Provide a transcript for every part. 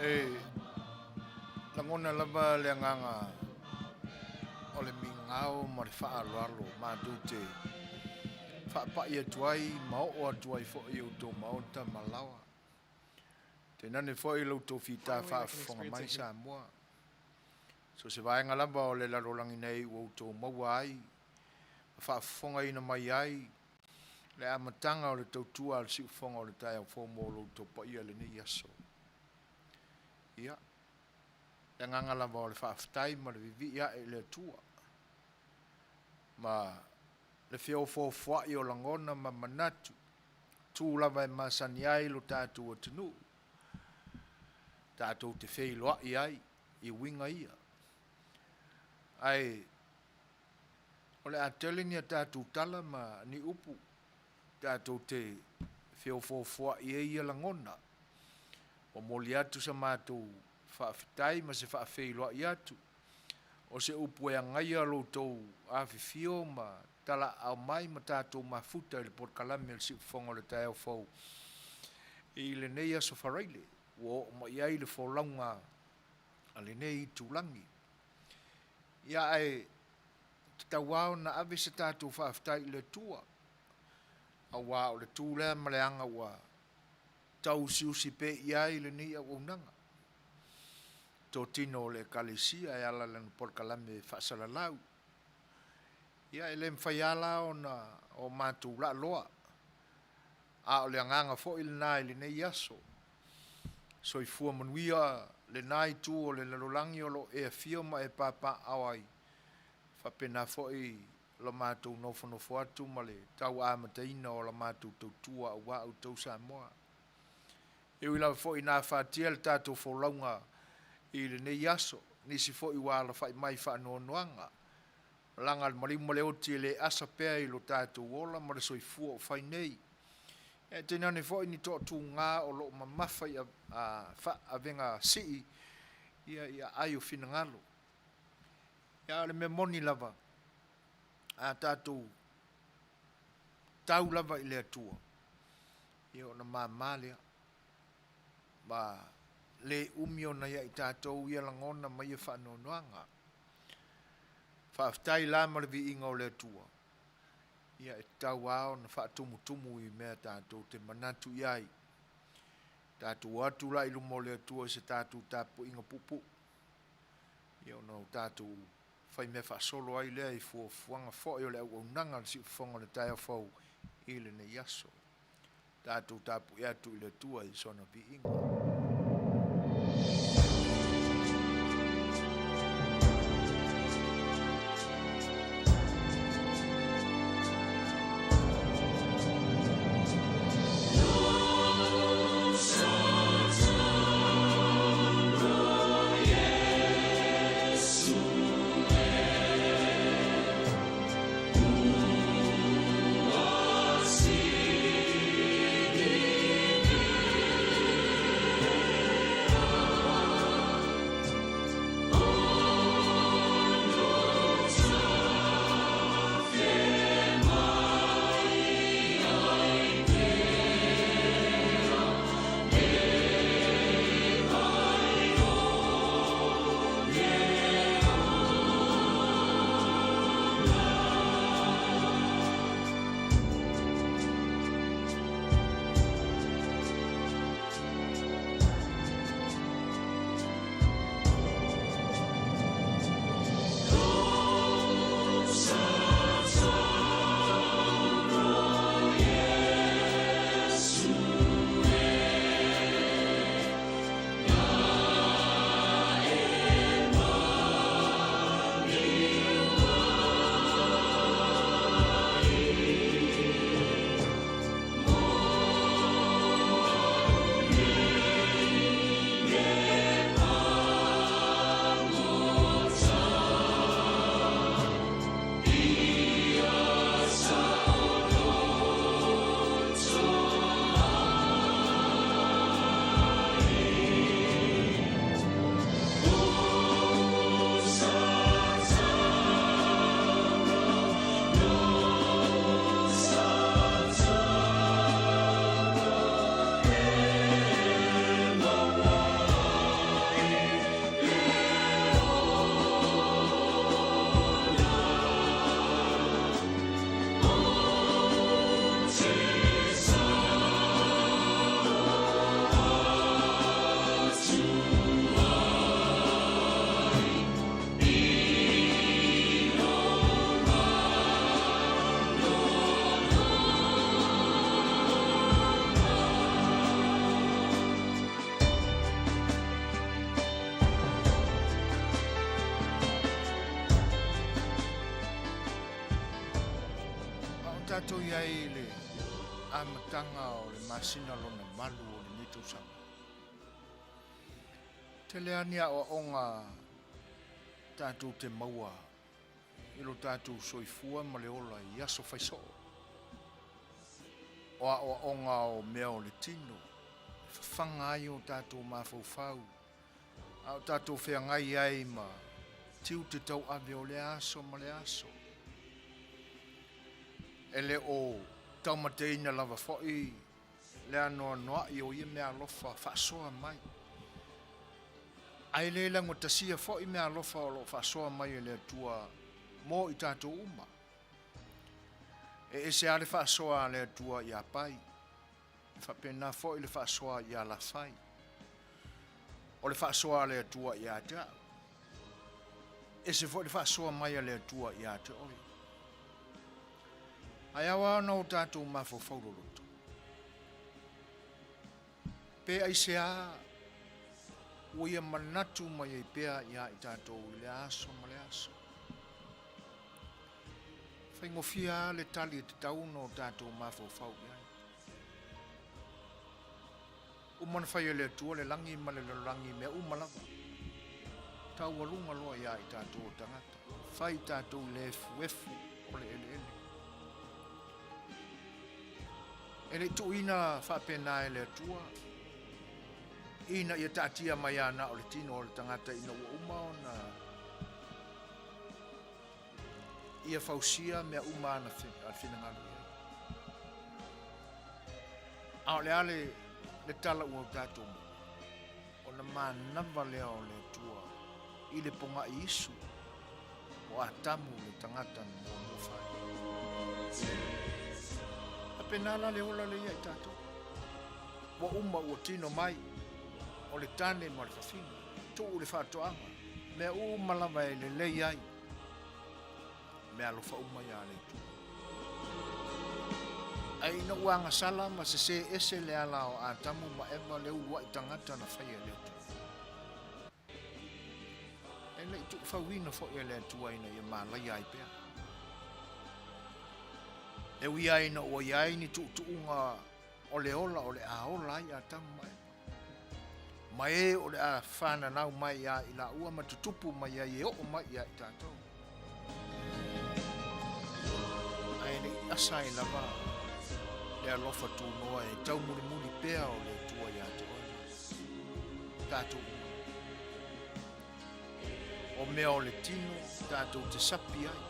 E lagona lava le agaga o le migao ma le faaaloalo matou te faapai atu ai ma oo atu ai foi i outou maota ma laoa. Tainane foi lo outou fita Finally, I can faafofoga experience mai it here. Samoa. So se vaega lava o le lalolagi nei ua outou maua ai ma faafofogaina mai ai le amataga o le tautua a le siufofoga o le taeao fou mo lo outou paia i lenei aso. Ia, le agaga lava o le faafetai ma le vivii ae i le Atua ma le feofoofoai o lagona ma manatu, tu lava e masani ai lo tatou atunuu, tatou te feiloai ai i uiga ia. Ae o le a tele ni a tatou tala ma ni upu tatou te feofoofoai ai ia lagona. Momoli atu sa matou faafetai ma se faafeiloai atu o se upu e agaia lo outou afifio ma talaaao mai ma tatou mafuta i le polokalame o le Siufofoga o le Taeao Fou i lenei aso Faraile ua oo mai ai le folauga a lenei itulagi. Ia ae tatau lava ona ave se tatou faafetai i le Atua, aua o le tu lea ma le aga ua tauusiusi pea i ai lenei auaunaga. Totino o le Ekalesia e ala i lana polokalame faasalalau. Ia e le mafai lava la ona o matou laaloa. A o le agaga foi lena i lenei aso. Soifua manuia lena itu o le lalolagi o lo o e afio ma e papaaao ai, faapena foi lo matou nofonofo atu ma le tau amataina o la matou tautua aua outou Samoa. E ui lava foi ina afatia le tatou folauga i lenei aso, nisi foi ua alafai mai i faanoanoaga, malaga a le maliu ma le oti e le asa pea i lo tatou ola ma le soifua o fai nei. Ae tainane foi ni toatuga o lo o mamafa i avega sii i aai o finagalo. A o le mea moni lava, a tatou tau lava i le Atua, ia ona mama lea, ma le umi ona ia i tatou ia lagona ma ia faanoanoaga. Faafetai la ma le viiga o le Atua, ia e tatau lava ona faatumutumu i mea tatou te manatu i ai. Tatou o atu la i luma o le Atua i se tatou tapuaiga puupuu, ia ona o tatou faimea faasolo ai lea i fuafuaga foi o le auaunaga a le Siufofoga o le taeao fou i lenei aso. Tatou tapuai atu i le Atua i sona viiga. A o tatou i ai i le amataga o le masina lona valu o lenei tausaga, tele lava ni aoaoga tatou te maua i lo tatou soifua ma le ola i aso faisoo. O aoaoga o mea o le tino, e fafaga ai o tatou mafaufau, a o tatou feagai ai ma tiute tauave o lea aso ma lea aso. E le o taumateina lava foi le anoanoai o ia meaalofa faasoa mai. Ae le lagotasia foi meaalofa o lo o faasoa mai e le Atua mo i tatou uma. E ese lava le faasoa a le Atua iā Pai, e faapena foi le faasoa iā Lafai. O le faasoa a le Atua ia te au, ese foi le faasoa mai a le Atua ia te oe. Ae ao lava ona o tatou mafaufau loloto. Pe aisea ua ia manatu mai ai pea ia i tatou i lea aso ma lea aso? Faigofie lava le tali e tatau ona o tatou mafaufau i ai. Uma ona fai e le Atua le lagi ma le lalolagi i mea uma lava. Taualuga loa ia i tatou o tagata. Fai tatou i le efuefu o le eleele. E le i tuuina faapena e le Atua ina ia taatia mai lava na o le tino o le tagata ina ua uma ona ia fausia mea uma ana finagalo i ai. A o le a le, le tala ua tatou maua? Ona manava lea o le Atua i le pogai isu o Atamu le tagata na muamua fai. Faapena la le ola lea ia i tatou. Ua uma ua tino mai o le tane ma le fafine, tuu le faatoaga, mea uma lava e lelei ai, mea alofa uma ia le Atua. Ae ina ua agasala ma sesē ese le ala o Atamu ma Eva le uluai tagata na faia e le Atua. E le i tuufauina foi e le Atua ina ia malaia ai pea. E ui lava ina ua i ai ni tuutuuga o le ola o le a ola ai Atamu ma Eva, ma e o le a fananau mai ia i laua ma tutupu mai ai e oo mai ia i tatou. Ae le i asa ai lava le alofa tunoa e taumulimuli pea o le Atua ia te oe ma tatou uma. O mea o le tino tatou te sapi ai,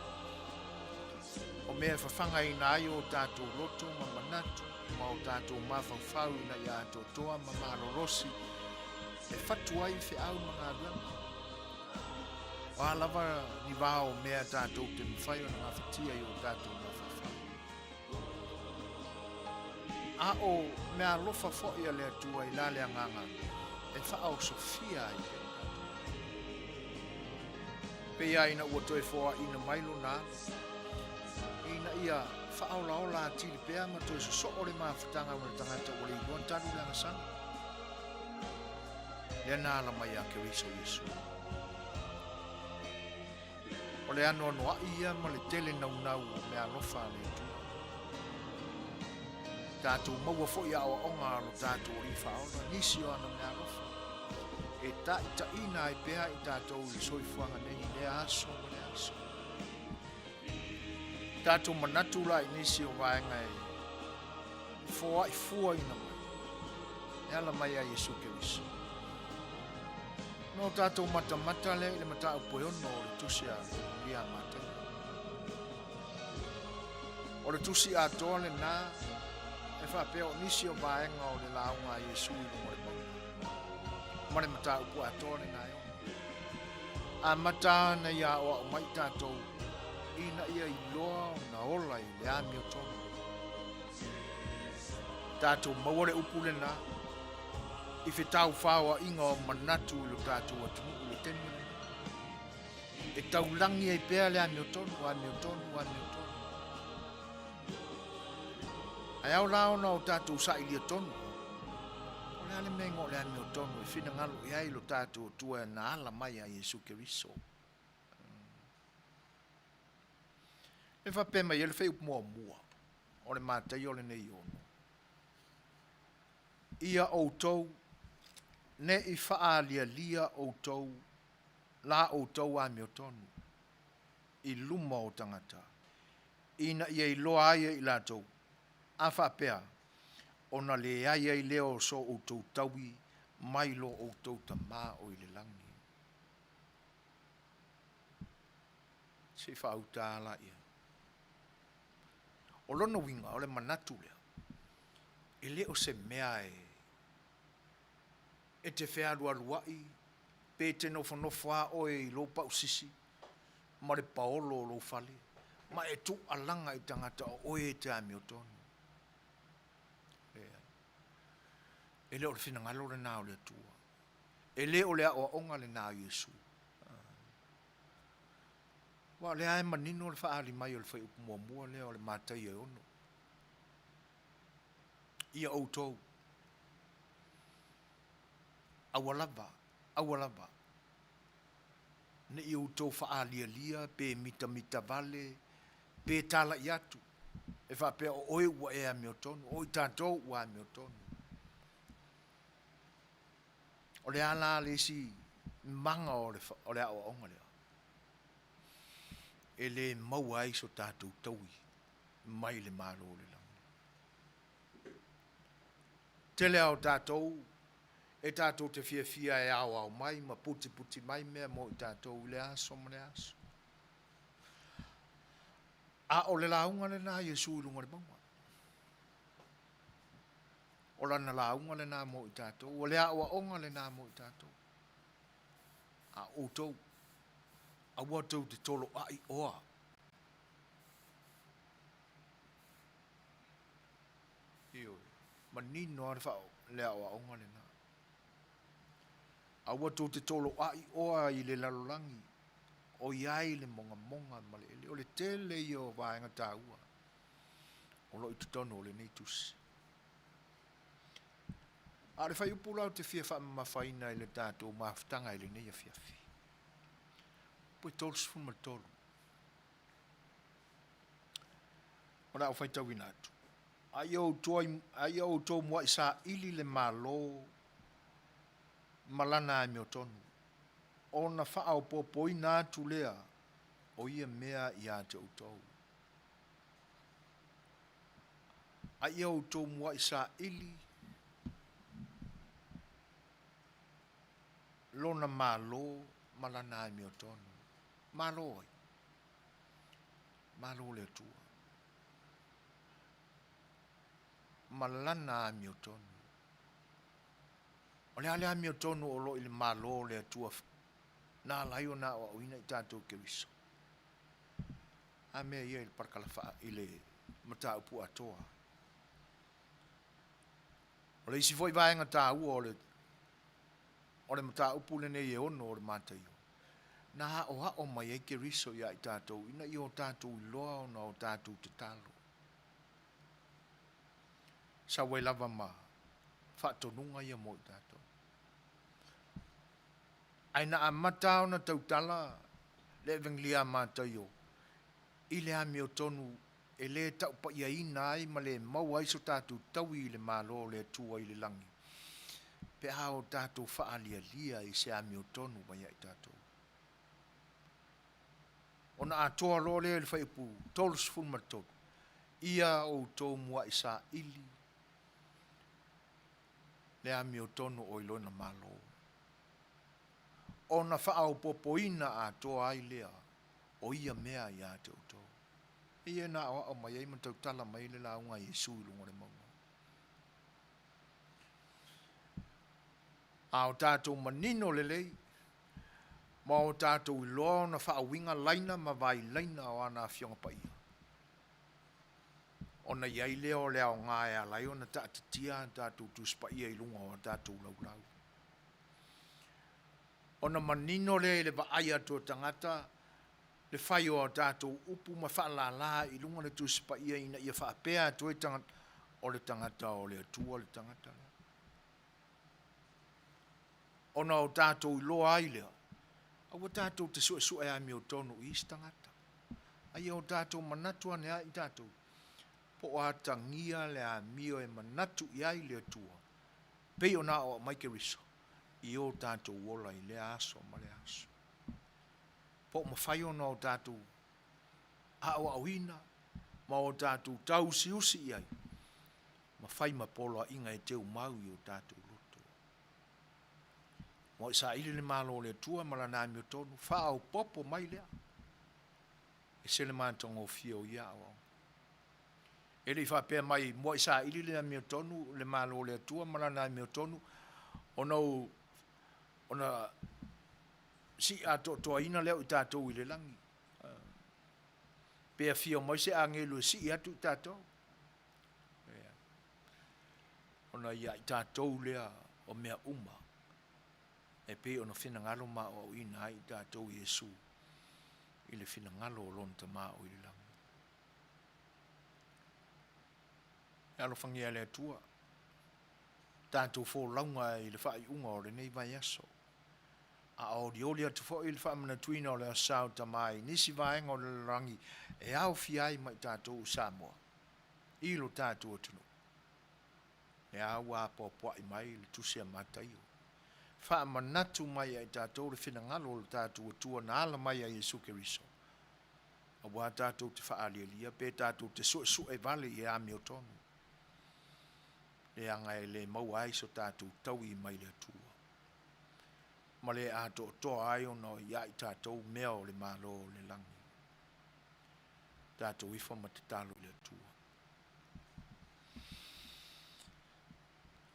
o mea e fafagaina ai o tatou loto ma manatu ma o tatou mafaufau ina ia atoatoa ma malolosi e fatu ai feau ma galuega. O a lava ni vā o mea tatou te mafai ona gafatia i o tatou mafaufau. A o meaalofa foi a le Atua i la le agaga e faaosofia ai pea i tatou. Pei lava ina ua toe foaina mai lona alo, ina ia faaolaola atili pea ma toe sosoo le mafutaga ma le tagata ua le iloa talu le agasala. Lea na ala mai ia Keriso Iesu. O le anoanoai ia ma le tele naunau o meaalofa a le Atua. Tatou maua foi aoaoga a lo tatou Alii Faaola nisi o ana meaalofa e taitaina ai pea i tatou i le soifuaga nei i lea aso ma lea aso. Tatou manatu la i nisi o vaega e foai fuaina mai e ala mai ia Iesu Keriso. No tatou matamata lea i le mataupu e ono o le tusi a Lia Mataio. O le tusi atoa lena e faapea o nisi o vaega o le lauga a Iesu i luga o le mauga. Ma le mataupu atoa lena e ono. Amata ana ia aoao mai tatou ina ia iloa ona ola i le amiotonu. Tatou maua le upu lena i fetaufaoaiga o manatu i lo tatou atunuu i le taimi lenei. E taulagi ai pea le amiotonu, amiotonu, amiotonu. Ae ao la ona o tatou sailia tonu. O le a le mea igoa o le amiotonu e finagalo i ai lo tatou Atua na ala mai a Iesu Keriso. E faapea mai ai le fuaiupu muamua o le Mataio lenei ono. Ia outou, ne i faaalialia outou la outou amiotonu i luma o tagata, ina ia iloa ai e i latou, a faapea, ona leai ai lea o so outou taui mai lo outou Tama o i le lagi. Se i faauta la ia. O lona uiga, o le manatu lea, e le o se mea e e te fealualuai pe te nofonofo lava oe i lou pausisi ma le paolo o lou fale ma e tuualaga i tagata o oe e te amiotonu. Leai. E le o le finagalo lena o le Atua. E le o le aoaoga lena a Iesu. Aua o lea e manino le faaali mai o le fuaiupu muamua lea o le Mataio e ono. Ia outou. Aua lava, aua lava, ne i outou faaalialia pe mitamitavale pe talai atu e faapea o oe ua e amiotonu, o i tatou ua amiotonu. O le a la le isi maga o le aoaoga lea? E le maua ai so tatou taui mai le Malo o le lagi. Tele lava o tatou e tatou te fiafia e aoao mai ma putiputi mai mea mo i tatou i lea aso ma lea aso. A o le lauga lena a Iesu i luga o le mauga. O lana lauga lena mo i tatou, o le aoaoga lena mo i tatou. A o outou, aua tou te toloai oa. Ioe, manino lava le aoaoga lena. Aua tou te toloai oa i le lalolagi o i ai le mogamoga ma le ele. O le tele ia o vaega taua o lo o i totonu o lenei tusi. A o le fuaiupu la ou te fia faamamafaina i le tatou mafutaga i lenei afiafi, upu e 33. O le a ou faitauina atu. A ia outou muai saili le Malo ma lana amiotonu, ona faaopoopoina atu lea o ia mea ia te outou. A ia outou muai saili lona Malo ma lana amiotonu. Malo ai? Malo o le Atua ma lana amiotonu. O le a le amiotonu o lo o i le Malo o le Atua na ala ai ona aoaoina i tatou Keriso? A mea ia i le parakalafa i le mataupu atoa. O le isi foi vaega taua o le o le mataupu lenei e ono o le Mataio, na aoao mai ai Keriso ia i tatou ina ia o tatou iloa ona o tatou tatalo. Sau ai lava ma faatonuga ia mo i tatou. Ae na amata ona tautala le Evegelia a Mataio i le amiotonu e le taupaiaina ai ma le maua ai so tatou taui i le Malo o le Atua i le lagi, pe a o tatou faalialia i se amiotonu mai ia i tatou. Ona atoa loa lea i le fuaiupu 33, Ia outou muai saili le amiotonu o i lona Malo, ona faaopoopoina atoa ai lea o ia mea ia te outou. Ia na aoao mai ai ma tautala mai ai le lauga a Iesu i luga o le mauga. A o tatou manino lelei, ma o tatou iloa ona faauiga laina ma vailaina o ana Afioga Paia, ona i ai lea o le aoga e ala ai ona taatitia a tatou Tusi Paia i luga o a tatou laulau. Ona manino lea i le vaai atu o tagata le fai o a tatou upu ma faalala i luga le Tusi Paia ina ia faapea atu ai tagata, o le tagata o le Atua le tagata lea. Ona o tatou iloa ai lea, aua tatou te suesue amiotonu i isi tagata. A ia o tatou manatu ane ai i tatou, po o atagia le amio e manatu i ai le Atua, pei ona aoao mai Keriso i o tatou ola i lea aso ma lea aso. Po o mafai ona o tatou aoaoina ma o tatou tauusiusi i ai, ma fai ma poloaiga e teumau i o tatou loto. Ua saili le Malo o le Atua ma lana amiotonu, faaopoopo mai lea. E ese le matagofie o ia aoaoga. E le i faapea mai muai saili le amiotonu, le Malo o le Atua ma lana amiotonu, ona, ona sii atoatoaina lea o i tatou i le lagi. Pe afio mai se agelu e sii atu i tatou. Ona ia i tatou lea o mea uma e pei ona finagalo ma aoaoina ai i tatou Iesu i le finagalo o lona Tama o i le lagi. E alofagia e le Atua. tatou folauga i le faaiuga o lenei vaiaso. A olioli atu foi le faamanatuina o le Aso Sa o Tama i nisi vaega o le lalolagi e aofia ai ma i tatou o Samoa i lo tatou atunuu, lea ua apoapoai mai le Tusi a Mataio, faamanatu mai ia i tatou le finagalo o lo tatou Atua na ala mai ia Iesu Keriso, aua tatou te faaalialia pe tatou te suesue vale i amiotonu, leaga e le maua ai so tatou taui mai le Atua, ma le atoatoa ai ona ia i tatou mea o le Malo o le lagi. Tatou ifo ma tatalo i le Atua.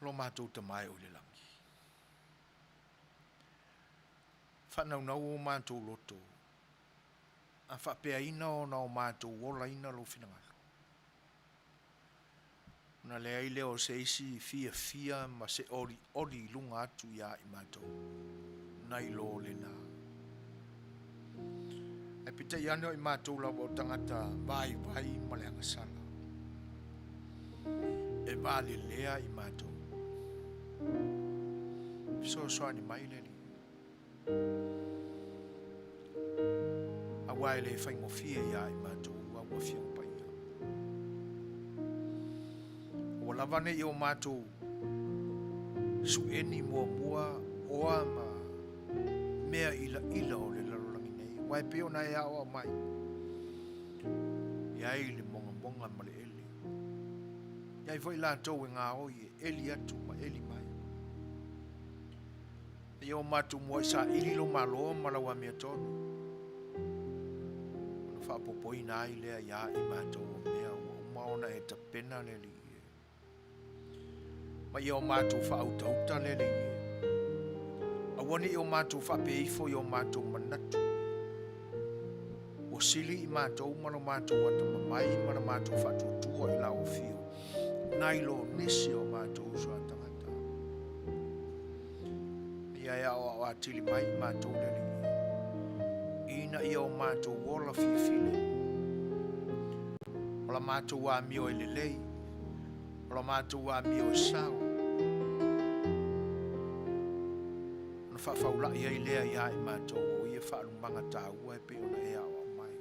Lo matou Tama e o i le lagi, faanaunau o matou loto, a faapeaina ona o matou olaina lou finagalo. Ona leai lea o se isi fiafia ma se olioli i luga atu ia i matou, nai lo lena. Ae peitai ane o i matou lava o tagata vaivai ma le agasala, e valelea i matou. Fesoasoani mai le Alii, aua e le faigofie ia i matou au Afioga Paia. Ua lava nei o matou sueni muamua oa ma mea ilaila o le lalolagi nei, aua e pei ona e aoao mai, e ai le mogamoga ma le ele. E ai foi latou e gaoi e eli atu ma eli mai. Ia o matou muai saili lou Malo ma lau amiotonu, ona faaopoopoina ai lea ia i matou o mea ua uma ona e tapena le Alii e. Ma ia o matou faautauta le Alii e. Aua ne i o matou faapea ifo i o matou manatu, ua sili i matou ma lo matou atamamai ma lo matou faatuatua i lau afio, nai lo nisi o matou uso a tagata. Ia e aoao atili mai i matou le Alii, ina ia o matou ola filefilemu, o la matou amio e lelei, o la matou amio e sao, ona faafaulai ai lea ia i matou o ia faalumaga taua e pei ona e aoao mai.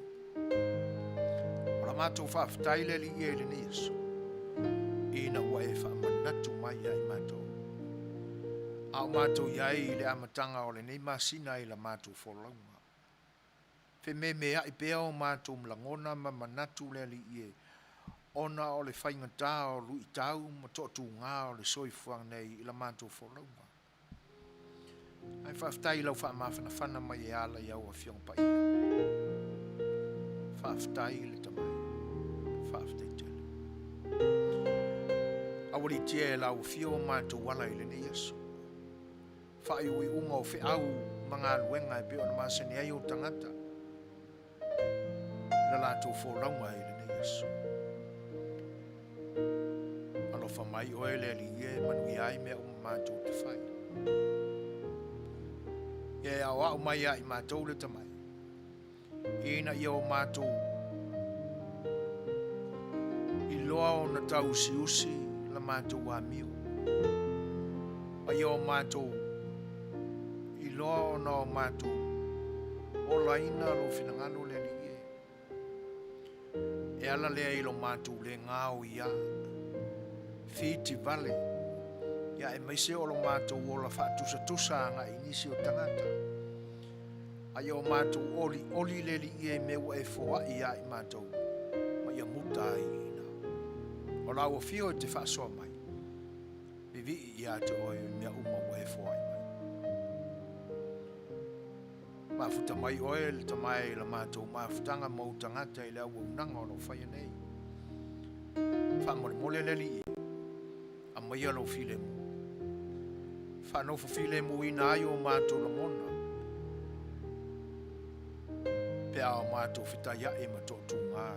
O la matou faafetai le Alii e i lenei aso, ina ua e faamanatu mai ia i matou. A o matou i ai i le amataga o lenei masina i la matou folauga. Fememeai pea o matou lagona ma manatu le Alii e, ona o le faigata o luitau ma toatuga o le soifuaga nei i la matou folauga. Ae faafetai i lau faamafanafana mai e ala i au Afioga Paia. Faafetai i le Tamai. Faafetai tele. Aualiitia e lau afio o matou ala i lenei aso. Faaiuiuga o feau ma galuega e pei ona masani ai ou tagata i la latou folauga i lenei aso. Alofa mai oe le Alii e manuia ai mea uma matou te fai. Ia e aoao mai ia i matou le tamai, ina ia o matou iloa ona tauusiusi la matou amio, ma ia o matou iloa ona o matou olaina lou finagalo le Alii e. E ala lea i lo matou le gaoiā, fiti vale, ia aemaise o lo matou ola faatusatusa agai i nisi o tagata. A ia o matou olioli le Alii e i mea ua e foai ia i matou, ma ia muta ai i ina. O lau afio e te faasoa mai, vivii ia te oe i mea uma ua e foai mai. Mafuta mai oe le tamae i la matou mafutaga ma ou tagata i le auaunaga o lo o faia nei. Faamolemole le Alii e, aumaia lou filemu. Faanofo filemuina ai o matou lagona, pe a o matou fetaiai ma toatuga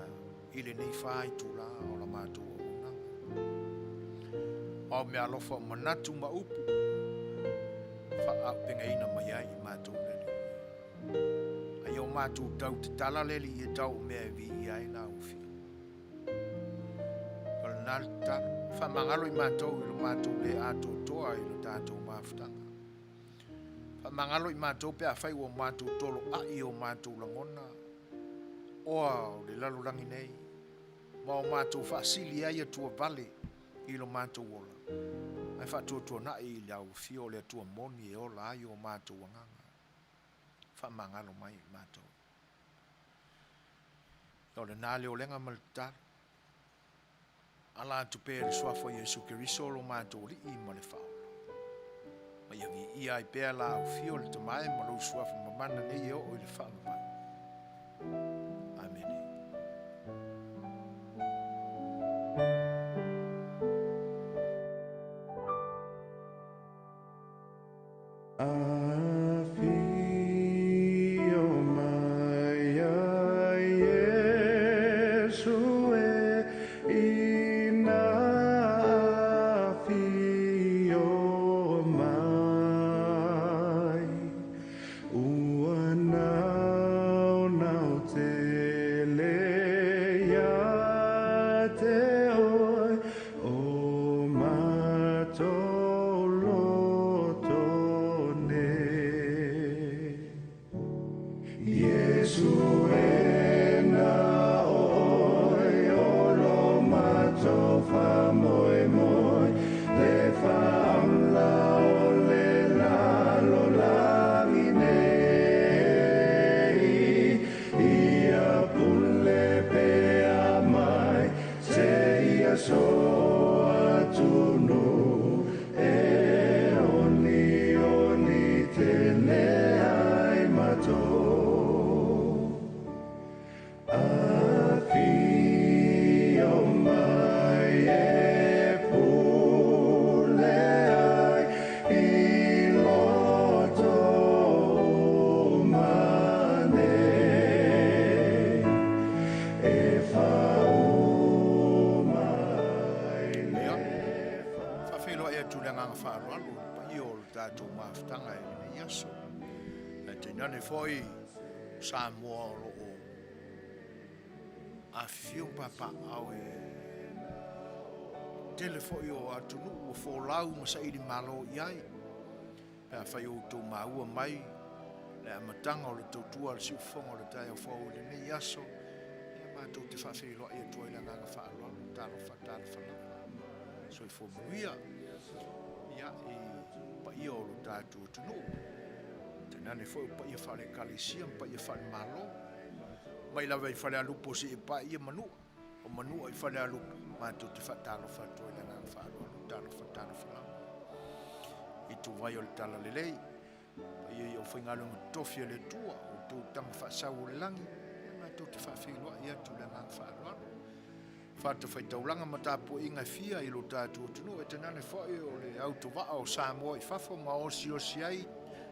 i lenei fa itula o la matou auaunaga. O au meaalofa o manatu ma upu, faaupegaina mai ai i matou le Alii. A ia o matou tau tatala le Alii e tau o mea e viia ai lau Afioga. lena le tatalo. Faamagalo i matou i lo matou le atoatoa i lo tatou mafutaga. Faamagalo i matou pe afai ua matou toloai o matou lagona oa o le lalolagi nei, ma o matou faasili ai Atua vale i lo matou ola, ae faatuatuanai i le Afio o le Atua moni e ola ai o matou agaga. Faamagalo mai i matou. O lena le olega ma le tatalo. Ala atu pea i le Suafa o Iesu Keriso lo matou Alii ma le Faaola. Ma ia viia ai pea la au fio le Tama e ma lou Suafa mamana nei e oo i le faavavau. Amene. Afio mai a Iesu e ina afio mai Ua naunau tele ia te oe O matou loto nei. Iesu e na o oe o lo matou faamoemoe Le faaola o le lalolagi nei Ia pule pea mai seia so atunuu e olioli tele ai matou. Afio mai e pule ai i loto uma nei. E faauma ai le Ia, faafeiloai atu le agaga faaaloalo i le paia o le tatou mafutaga i lenei aso. Ae tainane foi Samoa o lo o afifio ma papaaao i tele foi o atunuu ua folau ma saili malo i ai. Pe afai o outou maua mai le amataga o le tautua a le siufofoga o le taeao fou i lenei aso, ia matou te faafeiloai atu ai le agaga faaaloalo, talofa, talofa lava. Soifua manuia ia i paia o lo tatou atunuu. Tainane foi o paia faale-ekalesia ma paia faale-Malo. Mai lava i Falealupo seia paia Manua, o Manua i Falealupo, matou te faatalofa atu ai i le agaga faaaloalo, talofa, talofa lava. Ituvai o le Talalelei, paia i aufaigaluega totofi a le Atua, o outou tama faasau o le lagi, ia matou te faafeiloai atu i le agaga faaaloalo. Fatafaitaulaga ma tapuaiga e fia i lo tatou atunuu, e tainane foi o le autovaa o Samoa i fafo ma osiosi ai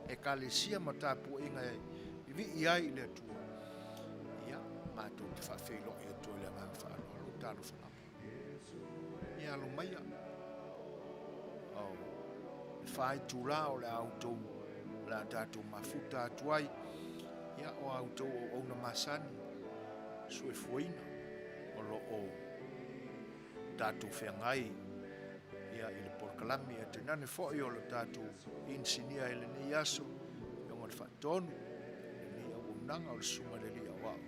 Ekalesia ma tapuaiga e vivii ai i le Atua. Ia, matou te faafeiloai atu ai le agaga faaaloalo, talofa lava. Ia alo maia. Oh, e whai tūrā o le a outou, o le a tātou mafuta atu ai, ia, o a outou o auna masani, soifuaina o lo o tatou feagai ia i le polokalame ae tainane foi o le tatou inisinia i lenei aso afioga i le Faatonu lenei auaunaga o le Susuga i le Alii Aoao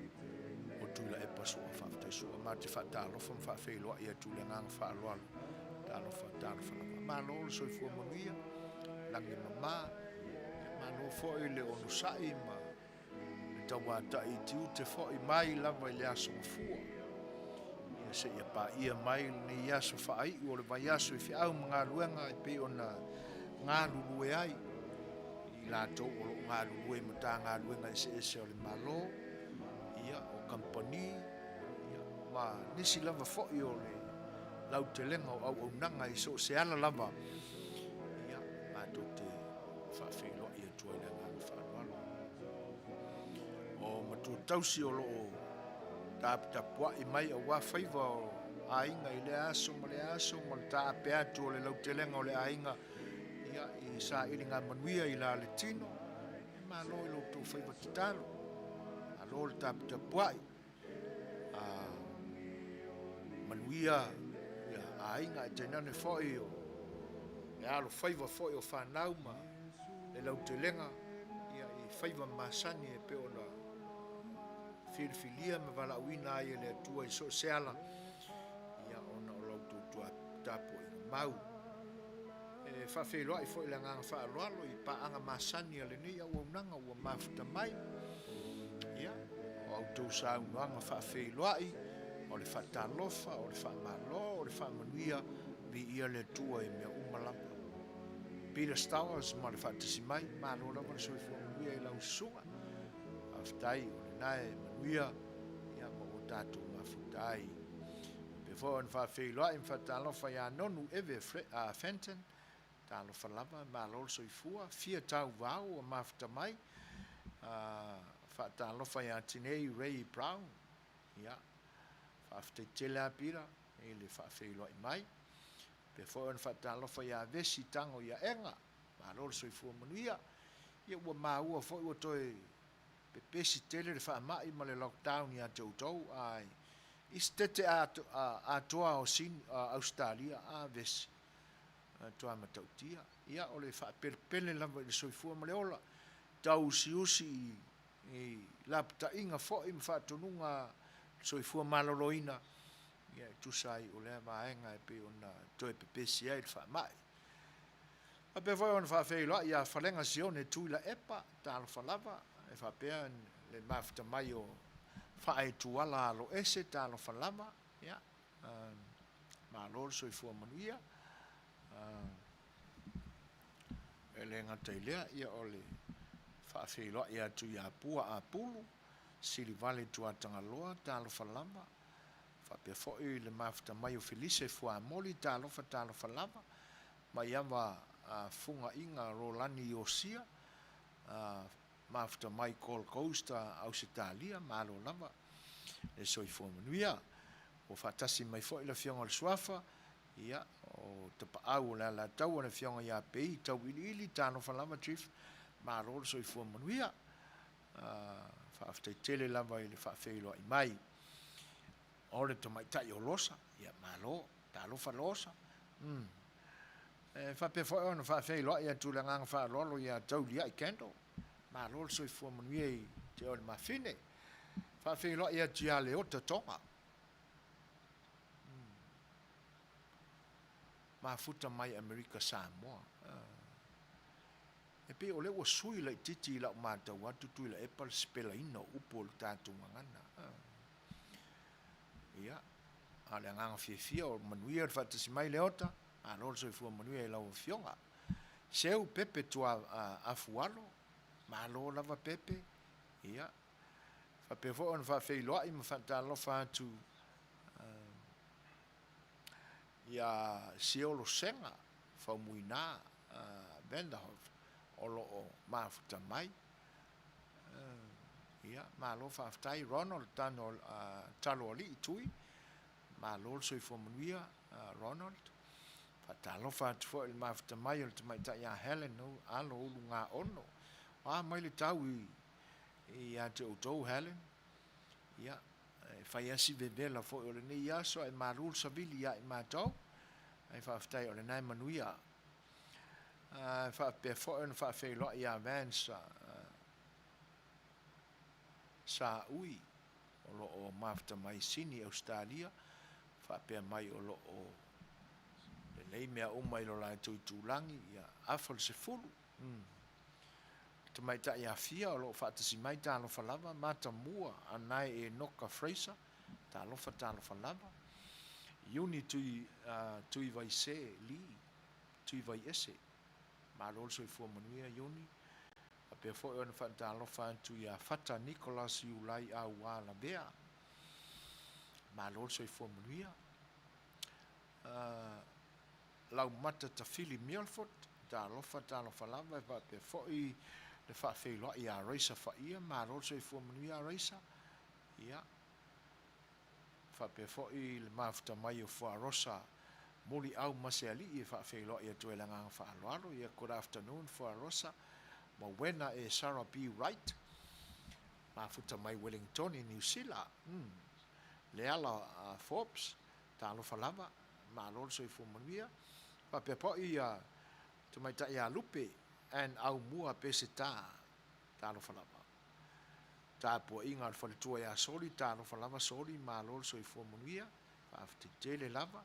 o Tuilaepa Sua. Faafetai Sua, ma te faatalofa ma faafeiloai atu i le agaga faaaloalo. Talofa, talofa lava. Malo le soifua manuia, lagi e mama. Malo foi le onosai ma Le tauatai i tiute foi mai lava i le aso mafua, ia seia paia mai lenei aso faaiu o le vaiaso i feau ma galuega e pei ona galulue ai i latou o lo o galulue i Matagaluega eseese o le Malo, ia, o kamupani, ia, ma nisi lava foi o le lautelega o auaunaga i so o se ala lava, ia, matou te faafeiloai atu ai le agaga faaaloalo. O matua tausi o lo o taputapuai mai aua faiva o aiga i lea aso ma lea aso ma le taape atu o le lautelega o le aiga ia, i sailiga manuia i la le tino. E malo i lo outou faiva tatalo, malo le taputapuai. A manuia ia. Aiga ae tainane foi o le alofaiva foi o fanau ma le lautelega ia i faiva masani e pei ona filifilia ma valaauina ai e le Atua i so o se ala, ia ona o la outou tapuaiga mau. E faafeiloai foi le agaga faaaloalo i paaga masani a lenei auaunaga ua mafuta mai. Ia, o a outou saunoaga faafeiloai, o le faatalofa, o le faamalo, o le faamanuia, viia le Atua i mea uma lava. Peter Stowers ma le faatasi mai, malo lava le soifua manuia i lau susuga. Faafetai, o lena e manuia, ia, ma ua tatou mafuta ai. Faapea foi ona faafeiloai ma faatalofa ia Nonu Eve Fenton, talofa lava, malo le soifua, fia tauvao ua mafuta mai, faatalofa ia Tinei Ray Brown, ia, faafetai tele lava Peter i le faafeiloai mai. Faapea foi ona faatalofa ia Vesi Tago ia Ega, malo le soifua manuia. Ia ua maua foi ua toe pepesi tele le faamai ma le lockdown ia te outou, ae i setete atoa o Ausetalia, a Vesi, matua matautia. Ia o le faapelepele lava i le soifua ma le ola, tauusiusi i lapataiga foi ma faatonuga a le soifua maloloina, ia e tusa ai o lea vaega e pei ona toe pepesi ai le faamai. Faapea foi ona faafeiloai ia Falega Sione Tuilaepa, talofa lava, e faapea le mafuta mai o Faaetuala Aloese, talofa lava, ia, malo le soifua manuia. E le gata i lea, ia o le faafeiloai atu ia Pua Apulu, Silivale Tuatagaloa, talofa lava, faapea foi le mafuta mai o Felise Fuamoli, talofa, talofa lava, Maiava Fugaiga Rolani Iosia, mafuta mai Gold Coast, Ausetalia, malo lava le soifua manuia. Ua faatasi mai foi le Afioga o le Suafa, ia, o Tapaau o le Alataua, le Afioga ia Pei Tauiliili, talofa lava Chief, malo le soifua manuia. Faafetai tele lava i le faafeiloai mai. O le tamaitai o Losa, ia malo, talofa Losa. E faapea foi ona faafeiloai atu le agaga faaaloalo ia Tauliai Kendall, malo le soifua manuia i te oe le mafine. Faafeiloai atu ia Leota Tonga. Mafuta mai Amerika Samoa. E pei o lea ua sui laitiiti i lau matau atu Tuilaepa le sipelaina o upu o le tatou gagana. Ia, a o le agaga fiafia o manuia le faatasi mai Leota, malo le soifua manuia i lau Afioga. Seu Pepe Tua Afualo, malo lava Pepe, ia, faapea foi ona faafeiloai ma faatalofa atu ia Siolo Sega Faumuina Vanderhoff o lo o mafuta mai. Ia, malo faafetai Ronald Tano Taloalii Tui, malo le soifua manuia Ronald. Faatalofa atu foi i le mafuta mai o le tamaitai ia Helen Alo Ulugaono. O a mai le tau ia te outou Helen? Ia, e fai lava si vevela foi o lenei aso ae malu le savili ia i matou. Ae faafetai o lena e manuia. E faapea foi ona faafeiloai ia Vance Sa Ui o lo o mafuta mai Sini, Ausetalia, faapea mai o lo o lelei mea uma i lo latou itulagi, ia afa le 10. Tamaitai Afia o lo o faatasi mai, talofa lava, Matamua Anae Enoka Fraser, talofa, talofa lava. Iuni Tui, Tuivaise Lee, Tuivaiese, malo le soifua manuia Iuni. Faapea foi ona faatalofa atu ia Fata Nicholas Iulai Aua Lavea, malo le soifua manuia. Laumata Tafili Milford, talofa, talofa lava, e faapea foi le faafeiloai ia Raisa Faia, malo le soifua manuia Raisa. Ia, faapea foi le mafuta mai o Fuarosa Muliau Masealii e faafeiloai atu ai le agaga faaaloalo. Ia, good afternoon Fuarosa Mawena e Sarah B. Wright, mafuta mai Wellingtoni, Niu Sila. Leala Forbes, talofa lava. Malo le soifua manuia. Faapea foi ia Tamaitai ia Lupe and Aumua Peseta, talofa lava. Tapuaiga a le faletua ia Soli, talofa lava Soli, malo le soifua manuia, faafetai tele lava.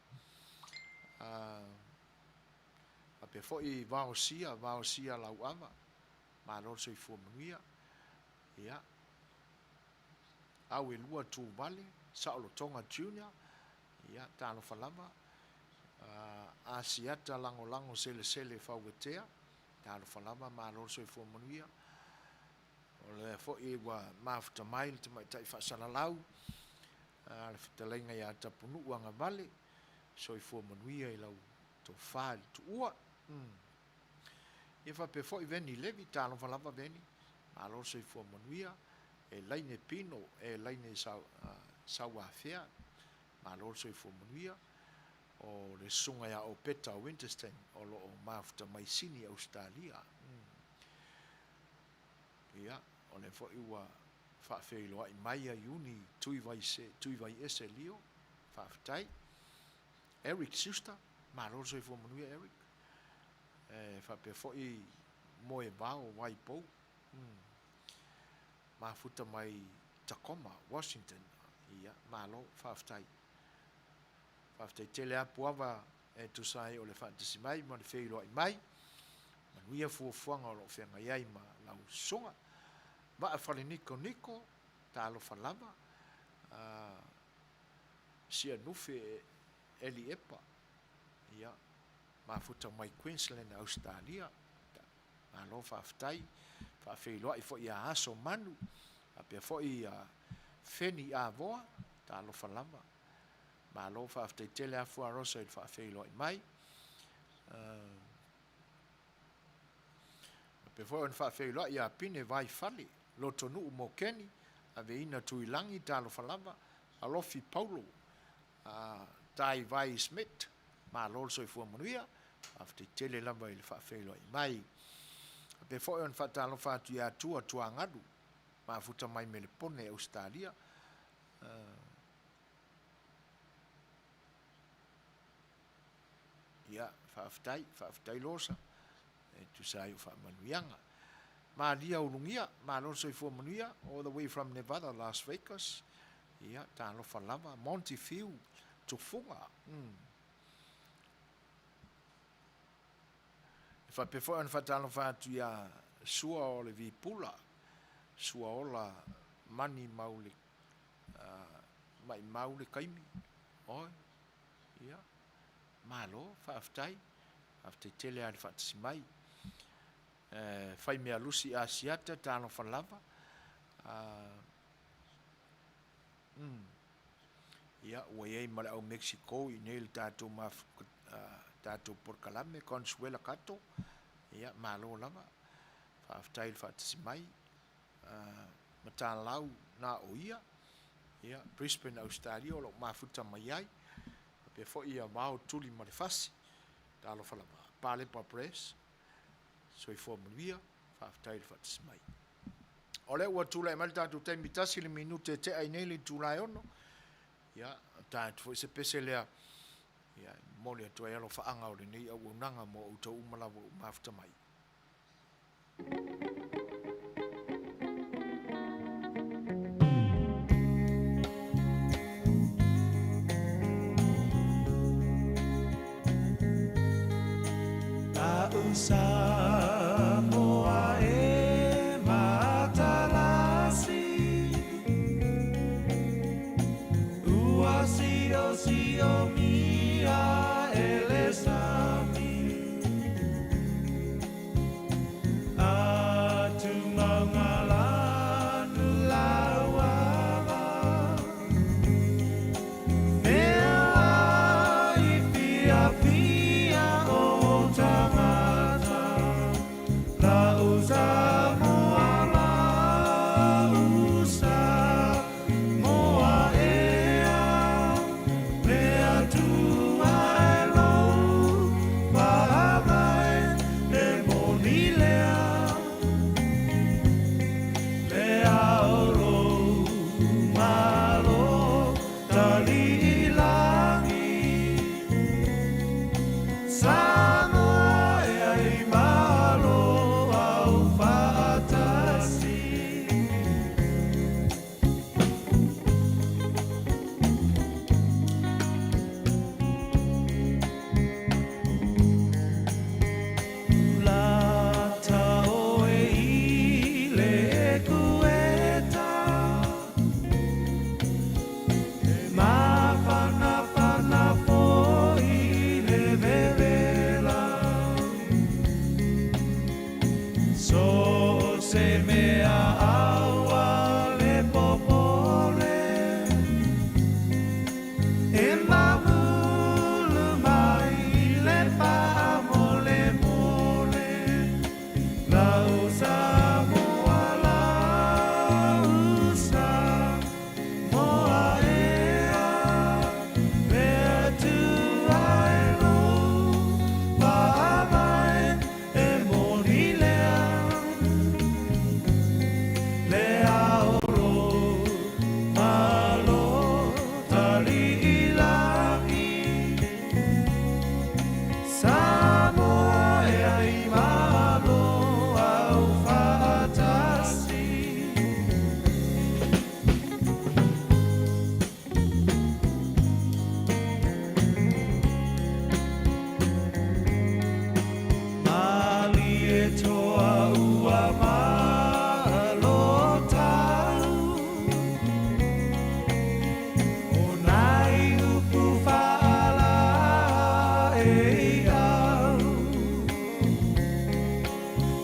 Faapea foi Vaosia, Vaosia Lauava, malo le soifua manuia. Ia, Auelua Tuvale, Saolotoga Junior, ia, talofa lava. Asiata Lagolago Selesele Fauetea, talofa lava, malo le soifua manuia. O lea foi ua mafuta mai le tamaitai faasalalau a le fetalaiga ia Tapunuu Agavale, soifua manuia i lau tofa i le tuua. Ia faapea foi Veni Levi, talofa lava Veni, malo le soifua manuia. Elaine Pino, Elaine Sauafea, malo le soifua manuia. O le susuga ia Opeta Wintersteen o lo o mafuta mai Sini, Ausetalia. Ia, o lea foi ua faafeiloai mai a Iuni Tuivaiese Leo, faafetai. Eric Schuster, malo le soifua manuia Eric. E faapea foi Moevao Waipou, mafuta mai Tacoma, Washington. Ia, malo, faafetai. Faafetai tele lava Puava e tusa ai o le faatasi mai ma le feiloai mai. Manuia fuafuaga o lo o feagai ai ma lau susuga. Vaa Falenikoniko, talofa lava. Sianufe Eliepa, ia, mafuta mai Queensland, Ausetalia. Malo faafetai. Faafeiloai foi ia Aso Manu, faapea foi ia Feni Avoa, talofa lava. Malo faafetai tele Afua Rosa i le faafeiloai mai. Faapea foi ona faafeiloai ia Pine Vaifale, Lotonuu Mokeni, Aveina Tuilagi, talofa lava, Alofi Paulo, Tai Vai Smith, malo le soifua manuia, faafetai tele lava i le faafeiloai mai. Faapea foi ona faatalofa atu ia Tua Tuagalu, mafuta mai Melepone, Ausetalia. Ia, faafetai, faafetai Losa, e tusa ai o faamanuiaga. Malia Ulugia, malo le soifua manuia, all the way from Nevada, Las Vegas. Ia, talofa lava, Monty Fiu, Tufuga. E faapea foi ona faatalofa atu ia Sua o le Vipula, Sua Ola Mani Maule, Maimau le Kaimi, oi, ia, malo, faafetai, faafetai tele lava i le faatasi mai. Faimea Lusi Asiata, talofa lava. Ia, ua i ai ma le au Mexico i inei i le tatou tatou polokalame, Consuela Kato, ia, malo lava, faafetai i le faatasi mai. Matalau na o ia, ia, Brisbane, Ausetalia o lo o mafuta mai ai, faapea foi ia Vao Tuli ma le Fasi, talofa lava, Palepa Press, soifua manuia, faafetai i le faatasi mai. O lea ua tulai mai le tatou taimi 1 le minute e tea i nei le itula e 6. Ia, ta atu foi se pese lea, ia, e momoli atu ai alofaaga o lenei auaunaga mo outou uma lava ua mafuta mai. A'u Samoa e matalasi Ua siosiomia e le sami Atu maugalanu lauava Mea i fiafia o tagata.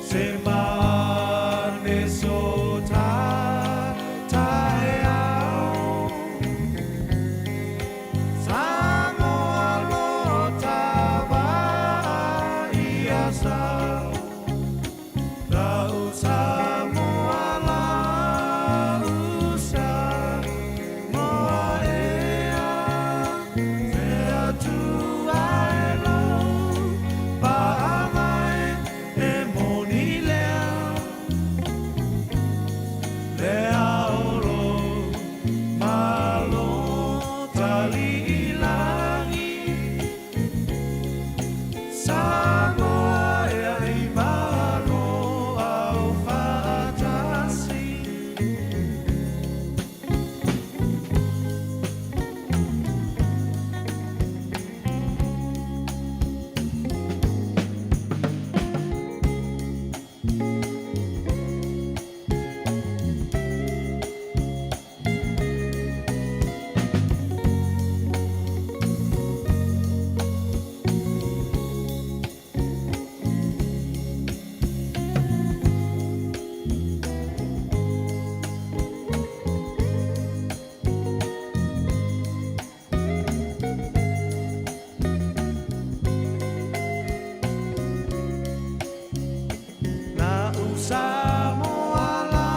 Se mane so ta taeao Samoa lo tava ia sa Lau Samoa la usa moa ea Se atua e lou paa mai e moni lea Lea o lou malo tali i lagi Samoa ea i malo au faatasi. La usa moa la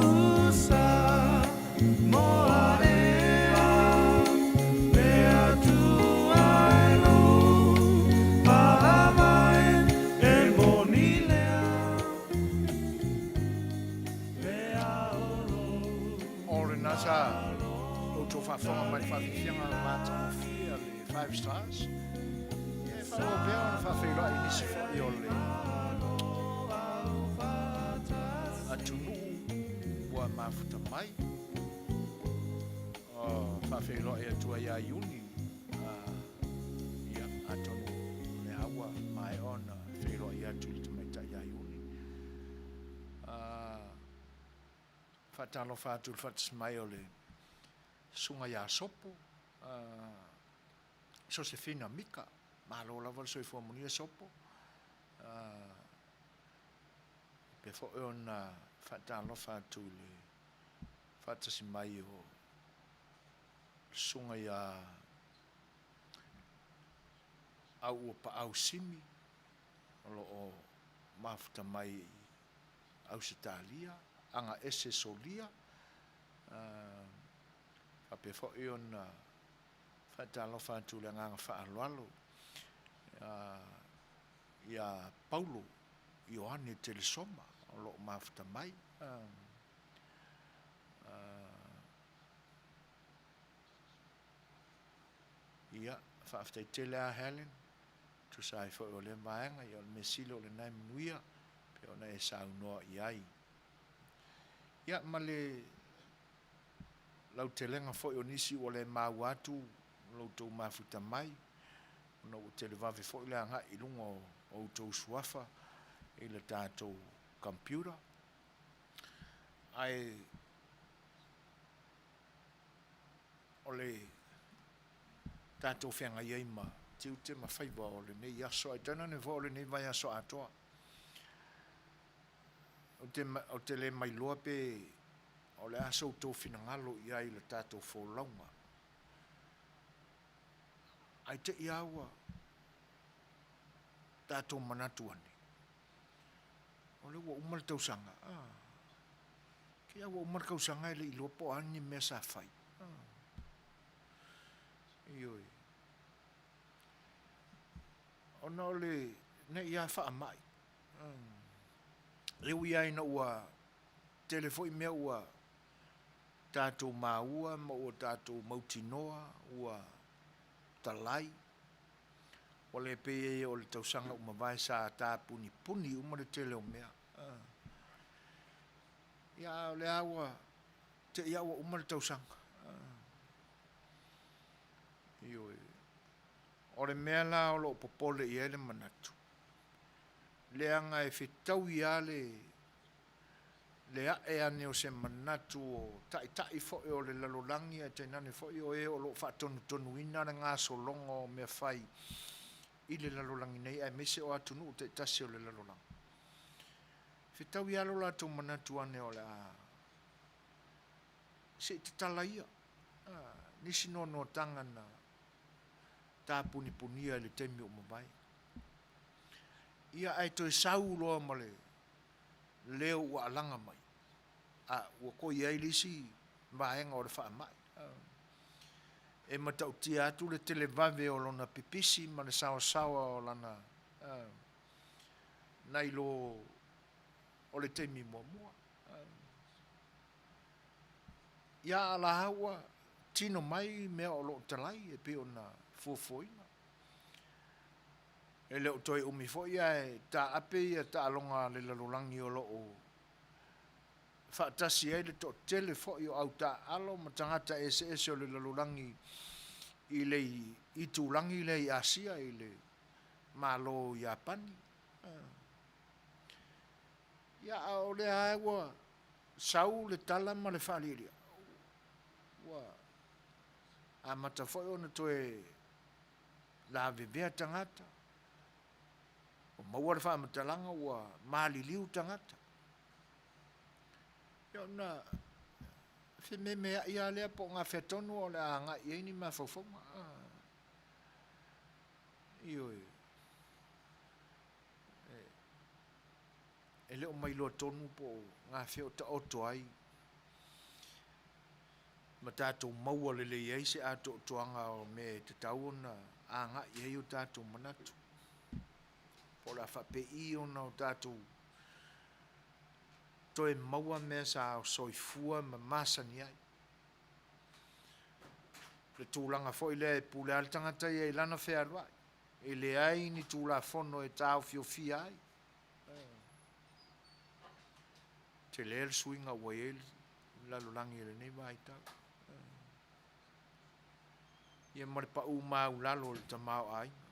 usa moa ea le Atua e lou paavae e moni lea lea o lou O lena sa outou faafofoga mai i le faafiafiaga matagofie a le Five Stars. Ia e faaauau pea ona faafeiloai i nisi foi o le atunuu ua mafuta mai. O faafeiloai atu ai ia Iuni, ia, atonu o lea ua maea ona feiloai atu i le tamaitai ia Iuni. Faatalofa atu i le faatasi mai o le Susuga ia Sopo, Sosefina Mika, malo lava le soifua manuia Sopo. Faapea foi ona faatalofa atu i le faatasi mai o le Susuga ia Auuapaau Simi, o lo o mafuta mai i Ausetalia, Agaese Solia, faapea foi ona faatalofa atu i le agaga faaaloalo ia Paulo Ioane Telesoma o lo o mafuta mai. Ia, faafetai tele lava Helen, tusa ai foi o lea vaega, ia o le mea sili o lena e manuia, pei ona e saunoa i ai. Ia, ma le lautelega foi o nisi ua le maua atu lo outou mafuta mai, ona ua televave foi le agai i luga o outou suafa i le tatou computer. Ae o le tatou feagai ai ma tiute ma faiva o lenei aso, ae tainane foi o lenei vaiaso atoa. Ou te le mailoa pe o le a so outou finagalo i ai i le tatou folauga. Ae te i lava ua tatou manatu ane, o lea ua uma le tausaga, a, te i lava ua uma le tausaga e le i iloa po o a ni mea sa fai. Ioe. Ona o lenei lava faamai, e ui lava ina ua tele foi mea ua tatou maua ma ua tatou mautinoa ua talai, ua le pei ai o le tausaga ua mavae sa tapunipuni uma le tele o mea. Ia, a o lea ua te i lava ua uma le tausaga. Ioe. O le mea la o lo o popole i ai le manatu, leaga e fetaui lava le le ae ane o se manatu o taitai foi o le lalolagi ae tainane foi o e o lo o faatonutonuina le gasologa o mea fai i le lalolagi nei aemaise o atunuu taitasi o le lalolagi. Fetaui lava lo latou manatu ane o le a se i tatala ia nisi noanoataga na tapunipunia i le taimi ua mavae. Ia ae toe sau loa ma le leo ua alaga mai, a ua toe i ai le isi vaega o le faamai. E matautia atu le televave o lona pipisi ma le saosaoa o lana nai lo o le taimi muamua. Ia a la ua tino mai mea o lo o talai e pei ona fuafuaina. E le o toe umi foi ae taape ia taaloga a le lalolagi o lo o faatasi ai le toatele foi o au taaalo ma tagata eseese o le lalolagi i le itulagi lea i Asia i le Malo o Iapani. Ia, a o lea lava ua sau le tala ma le faalialia, ua amata foi ona toe lavevea tagata, ua maua le faamatalaga ua maliliu tagata. Ia ona fememeai lava lea po o gafea tonu o le a agai i ai ni mafaufauga. Ioe. E le o mailoa tonu po o gafea o taoto ai ma tatou maua lelei ai se atoatoaga o mea e tatau ona agai i ai o tatou manatu. Po o le a faapei ona o tatou toe maua mea sa soifua ma masani ai. Le tulaga foi lea e pule lava le tagata ia i lana fealuai, e leai ni Tulafono e taofiofia ai. Tele le suiga ua i ai le lalolagi i lenei vaitau. Ia ma le pau maualalo o le tamaoaiga.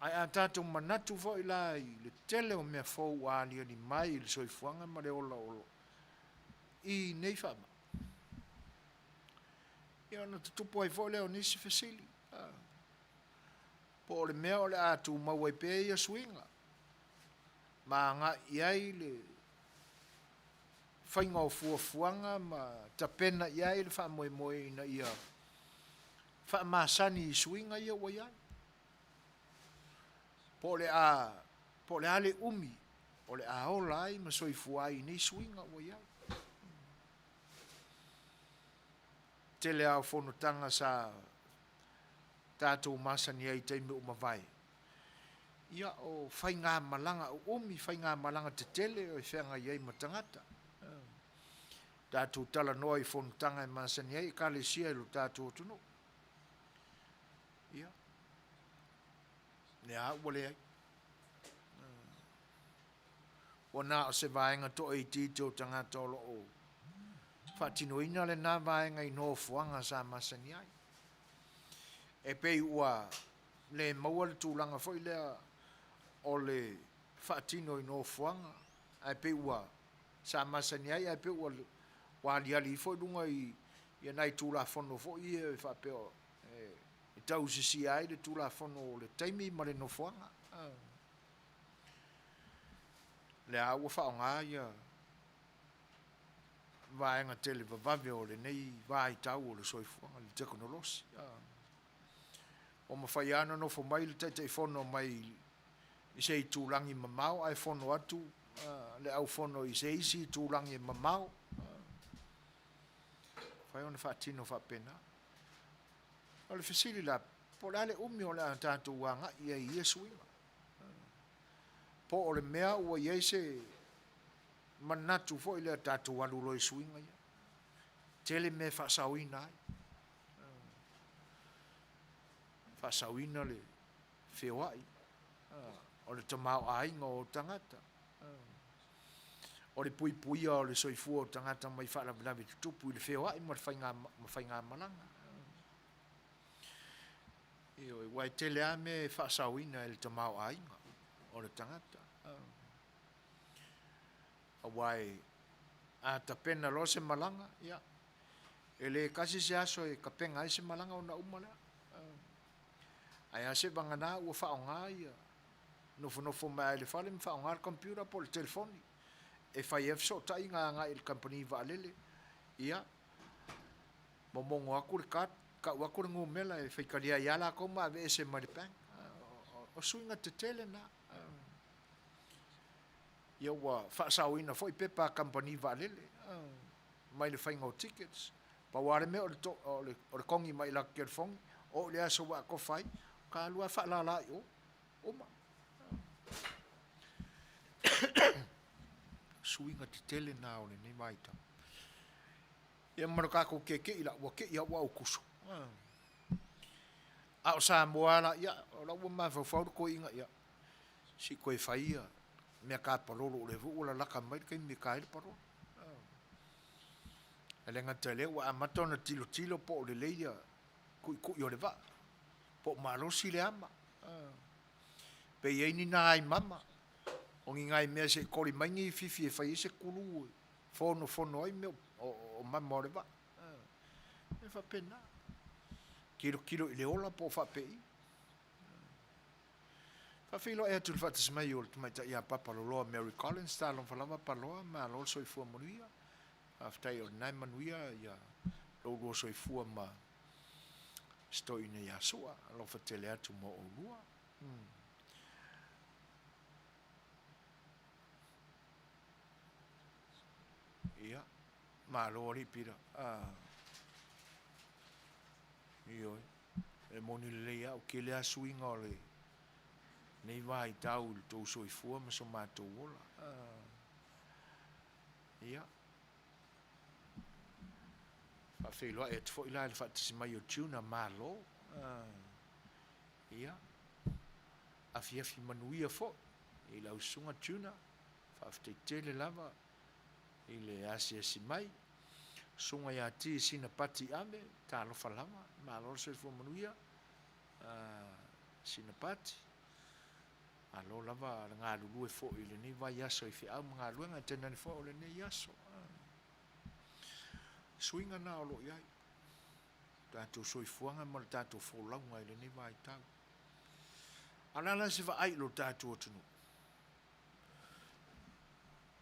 Ae a tatou manatu foi la i le tele o mea fou ua aliali mai i le soifuaga ma le ola o i nei faamai, ia ona tutupu ai foi lea o nisi fesili, po o le mea o le a tumau ai pea ia suiga ma agai i ai le faiga o fuafuaga ma tapena i ai le faamoemoe ina ia faamasani i suiga ia ua i ai. Po o le a, po o le a le umi o le a ola ai ma soifua ai i nei suiga ua i ai. Tele lava o fonotaga sa tatou masani ai i taimi ua mavae, ia o faigamalaga uumi, faigamalaga tetele e feagai ai ma tagata. Tatou talanoa i fonotaga e masani ai Ekalesia i lo tatou atunuu. Ia, lea ua leai. Ua na o se vaega toaitiiti o tagata o lo o faatinoina lena vaega i nofoaga sa masani ai. E pei ua le maua le tulaga foi lea o le faatino i nofoaga ae pei ua sa masani ai ae pei ua ua aliali ifo i luga i ia nai Tulafono foi ia e faapea e tausisia ai le Tulafono o le taimi ma le nofoaga. Lea ua faaaoga ia vaega televavave o lenei vaitau o le soifuaga, le tekonolosi. Ua mafai lava ona nofo mai le Taitaifono mai i se itulagi mamao ae fono atu le aufono i se isi itulagi e mamao. Mafai ona faatino faapena. O le fesili la, po o le a le umi o le a tatou agai ai i ia suiga? Po o le mea ua i ai se manatu foi lea tatou alu loa i suiga ia. Tele mea e faasaoina ai. Faasaoina le feoai o le tamaoaiga o tagata, o le puipuia o le soifua o tagata mai faalavelave tutupu i le feoai ma le faigamalaga. Ioe, aua e tele lava mea e faasaoina e le tamaoaiga o le tagata. Aua a tapena loa se malaga, ia, e le tasi se aso e tapena ai se malaga ona uma lea. Ae a se vagana ua faaaoga ia Nofonofo mai lava i le fale ma faaaoga le computer po o le telefoni e fai ai fesootaiga agai i le kamupani vaalele. Ia, momono atu le card, tau atu le numera e faitalia ai lava latou ma aveese mai le bank. O suiga tetele na. Ia ua faasaoina foi pepa a kamupani vaalele mai le faiga o tickets. Pau lava le mea o le o le kogi mai i lata telefoni, oo i le aso ua atofa ai, ta alu lava faalala i o, uma. Suiga tetele na o lenei vaitau. Ia ma le tatou keke'i la, ua te'i lava ua autuso. A o Samoa lava la, ia, o la ua mafaufau le toeaina, ia, se i toe fai ia mea tapalolo o lea foi ua lalata mai le taimi e ta ai le palolo. E le gata i lea ua amata ona tilotilo po o lelei ia tuitui o le vaa, po o malosi le ama, pe i ai ni nai mama, o ni nai mea se i toli mai ni fifi e fai ai se tulu e fonofono ai mea o mama o le vaa. E faapena. Tilotilo i le ola po o faapei. Faafeiloai atu i le faatasi mai o le tamaitai ia Papa Loloa Mary Collins, talofa lava Paloa, malo le soifua manuia. Faafetai o lena e manuia ia lo oulua soifua ma si toeaina ia Sua. Alofa tele atu mo oulua. Ia, malo alii Pita. Ah. Ioe. E moni lelei lava, ua tele lava suiga o lenei vaitau i le tou soifua ma so matou ola. Ia, faafeiloai atu foi la i le faatasi mai o Tuna, malo. Ia, afiafi manuia foi i lau susuga Tuna, faafetai tele lava i le asiasi mai. Susuga ia Ti Sina Pati Ame, talofa lava, malo le soifua manuia. Sina Pati, malo lava le galulue foi i lenei vaiaso i feau ma galuega, tainane foi o lenei aso. Suiga na o lo o i ai, tatou soifuaga ma le tatou folauga i lenei vaitau. A o le a la se vaai i lo tatou atunuu?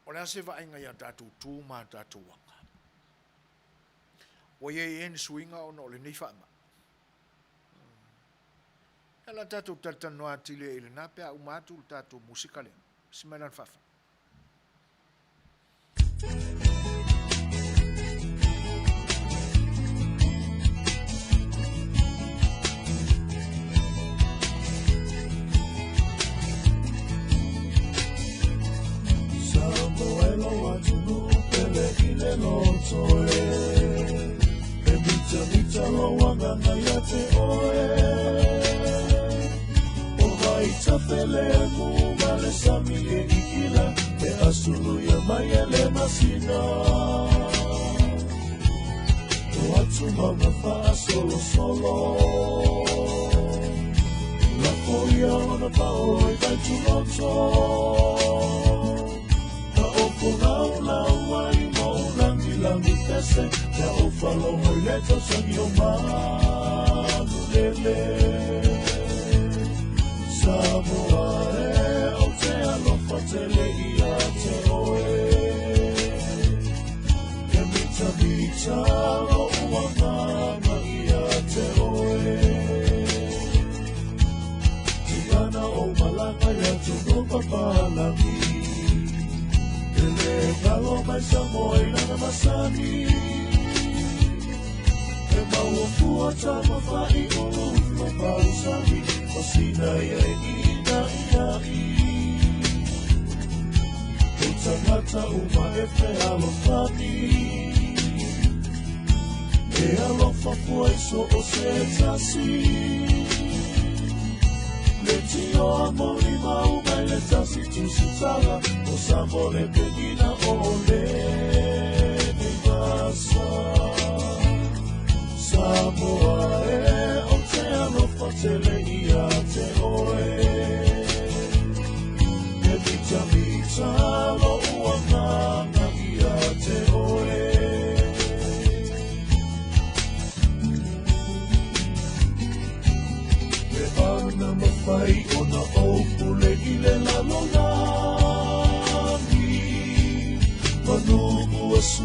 O le a se vaaiga i a tatou tu ma a tatou aga? Ua i ai ea ni suiga ona o lenei faamai? Ia o le a tatou talatalanoa atili ai i lena pe a uma atu le tatou musika lea. Pasi mai lana faafa.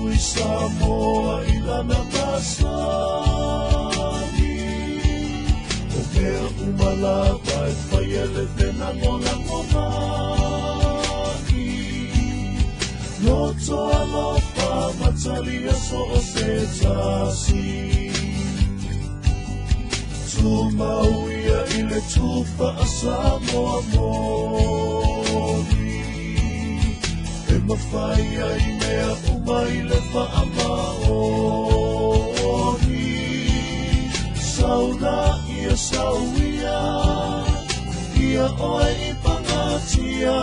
Tui Samoa i lana masani. O mea uma lava e fai e le fenagolagomai. Loto alofa ma talia so o se tasi. Tumau ia i le tufa a Samoa moni. E mafai ai mea uma i le faamaoni. Sau la ia sau ia, ia oe i pagatia,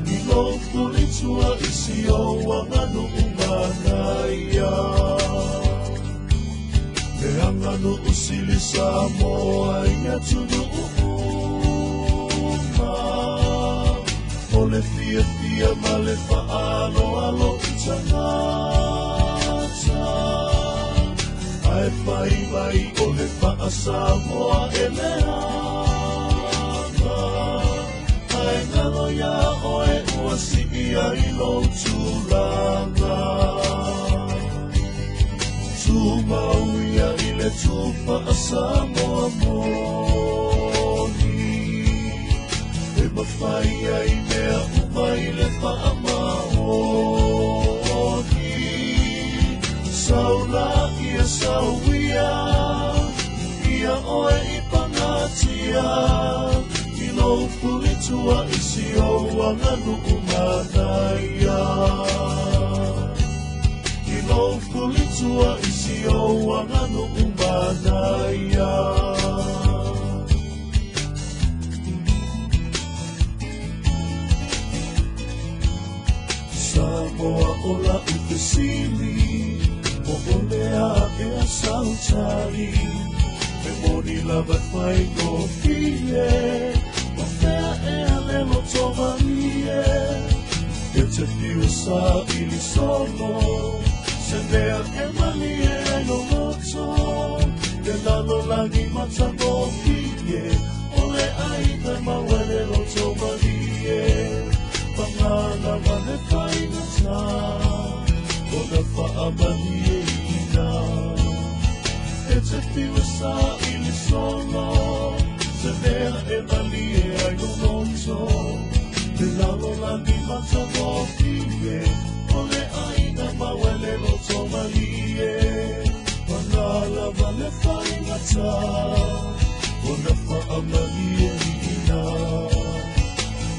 i lou fulitua i si ou aganuu manaia. Le aganuu sili Samoa i atunuu uma, o le fiafia ma le faaaloalo i tagata, ae fai mai o le faa-Samoa e leaga, ae galo iā oe ua sii ai lou tulaga. Tumau ia i le tufa a Samoa moni. E mafai ai mea uma i le faamaoni. Sau la ia sau ia, ia oe i pagatia, i lou fulitua i si ou aganuu manaia. I lou fulitua i si ou aganuu manaia. Samoa o lau fesili, po o le a ea sau tali? E moni lava e faigofie, o fea ea le loto malie? E te fiu e saili solo, se mea e malie ai lou loto. Le lalolagi matagofie, o le ʻāina e mau ai le loto malie. Paga lava le faigata, ona faamalieina. E te fiu e saili solo, se mea e malie ai lou loto. Le lalolagi matagofie, o le ʻāina e mau ai le loto malie. Paga lava le faigata, ona faamalieina.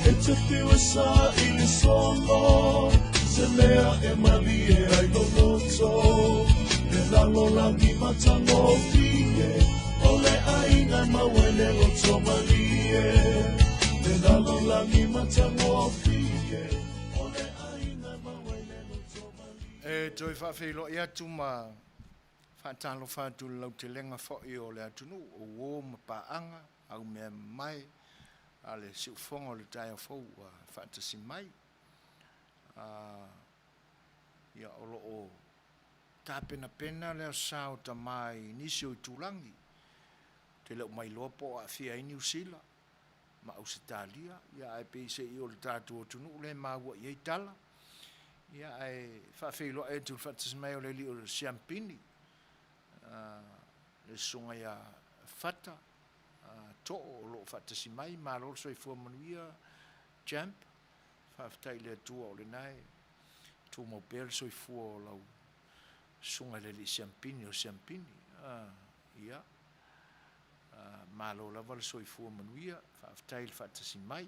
E te fiu e saili solo, se mea e malie ai lou loto. Le lalolagi matagofie, o le ʻāina e mau ai le loto malie. Le lalolagi matagofie, o le ʻāina e mau ai le loto malie. E toe faafeiloai atu ma faatalofa atu i le lautelega foi o le atunuu, o uo ma paaga, aumea mamae a le siufofoga o le taeao fou ua faatasi mai. Ia, o lo o tapenapena le Aso Sa o Tama i nisi o itulagi. Ou te le o mailoa po o aafia ai Niu Sila ma Ausetalia, ia ae pei se i o le tatou atunuu lea e maua i ai tala. Ia ae faafeiloai atu i le faatasi mai o le alii o Siampini, le susuga ia Fata Too o lo o faatasi mai. Malo le soifua manuia Champ. Faafetai i le Atua o lena e tumau pea le soifua o lau susuga i le alii Siampini o Siampini. Ia, malo lava le soifua manuia. Faafetai i le faatasi mai.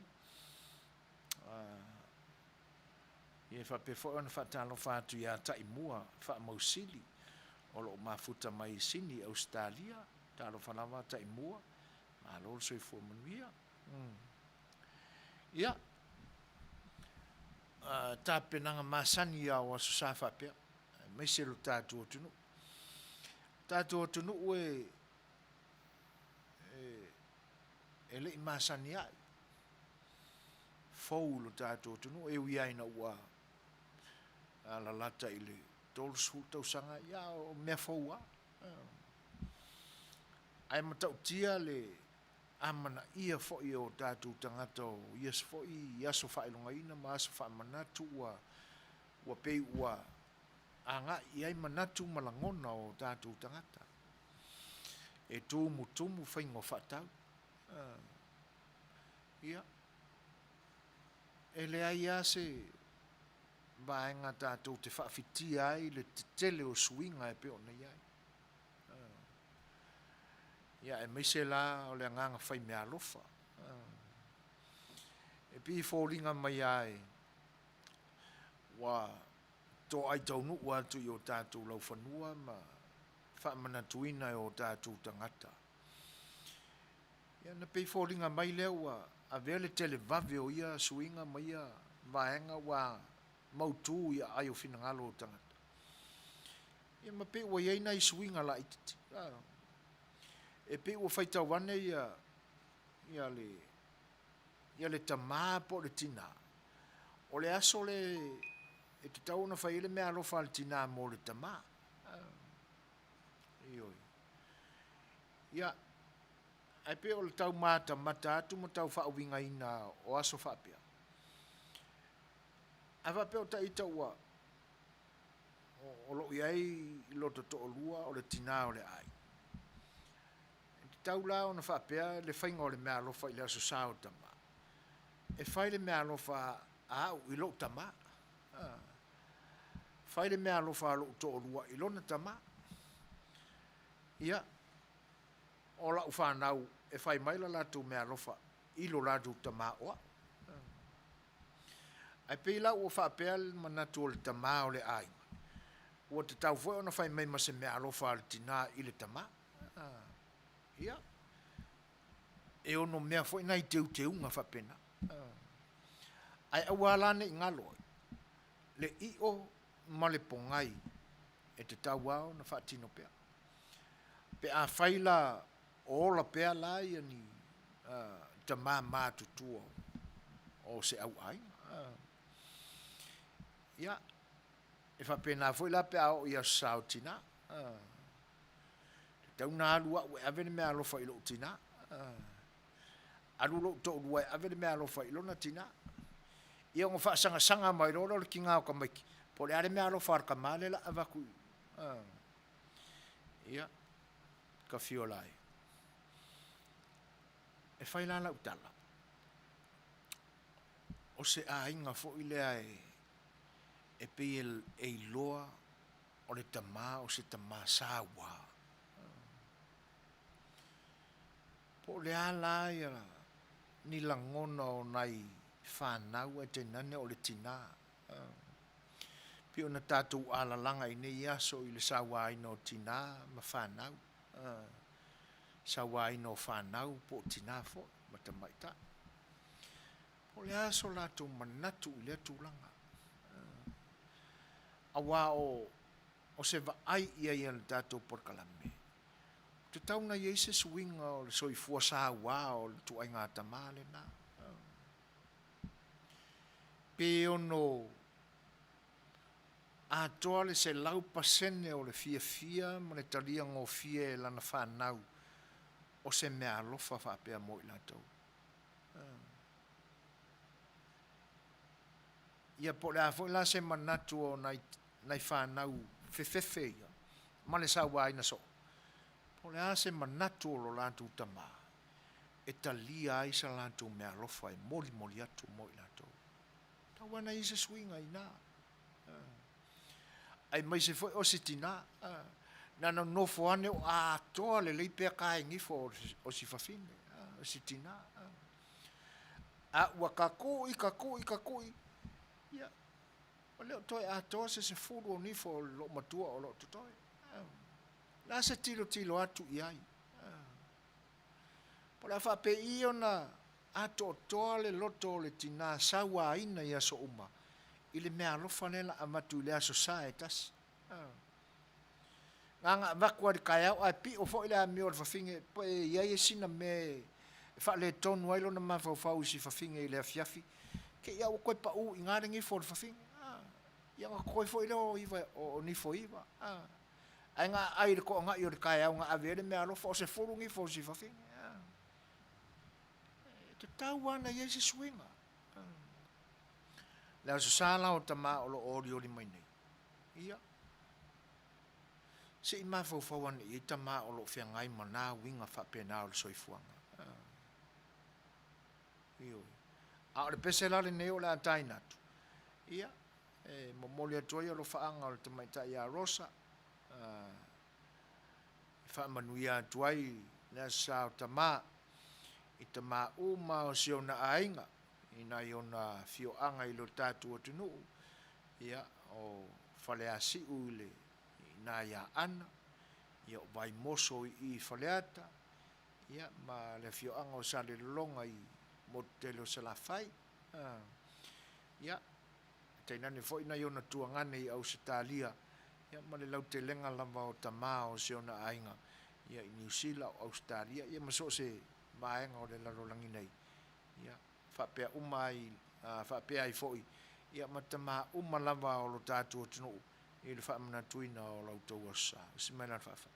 Ia e faapea foi ona faatalofa atu ia Taimua Faamausili o lo o mafuta mai i Sini, Ausetalia. Talofa lava Taimua, malo le soifua manuia. Ia, tapenaga masani ia o Aso Sa faapea, aemaise lo tatou atunuu. O tatou atunuu e, e, e le i masani ai, fou i lo tatou atunuu, e ui lava ina ua lalata i le 30 tausaga, ia o mea fou lava. Ae matautia le amanaia foi o tatou tagata o ia foi aso faailogaina ma aso faamanatu ua pei ua agai i ai manatu ma lagona o tatou tagata. E tumutumu faiga o faatau. Ia, e leai lava se vaega tatou te faafitia ai le tetele o suiga e pei ona i ai. Ia, aemaise la o le agaga fai meaalofa. E pei e foliga mai lava ua toai taunuu atu i o tatou laufanua ma faamanatuina e o tatou tagata. Ia na pei e foliga mai lea ua avea le televave o ia suiga ma ia vaega ua mautu i aai o finagalo o tagata. Ia ma pei ua i ai nai suiga laitiiti. E pei ua faitau ane ia ia le ia le tama po o le tina, o le aso lea e tatau ona fai ai le meaalofa a le tina mo le tama. Ioe. Ia, ae pei o le tau matamata atu ma tau faauigaina o aso faapea, a faapea o taita ua o lo o i ai lota toalua o le tina o le aiga, e tatau la ona faapea le faiga o le meaalofa i le Aso Sa o tama, e fai le meaalofa a au i lou tama, fai le meaalofa a lou toalua i lona tama. Ia, o lau fanau e fai mai la latou meaalofa i lo latou tama o au. Ae pei la ua faapea le manatu o le tama o le aiga, ua tatau foi ona fai mai ma se meaalofa a le tina i le tama. Ia, e ono mea foi nai teuteuga faapena. Ae aua la ne i galo ai le io ma le pogai e tatau lava ona faatino pea. Pe afai la o ola pea la ia ni tama matutua o se auaiga. Ia, e faapena foi la pe a oo i Aso Sa o Tina. E tatau ona alu au e ave le meaalofa i lou tina, alu lou toalua e ave le meaalofa i lona tina. Ia ona faasagasaga mai loa lea o le tiga o tamaiti, po o le a le meaalofa a le tama lea o le a avatu i... Ia, Tafiola e, e fai la lau tala, o se aiga foi lea e pei e iloa o le tama o se tama saua. Po o le a la ni lagona o nai fanau ae tainane o le tina, e pei ona tatou alalaga i nei aso i le sauaina o tina ma fanau, sauaina o fanau po o tina foi ma tamaitai. Po o le a so latou manatu i lea tulaga? Aua o se vaai i ai a le tatou polokalame, ua tatau ona i ai se suiga o le soifua saua o le ituaiga tama lena. Pe ono atoa le 100% o le fiafia ma le talia gofie e lana fanau o se meaalofa faapea mo i latou. Ia po o le a foi la se manatu o nai fanau fefefe ia ma le sauaina soo, po o le a se manatu o lo latou tama e talia ai sa latou meaalofa e molimoli atu mo i latou. E tatau lava ona i ai se suiga i ina. Aemaise foi o se tina, na ona nofo ane o atoa lelei pea tae nifo o si fafine, o si tina. A ua tatui, tatui, tatui, ia, ua le o toe atoa se 10 o nifo o le loomatua o lo o totoe. O le a se tilotilo atu i ai? Po o le a faapei ona atoatoa le loto o le tina sauaina i aso uma i le meaalofa lea o le a avatu i le Aso Sa e tasi. Na ona avatu lava i le taeao ae pio foi le amio a le fafine pe i ai sina mea e faaletonu ai lona mafaufau i si fafine i le afiafi, te i lava ua toe pau i ina le nifo a le fafine, ia ona totoe foi lea o nifo e 9. Ae na aai i le toanai o le taeao na ave ai le meaalofa, o le 10 nifo o si fafine. E tatau lava ona i ai se suiga. Le Aso Sa la o tama o lo o olioli mai nei, ia. Se i mafaufau ane i ai tama o lo o feagai ma na uiga faapena o le soifuaga. Ioe. A o le pese la lenei o le a taina atu, ia, e momoli atu ai alofaaga o le tamaitai ia Rosa, e faamanuia atu ai le Aso Sa o Tama i tama uma o si ona aiga i nai ona afioaga i lo tatou atunuu, ia, o Faleasiu i le ina i Aana, ia o Vaimoso i i Faleata, ia ma le afioaga o Salelologa i motu tele o Salafai. Ia, tainane foi nai ona tuagane i Ausetalia, ia ma le lautelega lava o tama o si ona aiga, ia i Niu Sila, o Ausetalia, ia ma so o se vaega o le lalolagi nei, ia, faapea uma ai, faapea ai foi, ia ma tama uma lava o lo tatou atunuu i le faamanatuina o la outou Aso Sa. Usi mai la le faafetai.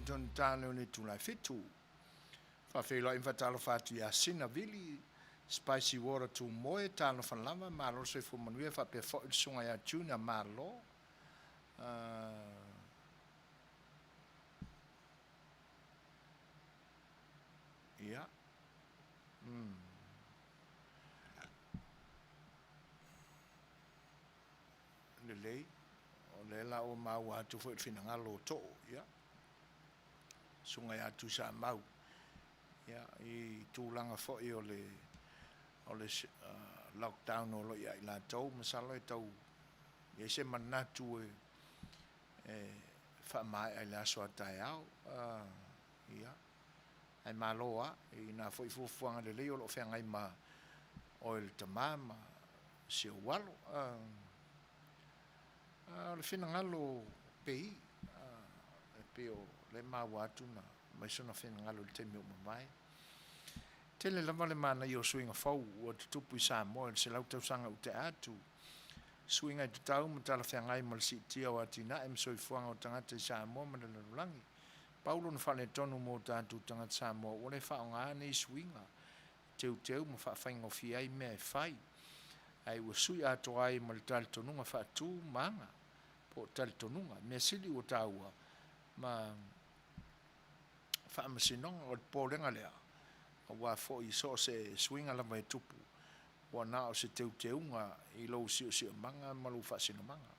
taugata lea o le itula e 7. Faafeiloai ma faatalofa atu ia Sina Vili, Spicy Water Tumoe, talofa lava, malo le soifua manuia faapea foi le susuga ia Junior Malo. Ia. Lelei, o lea la ua maua atu foi le finagalo o Too, ia, susuga ia Tuisamau, ia, i tulaga foi o le, o le lockdown o lo o ia i latou, masalo e tau i ai se manatu e, e faamaea i le aso a taeao, ia, ae malo lava i na foi fuafuaga lelei o lo o feagai ma oe le tama ma si ou alo. O le finagalo pei, e pei o lea e maua atu na aumai sona finagalo i le taimi ua mavae. Tele lava le manaia o suiga fou ua tutupu i Samoa i le 100 tausaga ua tea atu. Suiga e tatau ma talafeagai ma le siitia o atinae ma soifuaga o tagata i Samoa ma le lalolagi. Pau lona faaletonu mo tatou tagata Samoa ua le faaaogaina nei suiga e teuteu ma faafaigofie ai mea e fai, ae ua sui atoa ai ma le talitonuga faatu ma aga, po o talitonuga. Mea sili ua taua ma faamasinoga. O le popolega lea, aua foi so o se suiga lava e tupu, ua na o se teuteuga i lou siosiomaga ma lou faasinomaga,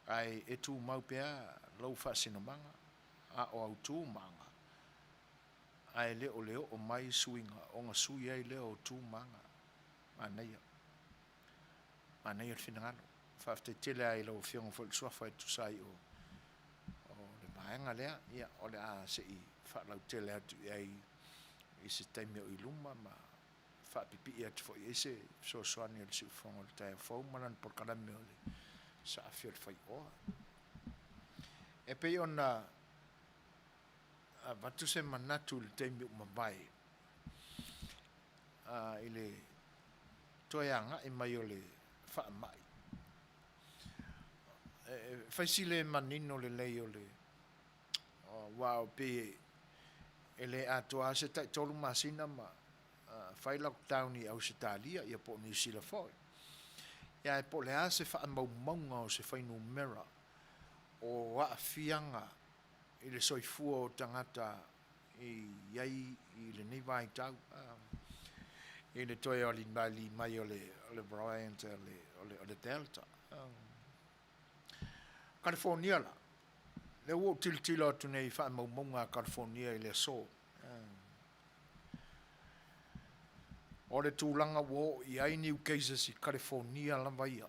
ae e tumau pea lou faasinomaga a o autu ma aga, ae le o le oo mai suiga ona sui ai lea o tu ma aga. Manaia. Manaia le finagalo. Faafetai tele lava i lau Afioga foi i le Suafa e tusa ai o le vaega lea. Ia, o le a se i faalautele atu i ai i se taimi o i luma ma faapipii atu foi i ai se fesoasoani a le Siufofoga o le Taeao Fou ma lana polokalame o le Saafi o le Faioa. E pei ona avatu se manatu i le taimi ua mavae i le toe agai mai o le faamai, e fai si le manino lelei o le aua e pei e le atoa lava se tai 3 masina ma fai lockdown i Ausetalia ia po o Niu Sila foi. Ia ae po o le a se faamaumauga o se fuainumera o aafiaga i le soifua o tagata e i ai i lenei vaitau i le toe aliali mai o le variant o le Delta. Kalifonia la, lea ua ou tilotilo atu nei i faamaumauga a Kalifonia i le aso. O le tulaga ua oo i ai new cases i Kalifonia lava ia,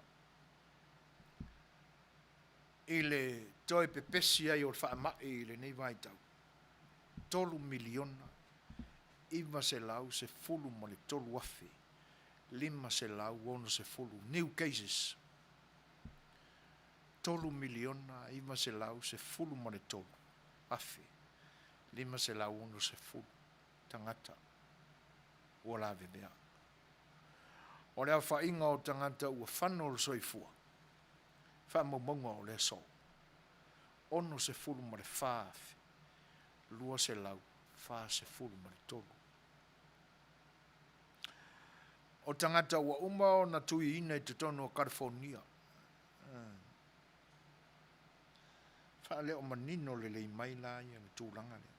i le toe pepesi ai o le faamai i lenei vaitau, 3,913,560 new cases. 3,913,560 tagata ua lavevea. O le aofaiga o tagata ua fano le soifua, faamaumauga o le aso, 64,243. O tagata ua uma ona tuiina i totonu o Kalifonia, faaleomanino lelei mai la ia le tulaga lea.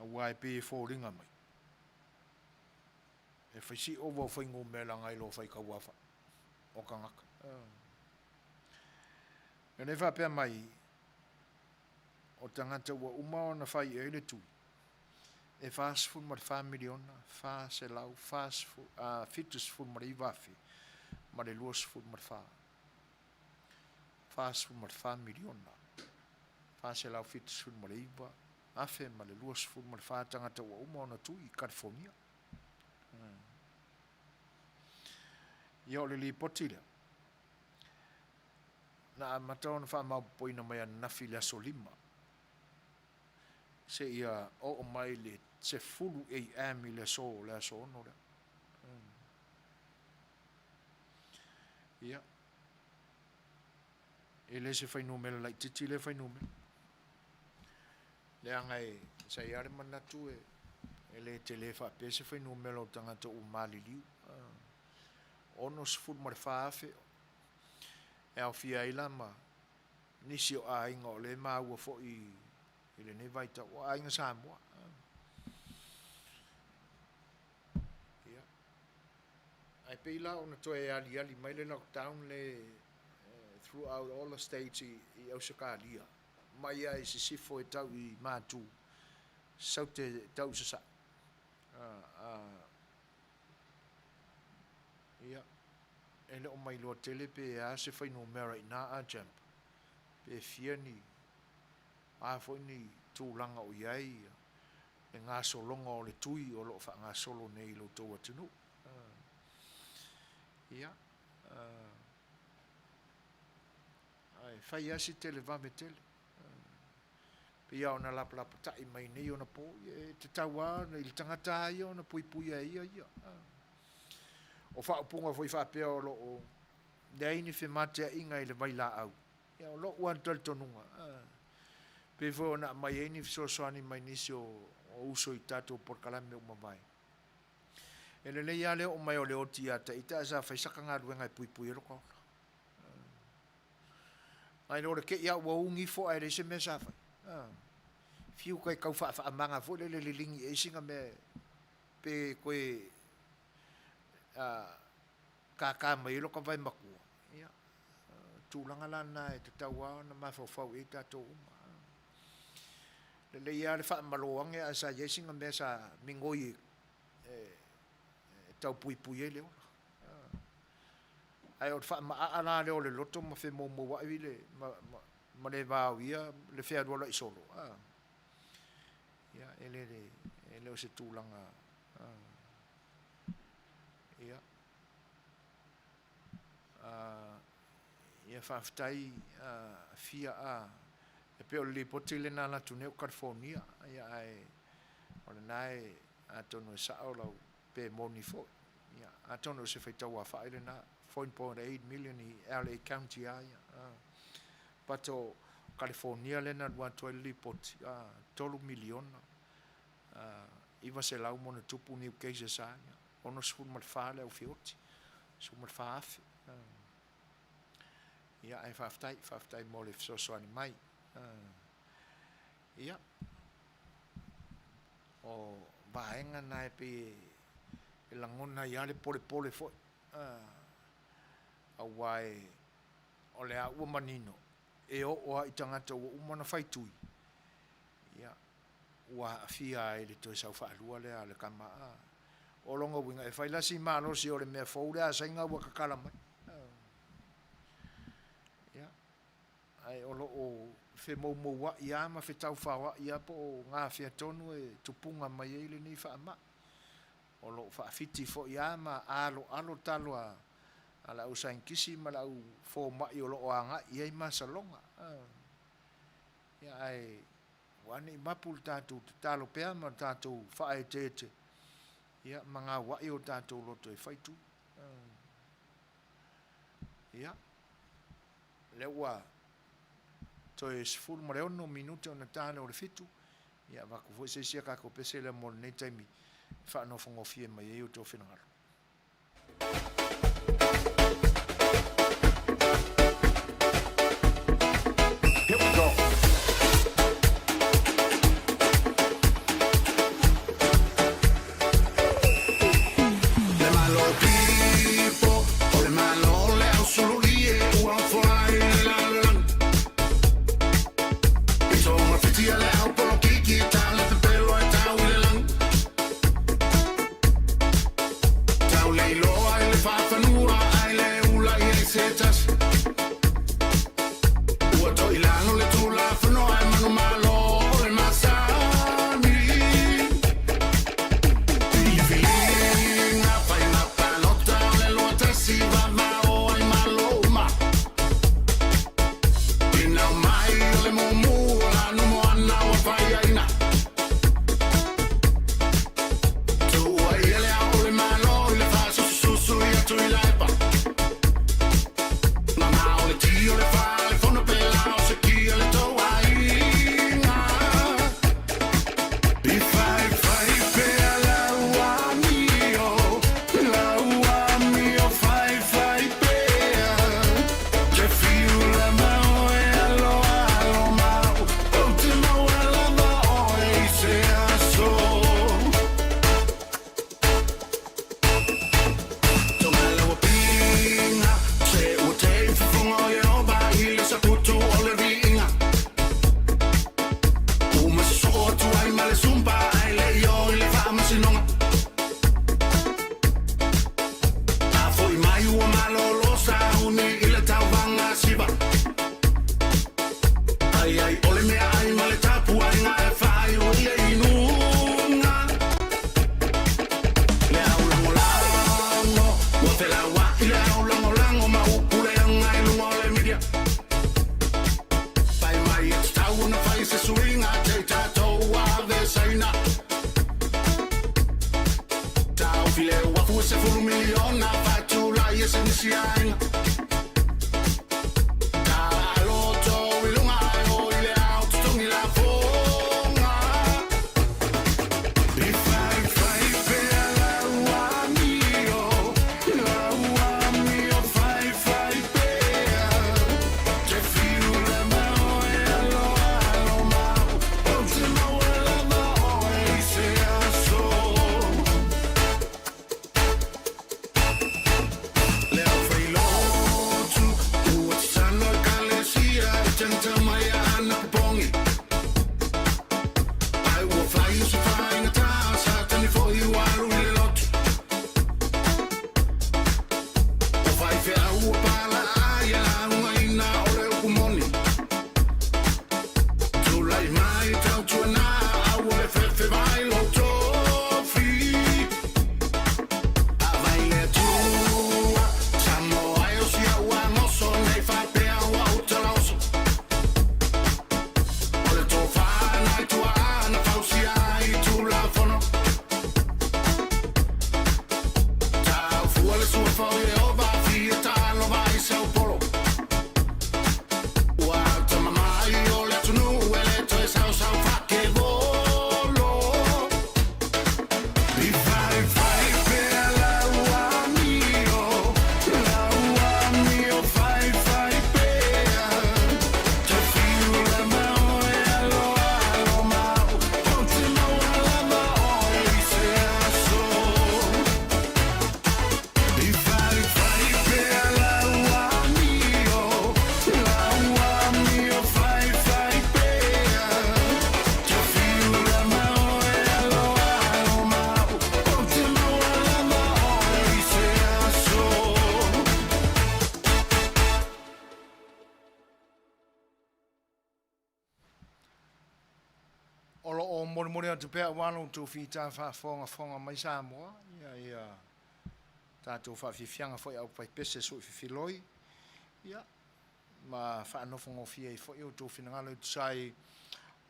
Aua e pei e foliga mai, e fai si ova o fuainumera nai lo faitau aofai o tagata. O lea e faapea mai, o tagata ua uma ona fai i ai le tui, e 44 miliona, 479 afe ma le 24. 44 miliona, 479 afe ma le 24 tagata ua uma ona tui i Kalifonia. Ia o le lipoti lea, na amata ona faamaopoopoina mai ananafi i le aso 5, seia oo mai le 10 AM i le aso, le aso 6 lea. Ia. E le se fuainumera laitiiti lea fuainumera. Leaga e, sa i ai lava le manatu e, e le tele faapea se fuainumera o tagata ua maliliu. 64,000 e aofia ai la ma nisi o aiga o lea e maua foi i lenei vaitau, o aiga Samoa. Ia. Ae pei la ona toe aliali mai le lockdown le throughout all the states i, i Ausetalia, mai lava i sisifo e tau i Matu, Saute e tau i Sasae. Ia, e le o mailoa tele pe a se fuainumera i ina a Jump, pe fia ni, a foi ni tulaga o i ai le gasologa o le tui o lo o faagasolo nei i lo outou atunuu. Ia, ae fai lava si televave tele. Pei lava ona lapalapatai mai nei ona po, e tatau lava i le tagata lava ia ona puipuia e ia ia. O faaupuga foi faapea o lo o leai ni femateaiga i le vailaau, ia o lou lava talitonuga, pei foi ona aumai ai ni fesoasoani mai nisi o uso i tatou polokalame ua mavae. E lelei lava le oo mai o le oti ia te ita ae sa fai saka galuega e puipui ai lota ola. Nai lo le te i lava ua ugi ifo ae leai se mea sa fai. Fiu e tau faafaamaga foi lele e liligi i ai sina mea pe toe kaka mai ai lota vae matua. Ia, o tulaga la na e tatau lava ona mafaufau i ai tatou uma. Lelei lava le faamalo ane ae sa i ai sina mea sa migoi e tau puipui ai le ola. Ae o le faamaaa la lea o le loto ma femoumouai le, ma, ma, ma le vaoia le fealualuai solo, a, ia, e le, e le o se tulaga, a, ia, a, ia faafetai a, fia a, e pei o le lipoti lena alu atu nei o California, ia, ae o lena e, atonu e sao lau, pe moni foi. Ia, atonu o se faitau aofai lena, 4.8 million i LA County lava ia. But o California lea na alu atu ai le lipoti, 3 miliona, 900 ma ona tupu new cases lava ia, 64 le au feoti, 14,000. Ia, ae faafetai, faafetai mo le fesoasoani mai. Ia, o vaega na e pei e lagona ai lava le polepole foi, aua e, o le a ua manino, e oo lava i tagata ua uma ona fai tui, ia, ua aafia ai i le toe sau faalua lea a le tama. O lona uiga, e fai la si malosi o le mea fou lea a Saina ua tatala mai. Ia, ae o lo o femoumoua'i lava ma fetaufaoa'i lava po o gafea tonu e tupuga mai ai lenei faamai. O lo o faafiti foi lava ma aloalo talo a le au saienitisi ma le au fomai o lo o agai i ai masaloga. Ia ae aua ne i mapu le tatou tatalo pea ma le tatou faaeteete ia ma gauai o tatou loto e fai tui. Ia, lea ua toe 16 minute ona ta lea o le fitu, ia avatu foi se isi a tatou pese lea mo lenei taimi e faanofonofie mai ai outou finagalo. Here we go. Le Malo tipo, o le Malo le ausululi e ua fola i le lalolagi. I tonga fitia le au polokiki, ta le pepelo e tau i le lagi. Fai ai o le meaai ma le tapuaiga e faaiu i le inuga. Le au lagolago ua felauai le au lagolago ma upu leaga i luga o le media. Fai mai e tatau ona fai se suiga te i tatou avesaina. Taofi le uafu e 10 miliona faatulai e se nisi aiga. Tala loto i luga ae o i le ao totogi lafoga. I faifai pea lau amio, lau amio faifai pea. Te fiu lava oe alo alo mau, ou te maua lava oe i se aso. Le au failotu ua tatalo ekalesia e tagita mai aana popogi. Ai ua fai o se faigata, Satani foi ua alu i le lotu. O faifeau ua palaai e laugaina o le upu moni. Tulai mai tautuana aua le fefe vai lou tofi. A vai le Atua, Samoa e o si au agoso nei faapea ua ou talaoso. O le tofa nai tuaa na fausia ai Tulafono. Taufua le suafa o Ieova fia talo vai sau polo. Ua tamamai o le atunuu e le toe sausau faakevolo. I faifai pea lau amio, lau amio faifai pea. Te fiu lava oe alo alo mau, ou te maua lava oe i se aso. I faifai pea lau amio, lau amio faifai pea. Te fiu lava oe alo alo mau, ou te maua lava oe i se aso. O lo o molimoli atu pea aua lo outou fita faafogafoga mai Samoa, ia ia tatou faafiafiaga foi au paipese sui fifiloi, ia ma faanofogofie ai foi outou finagalo e tusa ai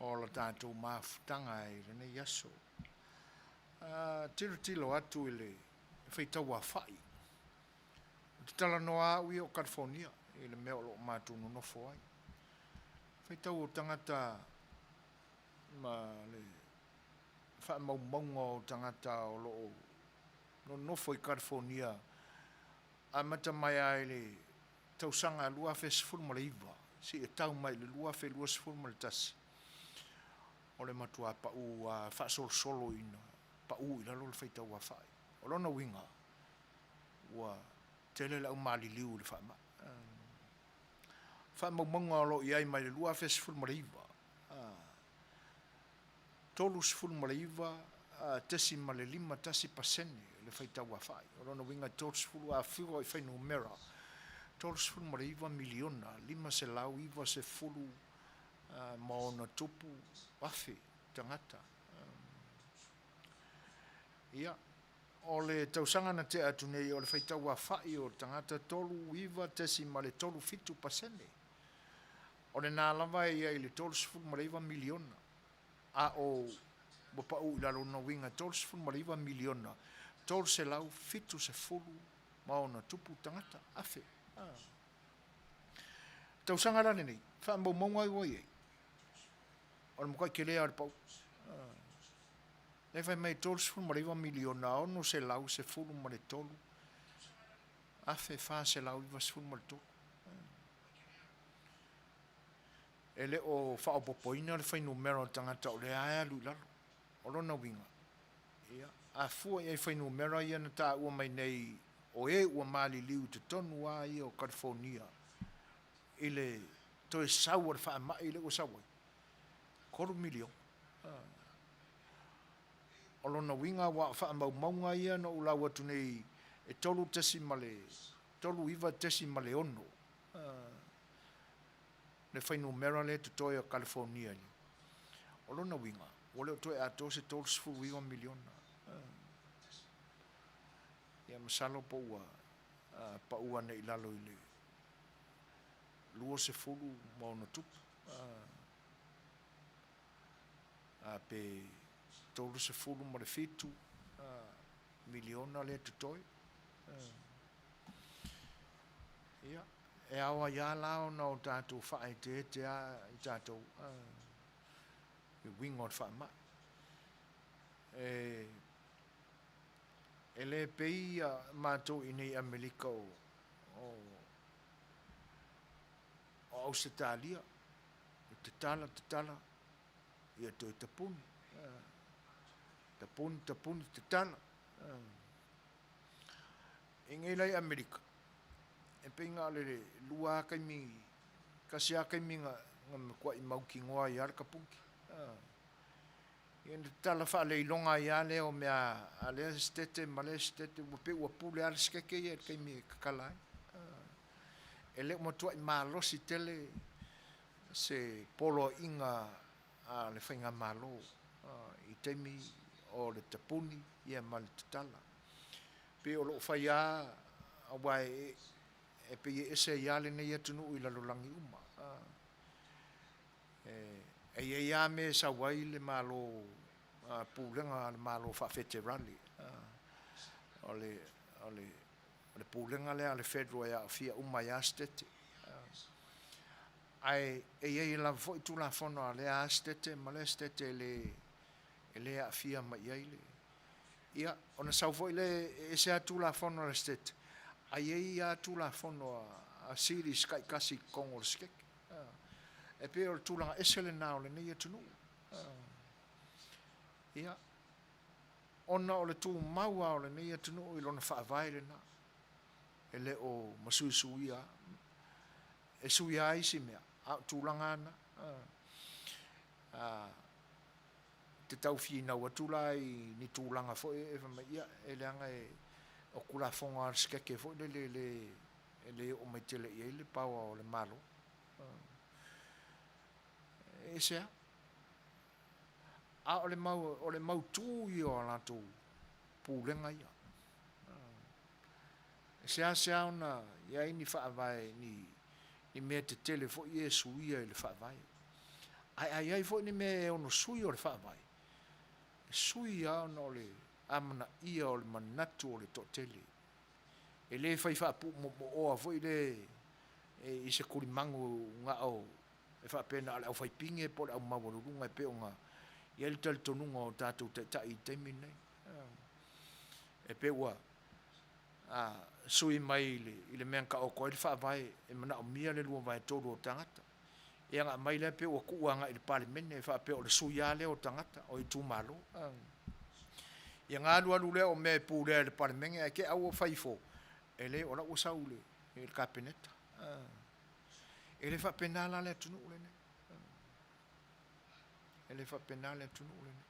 o la tatou mafutaga i lenei aso. Tilotilo atu i le faitau aofai. Ou te talanoa au ia o California i le mea o lo o matou nonofo ai. Faitau o tagata ma le faamaumauga o tagata o lo o nonofo i California amata mai lava i le tausaga 2019 seia tau mai i le 2021, o le matua pau faasolosolo ina pau i lalo le faitau aofai. O lona uiga, ua tele le au maliliu i le faamai. Faamaumauga o lo o i ai mai le 2019, 39.51% le faitau aofai. O lona uiga e 30 a fiu i fuainumera, 39 miliona 590 ma ona tupu afe tagata. Ia, o le tausaga na tea atu nei o le faitau aofai o tagata 39.37%. O lena lava e i ai i le 39 miliona, a o ua pau i lalo ona uiga e 39 miliona 370 ma ona tupu tagata afe. Tausaga la lenei, faamaumauga ai ua i ai, o le matuai tele lava o le pau. Lea fai mai e 39 miliona 613 afe 493. E le o faaopoopoina le fuainumera o tagata o lea e alu i lalo. O lona uiga, ia, a fua i ai fuainumera ia na taua mai nei o e ua maliliu i totonu lava ia o California i le toe sau o le faamai lea ua sau ai, 3 miliona. O lona uiga aua o faamaumauga ia na ou lau atu nei e 3.39.6. Le fuainumera lea e totoe o Kalifonia i le. O lona uiga, ua le o toe atoa se 39 miliona. Ia masalo po ua pau ane i lalo i le 20 ma ono tupu, pe 37 miliona lea e totoe. Ia, e ao ai lava la ona o tatou faaeteete lava i tatou i uiga o le faamai. E le pei matou i inei i Amerika o Ausetalia, e tatala tatala, ia toe tapuni, tapuni tapuni tatala. I nei la i Amerika, e pei na o le lua lava taimi, tasi lava taimi na matuai mautinoa ai lava le tapuni. Ia ona tatala faaleiloga ai lava lea o mea a lea Setete ma lea Setete, ua pei ua pule lava le Setete ia i le taimi e tatala ai. E le o matuai malosi tele se poloaiga a le Faigamalo i taimi o le tapuni ma le tatala. Pei o lo o fai lava aua e pei e ese ai lava lenei atunuu i lalolagi uma. E i ai lava mea e sau ai le Malo, pulega a le Malo faa-Feterale, o le pulega lea a le Federal e aafia uma ai lava Setete. Ae e i ai lava foi Tulafono a lea Setete ma lea Setete e le aafia mai i ai le... Ia, ona sau foi lea e ese lava Tulafono a le Setete, ae i ai lava Tulafono a cities taitasi i totonu o le Setete. E pei o le tulaga ese lena o lenei atunuu. Ia, ona o le tumau lava o lenei atunuu i lona faavae lena, e le o masuisuia lava. E sui lava isi mea, a o tulaga lava na. E te tau finau atu la i ni tulaga foi e fai mai, ia, e leaga o Tulafono lava a le Setete foi lele e le oo mai tele i ai le power o le Malo. E ese lava. A o le mautu ia o a latou pulega ia. E seasea ona i ai ni faavae, ni mea tetele foi ia e suia i le faavae. Ae a i ai foi ni mea e ono sui o le faavae, e sui lava ona o le amanaia o le manatu o le toatele. E le fai faapuumoomoa foi le i se tulimanu na o e faapea na o le aufaipine po o le aumaualuluga e pei ona i ai le talitonuga o tatou taitai i le taimi lenei. E pei ua sui mai i le mea na taoto ai le faavae e manaomia le 2/3 o tagata. Ia ona aumai lea pei ua tuu agai i le Palemene e faapea o le sui lava lea o tagata o itumalo. Ia ona alu alu lea o mea e pulea e le Palemene ae te i lava ua fai ifo, e leai o la ua sau i le Kapeneta. E le faapena la le atunuu lenei. E le faapena le atunuu lenei.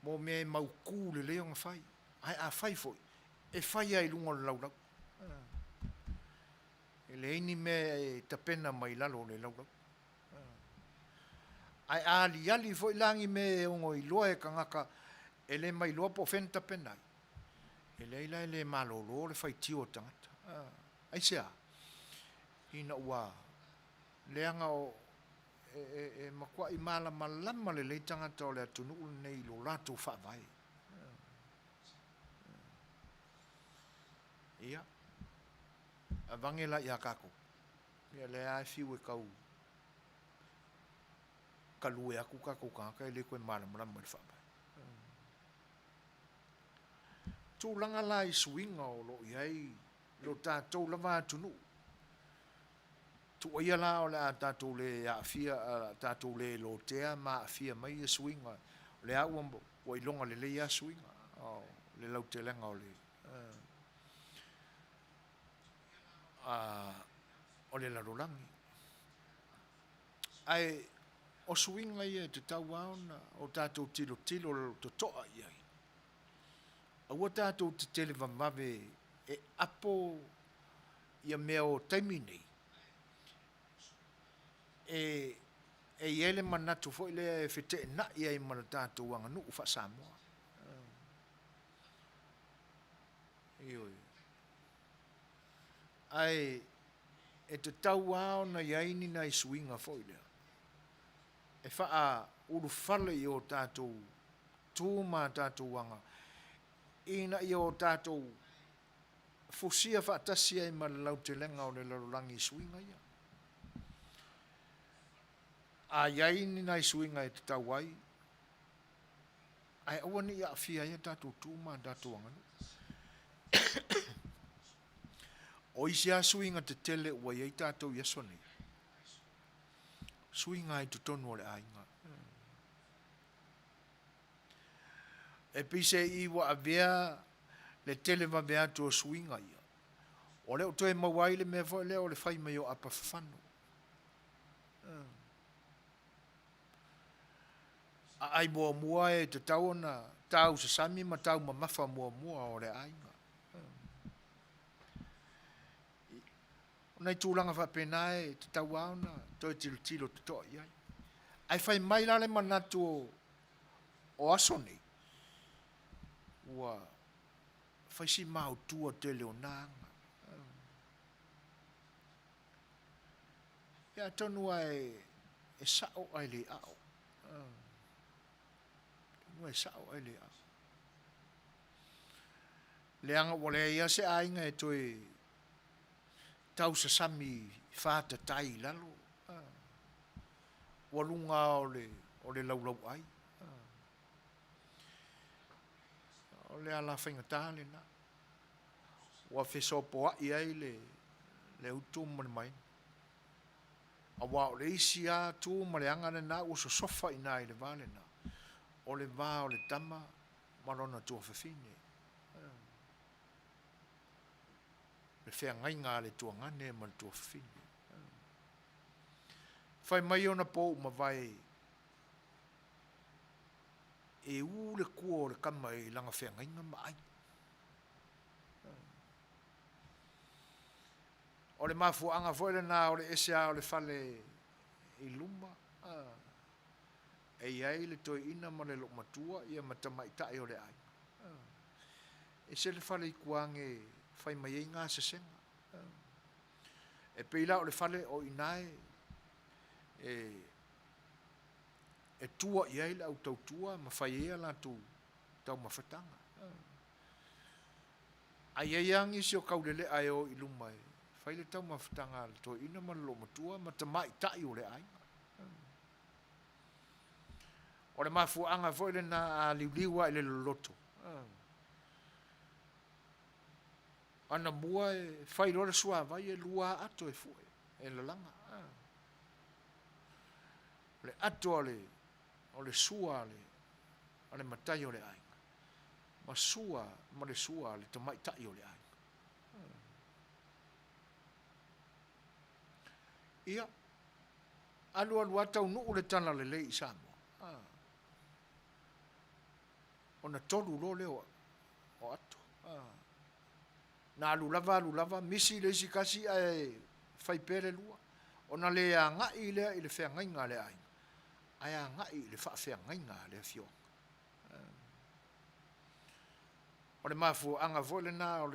Mo mea e mautu lelei ona fai. Ae a fai foi, e fai lava i luga o le laulau. E leai ni mea e tapena mai lalo o le laulau. Ae a aliali foi la ni mea e ono iloa e tagata e le mailoa po o fea na tapena ai, e leai la e le malolo le faitio a tagata. Aisea? Ina ua leaga o e matuai malamalama lelei tagata o le atunuu lenei i lo latou faavae. Ia, aveane la ia tatou, ia lea lava e fiu e tau talue atu tatou tagata e le toe malamalama i le faavae. Tulaga la i suiga o lo o i ai lo tatou lava atunuu, tuuaia la o le a tatou le aafia, tatou le lotea ma aafia mai ia suiga, o lea lava ua iloga lelei lava suiga o le lautelega o le o le lalolagi. Ae o suiga ia e tatau lava ona o tatou tilotilo totoa i ai. Aua tatou te televavave e apo ia mea o taimi nei. E e i ai le manatu foi lea e feteenai ai ma le tatou aganuu faa-Samoa. Ioe. Ae e tatau lava ona i ai ni nai suiga foi lea e faaulufale i o tatou tu ma a tatou aga ina ia o tatou fusia faatasi ai ma le lautelega o le lalolagi i suiga ia. A i ai ni nai suiga e tatau ai, ae aua ne i aafia ai a tatou tu ma a tatou aganuu. O isi lava suiga tetele ua i ai tatou i aso nei, suiga i totonu o le aiga. E pei se i ua avea le tele vave atu o suiga ia, ua le o toe maua ai le mea foi lea o le fai mai o apa fafano. A ai muamua e tatau ona tausasami ma taumamafa muamua o le aiga. O nai tulaga faapena e tatau lava ona toe tilotilo totoa i ai. Ae fai mai la le manatu o aso nei, ua fai si maotua tele o na aga. Ia atonu lava e sao ae le ao. Atonu e sao ae le ao. Leaga ua leai lava se aiga e toe tausasami fatatai i lalo, ua luga lava o le laulauai. O le ala faigata lena, ua fesopoai ai le utu ma le maina. Aua o le isi lava tu ma le aga lena ua sosofa i ina i le va lena, o le va o le tama ma lona tuafafine. Le feagaiga a le tuagane ma le tuafafine. Fai mai ona po ua mavae e u le kua o le tama i lana feagaiga ma ai. O le mafuaaga foi lena o le ese lava o le fale i luma, e i ai le toeaina ma le loomatua ia ma tamaitai o le aiga. Ese le fale i tua ane e fai mai ai gasesega. E pei la o le fale o i ina e tua i ai le au tautua ma fai ai a latou taumafataga. Ae i ai lava nisi o taulelea e o i luma e fai le taumafataga a le toeaina ma le loomatua ma tamaitai o le aiga. O le mafuaaga foi lena a liuliu lava i le loloto, anamua e fai loa le suavai e lua lava ato e fue, e lalaga. O le ato o le sua a le matai o le aiga, ma sua ma le sua a le tamaitai o le aiga. Ia, alu alu lava taunuu le talalelei i Samoa, ona tolu loa lea o ato. Na alu lava alu lava misi le isi tasi ae fai pea le lua, ona le agai lea i le feagaiga a le aiga, ae agai i le faafeagaiga a le afioaga. O le mafuaaga foi lena o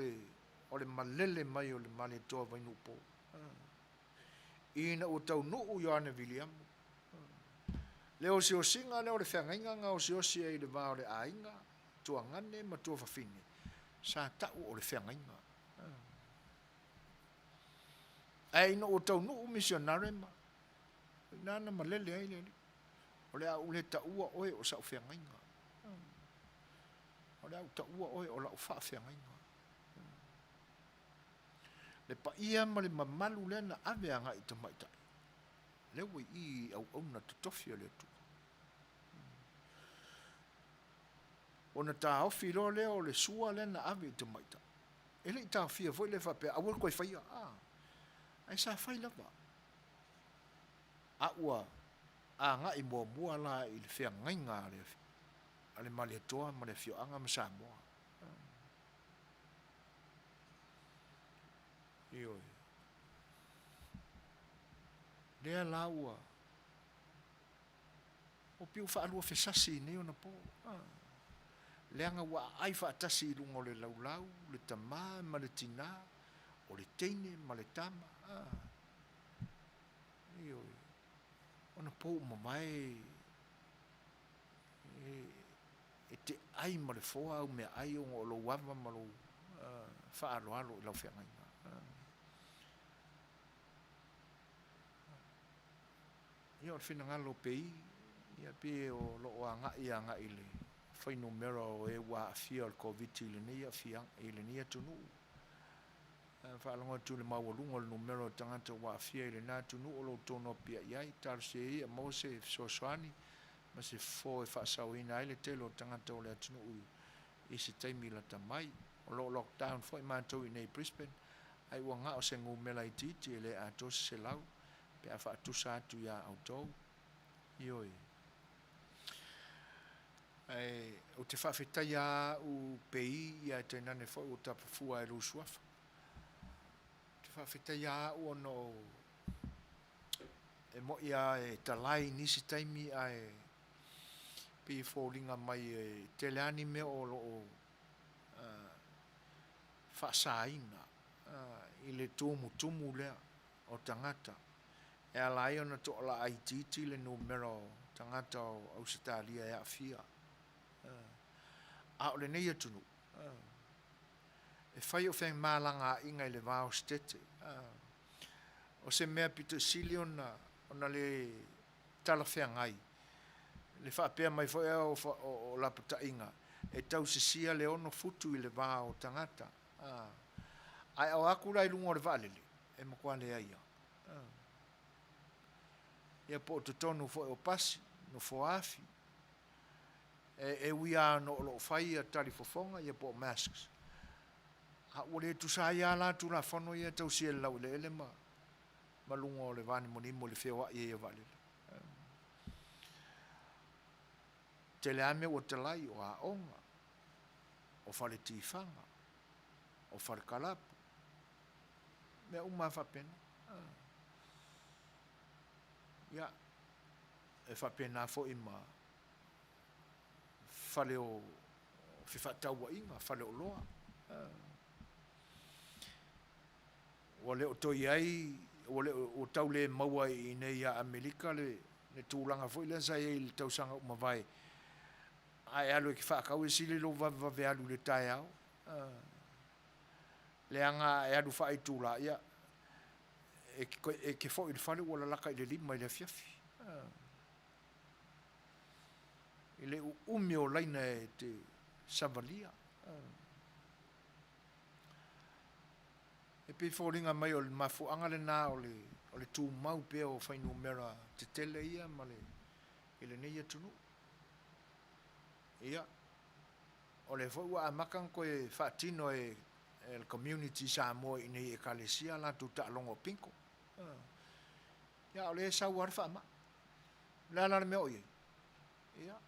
le malele mai o le Malietoa Vainuupo ina ua taunuu Ioane Viliamu. Le osiosiga lea o le feagaiga na osiosi ai i le va o le aiga, tuagane ma tuafafine, sa tau o le feagaiga. Ae ina ua taunuu misionare ma, o i ina na malele ai le alii. O le a ou le taua oe o sau feagaiga. O le a ou taua oe o lau faafeagaiga. Le paia ma le mamalu lea na ave agai i tamaitai, lea ua i i i auauna totofi a le Atua. Ona taofi loa lea o le sua lea na ave i tamaitai. E le i taofia foi lea faapea aua le toe faia, ae sa fai lava. A ua agai muamua la i le feagaiga a le Malietoa ma le afioaga ma Samoa. Ioe. Lea la ua ua pei ua faaluafesasi i nei ona po, leaga ua aai faatasi i luga o le laulau le tama ma le tina, o le teine ma le tama, ioe, ona po ua mavae e te ai ma le foa au meaai ona o lou ava ma lou faaaloalo i lau feagaiga. Ia o le finagalo o Pei, ia pei o lo o agai agai i le fuainumera o e ua aafia o le Koviti i lenei aafiaga i lenei atunuu. A faalogo atu i le maualuga o le numera o tagata ua aafia i lena atunuu o lo o outou nopiai ai, talosia ia maua se fesoasoani ma se fofo e faasaoina ai le tele o tagata o le atunuu i se taimi lata mai. O lo o lockdown foi matou i inei i Brisbane, ai ua ga'o se numera itiiti e le atoa se 100 pe a faatusa atu iā outou. Ioe. Ae ou te faafetaia a'u pei ia ae tainane foi ua tapafua e lou suafa. Ou te faafetaia a'u ona o e mo'i a e talai i nisi taimi ae pei e foliga mai e tele a ni mea o lo o faasaina i le tumutumu lea o tagata e ala ai ona toalaitiiti le numera o tagata o Ausetalia e aafia. A o lenei atunuu, e fai o femalagaaiga i le va o Setete. O se mea pito i sili ona le talafeagai le faapea mai foi o lapataiga e tausisia le 6 futu i le va o tagata. Ae a o atu la i luga o le vaalele, e matua leai lava. Ia po o totonu foi o pasi, nofoa afi, e ui lava ona o lo o fai ia talifofoga ia po o masks, a ua le tusa ai lava la Tulafono ia e tausia e le laueleele ma luga o le vanimonimo i le feoai ai o vaalele. Tele lava mea ua talai, o aoga, o fale tifaga, o fale kalapu, mea uma lava faapena. Ia, e faapena foi ma fale o fefaatauaiga, fale oloa. Ua le o toe i ai, ua le o, ua tau le maua i inei ia Amerika le tulaga foi lea sa i ai i le tausaga ua mavae, a e alu e te faatau e sili lou vavevave alu i le taeao, leaga a e alu faaitula, ia, e te foi i le fale ua lalata i le 5 i le afiafi. I le uumi o laina e te savalia. E pei e foliga mai o le mafuaaga lena o le tumau pea o fuainumera tetele ia ma le, i lenei atunuu. Ia, o lea foi ua amata ona toe faatino e le community Samoa i inei i Ekalesia a latou taaloga o bingo. Ia, a o lea e sau lava le faamai. O le a la le mea o i ai? Ia,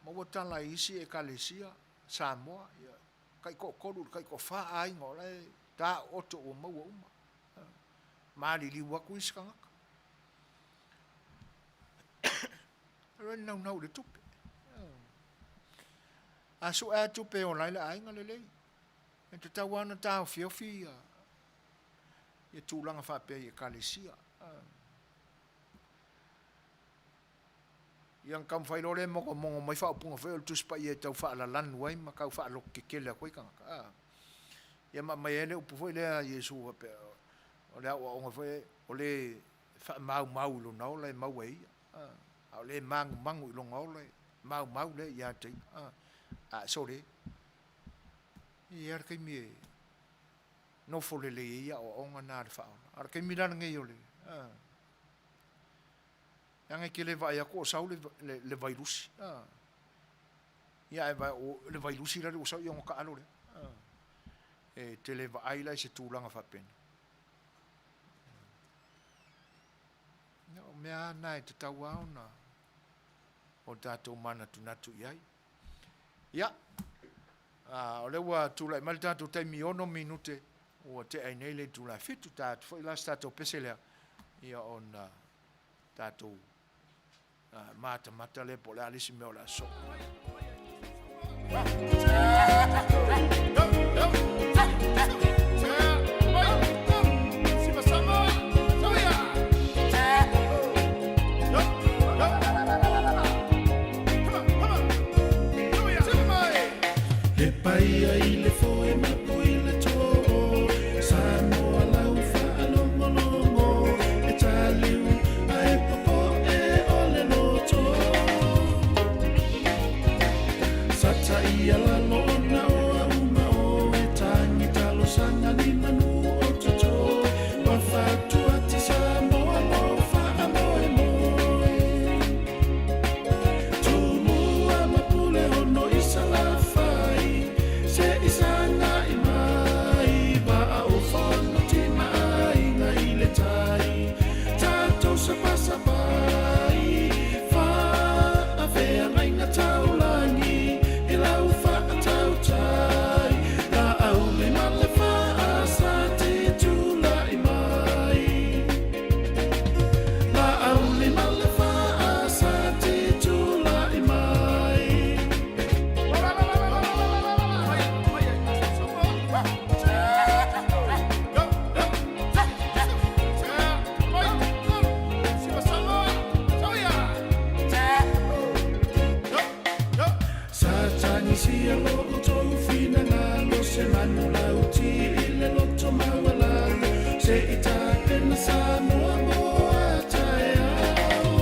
maua tala i isi Ekalesia Samoa, ia, taitoatolu i le taitoafa aiga o la e taooto ua maua uma. Maliliu atu isi tagata. Alu ai le naunau i le tupe. A sue lava tupe e ola ai le aiga, lelei. E tatau lava ona taofiofi ia, ia tulaga faapea i ekalesia. Ia ona taumafai loa lea e mogomogo mai faaupuga foi ia o le Tusi Paia e tau faalalanu ai ma tau faalototetele atu ai tagata, a. Ia ma aumai ai le upu foi lea a Iesu faapea, o le aoaoga foi, o le faamaumau i lona ola e maua e ia, a. A o le manumanu i lona ola e maumau lea ia te ia, a. A sole, e i ai lava le taimi e nofo lelei ai aoaoga na a le Faaola. A o le taimi la lenei o le, a. Leaga e te le vaai atu o sau le vailusi. Ia ae vaai o le vailusi la ua sau ia ona taalo lea. E te le vaai la i se tulaga faapena. Ia o mea lava na e tatau lava ona o tatou manatunatu i ai. Ia, o lea ua tulai mai le tatou taimi 6 minute ua tea ai nei le itula e 7. Ta atu foi la se tatou pese lea, ia ona tatou matamata lea po o le a le isi mea o le a soo. He paia i le foe mapu i le tō Samoa lau faalogologo E taliu ae popoe o le loto Sataia lalo ona o au ma oe Tagi talosaga ni manu o totoe Ua fatuati Samoa mo faamoemoe Tumua ma Puleono i Salafai Se i sagai mai Vaa o Fonoti ma Aiga i le Tai Tatou sapasapai Faafeagaiga taulagi I lau faatautai Laauli ma le Faasa te tulai mai Laauli ma le Faasa te tulai mai. Sa tagisia lo outou finagalo se manulauti i le loto maualalo se i tapena Samoa mo a taeao.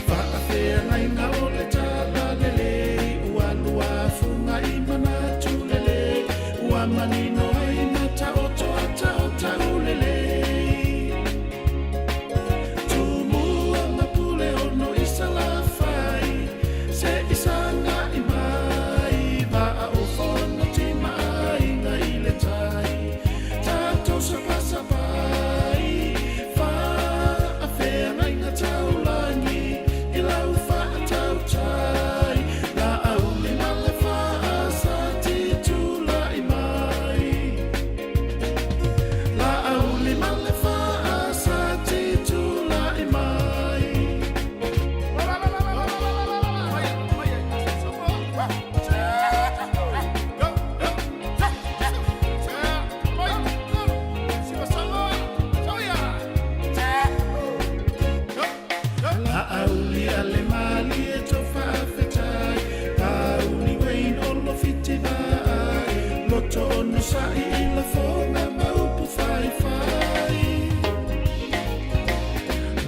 Faafeagaiga o le talalelei ua luafuga i manatu lelei ua manino ai ma taoto ata o taulelei. Tumua ma Puleono i Salafai se i sagai mai Vaa o Fonoti ma Aiga i le Tai tatou sapasapai Faafeagaiga taulagi i lau faatautai Laauli ma le Faasa te tulai mai Laauli ma le Faasa te tulai mai. Laauli a le malie to faafetai Pauli Wayne Olo Fiti Vaai Loto onosai i lafoga ma upu faifai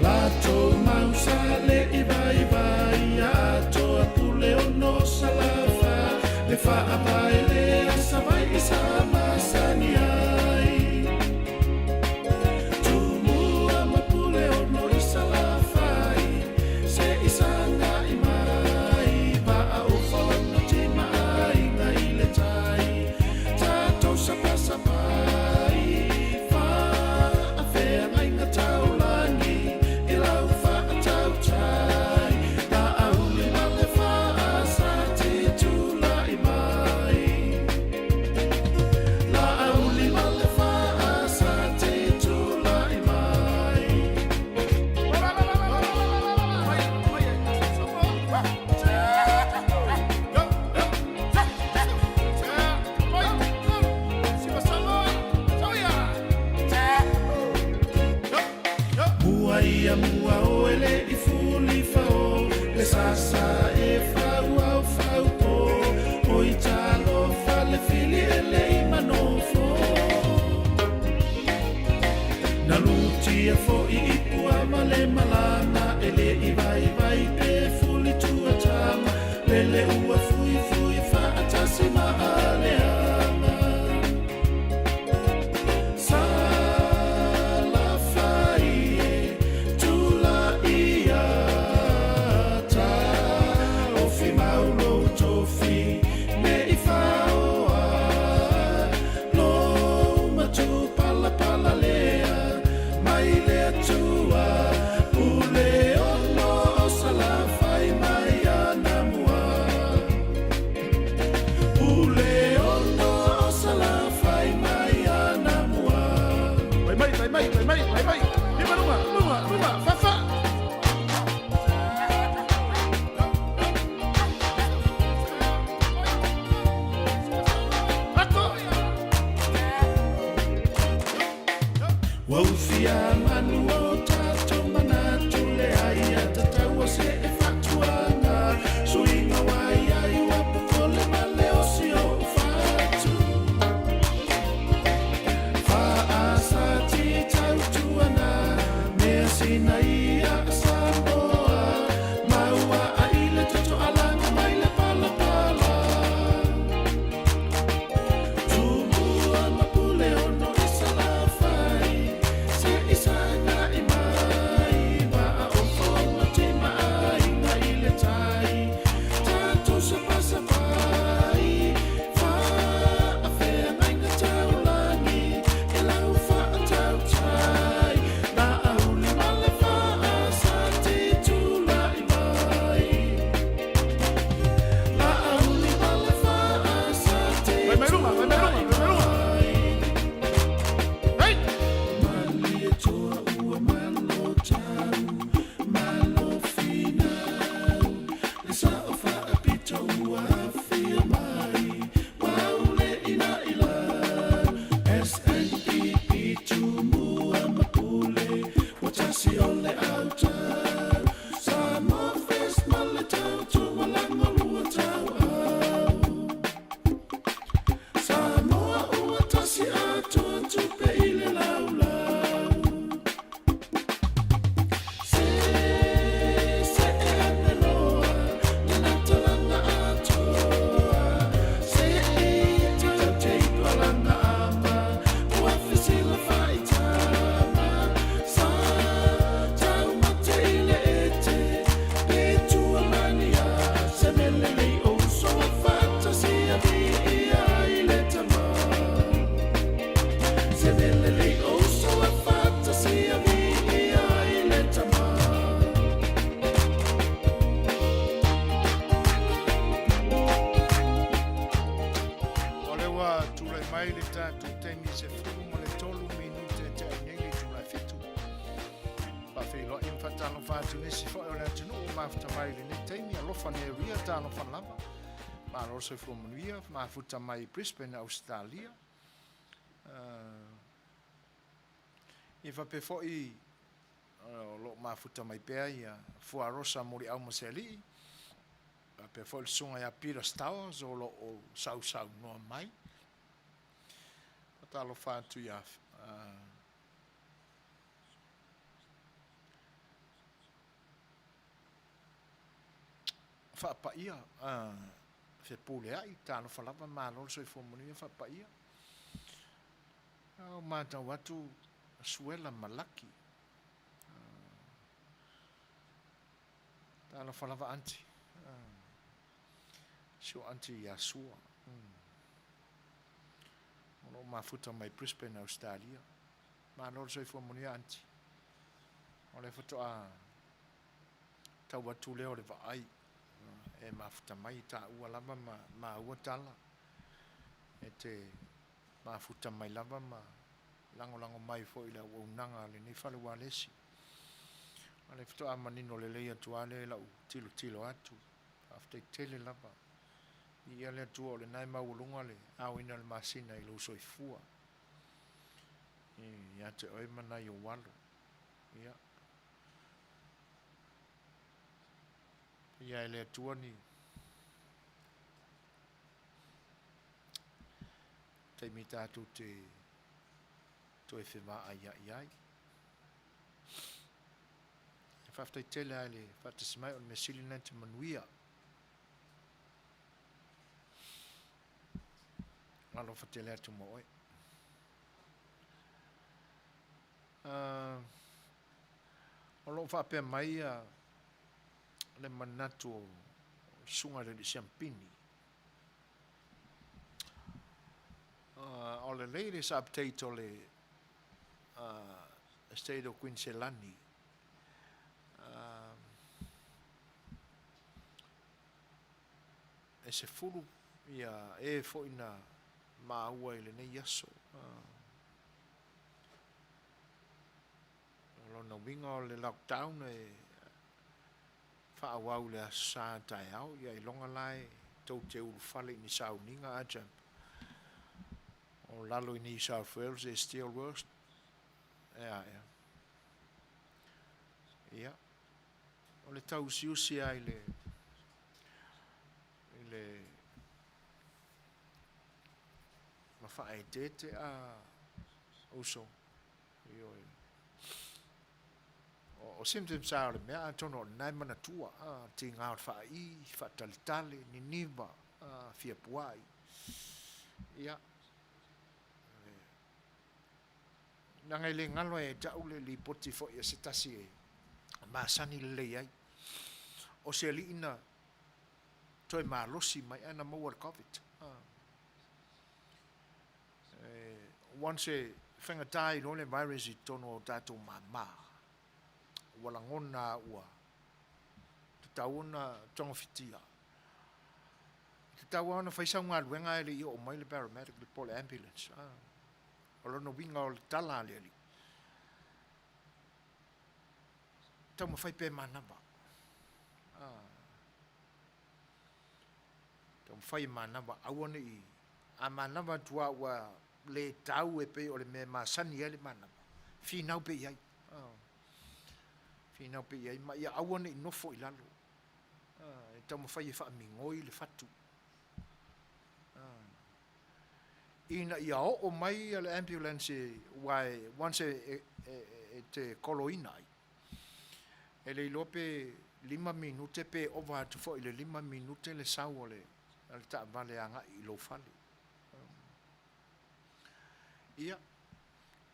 Latou mau sa le i vaivai Atoa Puleono Salafai Le faavae lea Savaii sa masani ai Tumua ma Puleono i Salafai se i sagai mai Vaa o Fonoti ma Aiga i le Tai tatou sapasapai Faafeagaiga taulagi i lau faatautai Laauli ma le Faasa te tulai mai Laauli ma le Faasa te tulai mai. Mua ia mua o e le i fuli fao Le sasa e fau ao fau po O i talofa le fili e le i manofo Na lutia foi i pua ma le malama E le i vaivai pe fuli tuatama Lele ua fuifui faatasi ma aleaga Salafai e tulaia ta. atu nisi foi o le atunuu ua mafuta mai i lenei taimi. Alofa Neria, talofa lava. Malo le soifua manuia, mafuta mai i Brisbane, Ausetalia. Ia faapea foi o lo o mafuta mai pea ia Fuarosa Muliau ma Sealii, faapea foi le susuga ia Peter Stowers o lo o sausaunoa mai. Faatalofa atu ia Faapaia Fepuleai, talofa lava, malo le soifua manuia Faapaia. A o matau atu Suela Malaki. Talofa lava aunty. Si o aunty ia Sua. O lo o mafuta mai Brisbane, Australia. Malo le soifua manuia aunty. O lea faatoa tau atu lea o le vaai e mafuta mai i taua lava ma maua tala e te mafuta mai lava ma lagolago mai foi i le auaunaga a lenei fale ualesi. O lea faatoa manino lelei atu lava lea i lau tilotilo atu. Faafetai tele lava. Viia le Atua o lena e maualuga le aoina o le masina i lou soifua ia te oe ma nai ou alo. Ia. Ia e le Atua ni taimi tatou te toe fevaaiai ai. E faafetai tele lava i le faatasi mai, o le mea sili lena e te manuia. Alofa tele atu mo oe. Uh, o lo o faapea mai uh, le manatu o susuga i le alii Siampini. Uh, o le latest update o le uh, state o Quinselani uh, e 10 ia e foi na maua i lenei aso. Uh, o lona uiga o le lockdown e faaauau i le Aso Sa taeao, ia ailoga la e tou te ulufale i ni sauniga a jump o lalo i New South Wales e Steelworks ea ea. Ia, o le tauusiusi lava i le i le ma faaeteete a uso. Ioe. O symptoms lava o le mea, atonu o lena e manatua, tiga o le faai, faatalitali, niniva, fia puai. Ia, leaga e le galo ia te au le lipoti foi a se tasi e masani lelei ai. O se alii na toe malosi mai ae na maua i le Covid. Once e faigata ai loa le virus i totonu o tatou mama, ua lagona ua tatau ona togafitia. E tatau lava ona fai sau galuega ae le i oo mai le paramedic po o le ambulance. O lona uiga o le tala a le Alii, taumafai pea e manava. Taumafai e manava, aua ne i, a manava atu lava ua le tau e pei o le mea e masani ai le manava, finau pea i ai. Finau pea i ai, ma ia aua ne i nofo i lalo. E taumafai e faamigoi le fatu. Ina ia oo mai le ambulance aua e, once e te koloina ai, E le iloa pe lima minute pe ova atu foi i le lima minute le sau o le taavale agai i lou fale. Ia,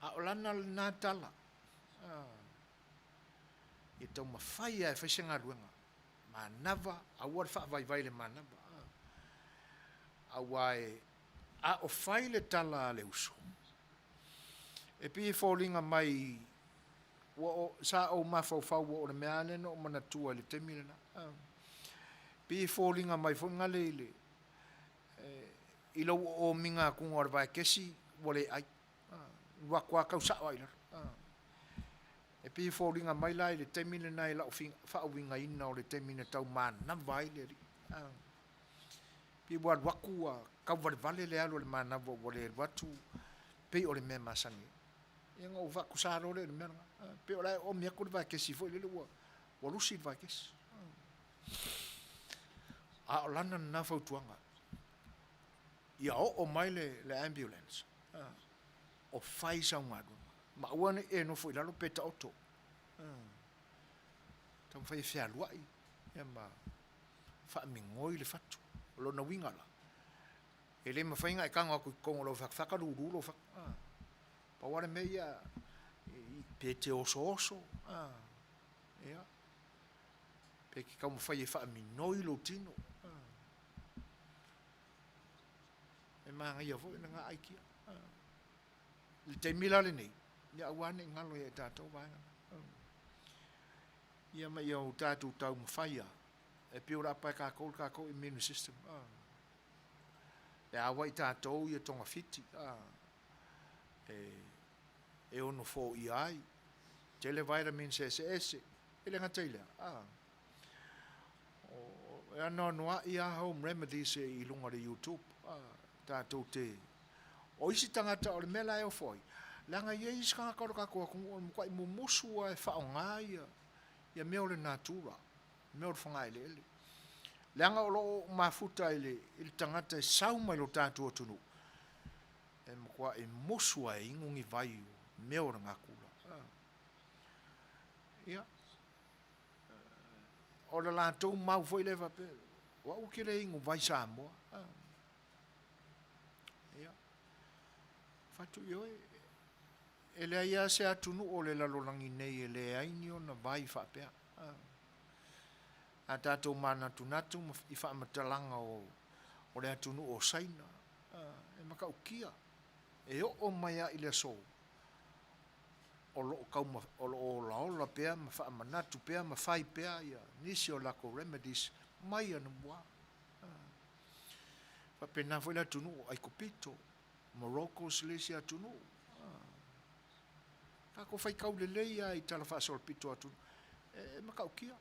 a o lana lena tala, ia taumafai lava e fai se galuega, manava, aua le faavaivai i le manava, aua e, a o fai le tala a le uso, e pei e foliga mai Ua o, sa ou mafaufau ua o le mea lava lea na ou manatua i le taimi lena. Pei e foliga mai foi gale i le, i lou oomiga atuga o le vaekesi ua le ai. Alu atu lava tau sao lava i lalo. E pei e foliga mai la i le taimi lena i lau faauigaina o le taimi na tau manava ai le alii. Pei ua alu atu ua tau valevale le alu a le manava ua le alu atu pei o le mea e masani ai. Ia ona ou faatusa loa lea i le mea lena. Pei o la e oomi atu le vaekesi foi lele ua lusi le vaekesi. A o lana lena fautuaga, ia oo mai le ambulance o fai sau galuega, ma aua ne i e nofo i lalo pe taoto. Taumafai e fealuai ma faamigoi le fatu. O lona uiga la, e le mafai ona e tago atu i totonu o lau fatafata lulu lou fatu. Pau lava le mea ia, pe te osooso, ia, pe te taumafai e faaminoi lou tino. E manaia foi lena aikia. I le taimi la lenei, ia aua ne i galo ia i tatou vaega na. Ia ma ia o tatou taumafai lava e build up lava e tatou le tatou immune system. E aua i tatou ia togafiti e ono foia ai. Tele vitamins eseese, e le gata i lea, e anoanoai lava home remedies i luga o le YouTube tatou te. O isi tagata o le mea la e ofo ai, leaga e i ai isi tagata o le tatou atunuu o le matuai mumusu lava e faaaoga ia mea o le natura, mea o le fogaeleele. Leaga o lo o mafuta i le tagata e sau mai lo tatou atunuu, e matuai musu lava e inu ni vai o mea o le natura. Ia, o le latou mau foi lea faapea, o au ou te le inu vai Samoa. Ia, fatu ioe, e leai lava se atunuu o le lalolagi nei e leai ni ona vai faapea. A tatou manatunatu i faamatalaga o le atunuu o Saina, e matautia, e oo mai lava i le aso, o lo o tau, o lo o olaola pea ma faamanatu pea ma fai pea ia nisi o latou remedies mai anamua. E faapena foi le atunuu o Aikupito, Morocco le isi atunuu. Tatou faitau lelei lava i talafaasolopito o atunuu, e matautia.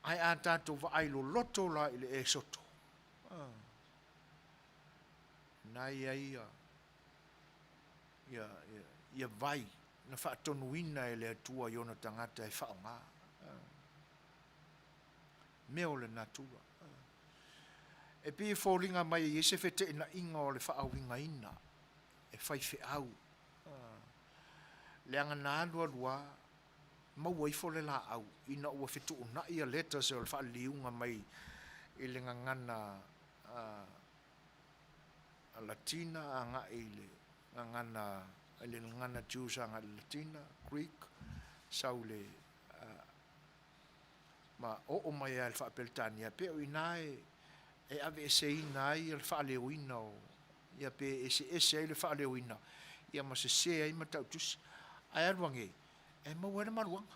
Ae a tatou vaai loloto la i le Esoto, na e i ai ia vai na faatonuina e le Atua i ona tagata e faaaoga. Mea o le natura. E pei e foliga mai e i ai se feteenaiga o le faauigaina e faifeau, leaga na alu alu lava maua ifo le laau ina ua fetuunai ia letters o le faaliliuga mai i le gagana Latina agai i le gagana, i le gagana Jews agai i le Latina, Greek, sau i le ma oo mai lava i le faa-Peretania, pei o i ina e aveeseina ai le faaleoina o, ia pe eseese ai le faaleoina, ia ma sese ai matautusi. Ae alu ane, e maua ai le maluaga.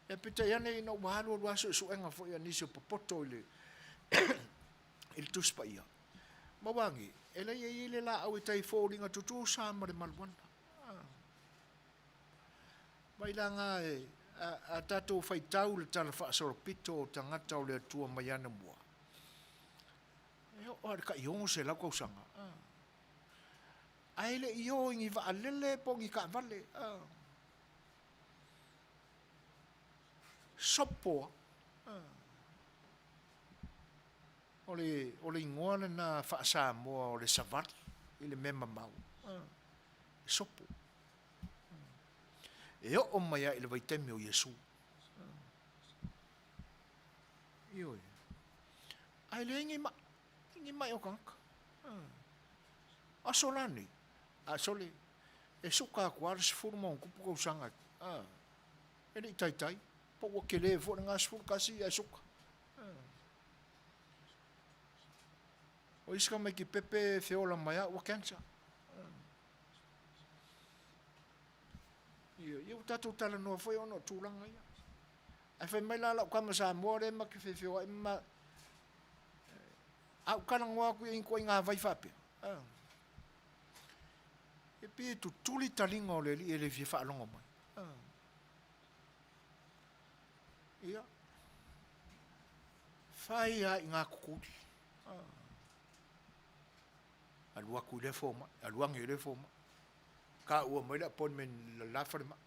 Ia peitai ane ina ua alu alu lava suesuega foi a nisi o popoto i le i le Tusi Paia, maua ane, e leai e i ai le laau e tai foliga tutusa lava ma le maluaga. Mai la na a tatou faitau le Tala Faasolopito o tagata o le Atua mai anamua, e oo lava i le tai 600 tausaga, ae le i o i ni vaalele po o ni taavale. Sopo lava. O le igoa lena faa-Samoa o le savali i le mea mamao, e sopo. E oo mai lava i le vaitaimi o Iesu. Ioe. Ae leai ni mai, ni mai o tagata. Aso la nei, a sole, e suka atu lava le 10+ tausaga, e le i taitai, po ua tele foi lena 11 ae suka. O isi tamaiti pepe e feola mai lava ua cancer. Ia, ia ua tatou talanoa foi ona o tulaga ia. Ae fai mai la lau tama Samoa lea ma te feofeoai ma a ou talanoa atu i ai i ituaiga vai faapea. E pei e tutuli taliga o le alii e le fia faalogo mai. Ia, fai lava i gatutuli. Alu atu i lea fomai, alu ane i lea fomai. Taua mai le appointment i le la falemai.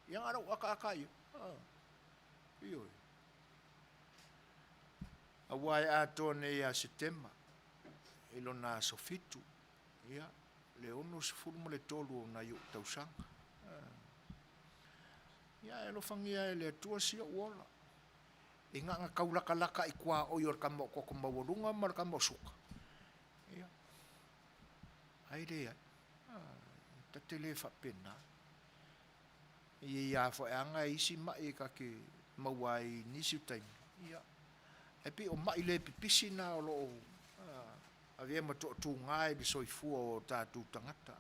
Ia na o lou ataata i ai. Ioe. Aua e atoa nei ia Setema i lona aso 7, ia, le 63 o nai ou tausaga. Ia e alofagia e le Atua si ou ola. I na ona tau latalata i tuaoi o le tama o toto maualuga ma le tama o suka. Ia, ai leai. Ta te le faapena. E i ai lava foi aga isi mai e ta te maua ai i nisi o taimi. Ia, ae pei o mai le pipisi na o lo o avea ma toatuga i le soifua o tatou tagata.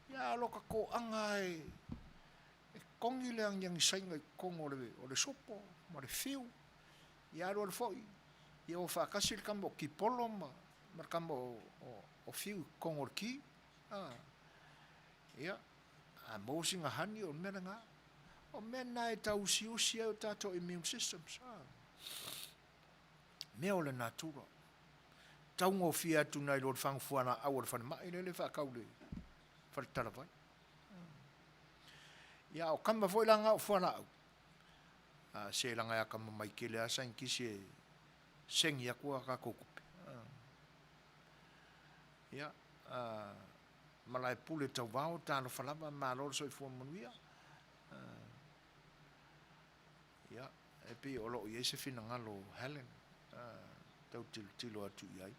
Ia, a o lota toaga e togi le agiagi saina i totonu o le sopo ma le fiu, ia alu alu foi, ia o faatasi le tama o Kipolo ma le tama o Fiu i totonu o le ki. Ia, a maua sina honey o le mea lena. O mea na e tauusiusi ai o tatou immune systems. Mea o le natura. Taugofie atu nai lo le fagu fualaau a le falemai lele e faatau i le faletalavai. Ia, a o kama foi la na o fualaau, a se leaga e atamamai tele lava saienitisi e segi atu a tatou tupe. Ia, Malaepule Tauvao, talofa lava, malo le soifua manuia. Ia, e pei o lo o i ai se finagalo o Helen, tau tilotilo atu i ai.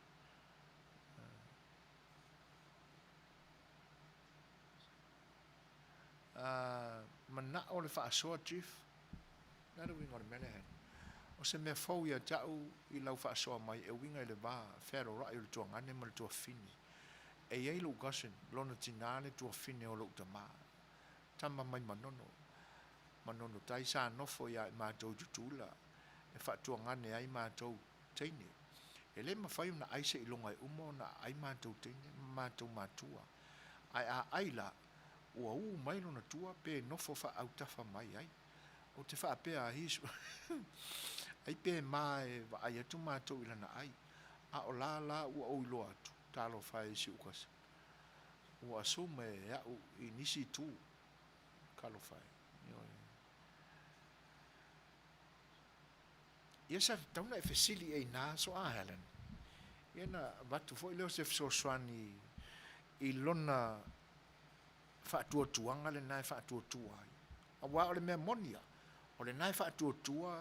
Manao le faasoa Chief, o le a le uiga o le mea lea Helen? O se mea fou ia te au i lau faasoa mai e uiga i le va fealoaloai o le tuagane ma le tuafafine. E i ai lou cousin, lona tina le tuafafine o lou tama, tama mai Manono. Manono tai sa nofo ia i matou i Tutuila e faatuagane ai matou teine. E le mafai ona ai seiloga e uma ona aai matou teine ma matou matua. Ae a ai la, ua u mai lona tua pe nofo faaautafa mai ai. Ou te faapea, he's ai pe ma e vaai atu matou i lana ai. A o la la ua ou iloa atu, talofa e i si ou cousin. Ua assume e au i nisi itu. Talofa e. Ioe. Ia sa tatau ona e fesili i ai na aso a Helen. Ia na avatu foi lea o se fesoasoani i lona faatuatuaga lena e faatuatua ai. Aua o le mea moni lava, o lena e faatuatua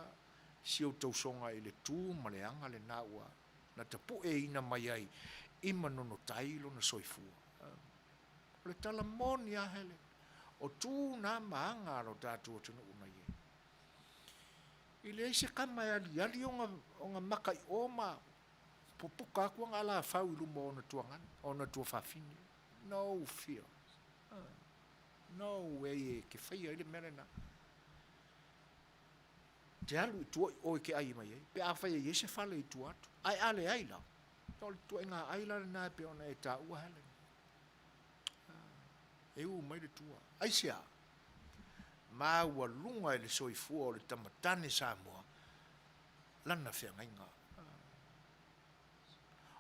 si ou tausoga i le tu ma le aga lena ua na tapueina mai ai i Manono Tai lona soifua. O le tala moni lava Helen, o tu na ma aga a lo tatou atunuu na i ai. E leai se kama e aliali ona maka i o ma pupuka atu ana alafau i luma o ona tuagana, ona tuafafine. No fear. No way e te faia ai le mea lena. Te alu i tua i o e te ai mai ai, pe afai e i ai se fale i tua atu. Ae a leai la, o le tuaiga ai la lena e pei ona e taua Helen. E u mai le tua. Aisea? Maualuga i le soifua o le tamatane Samoa lana feagaiga.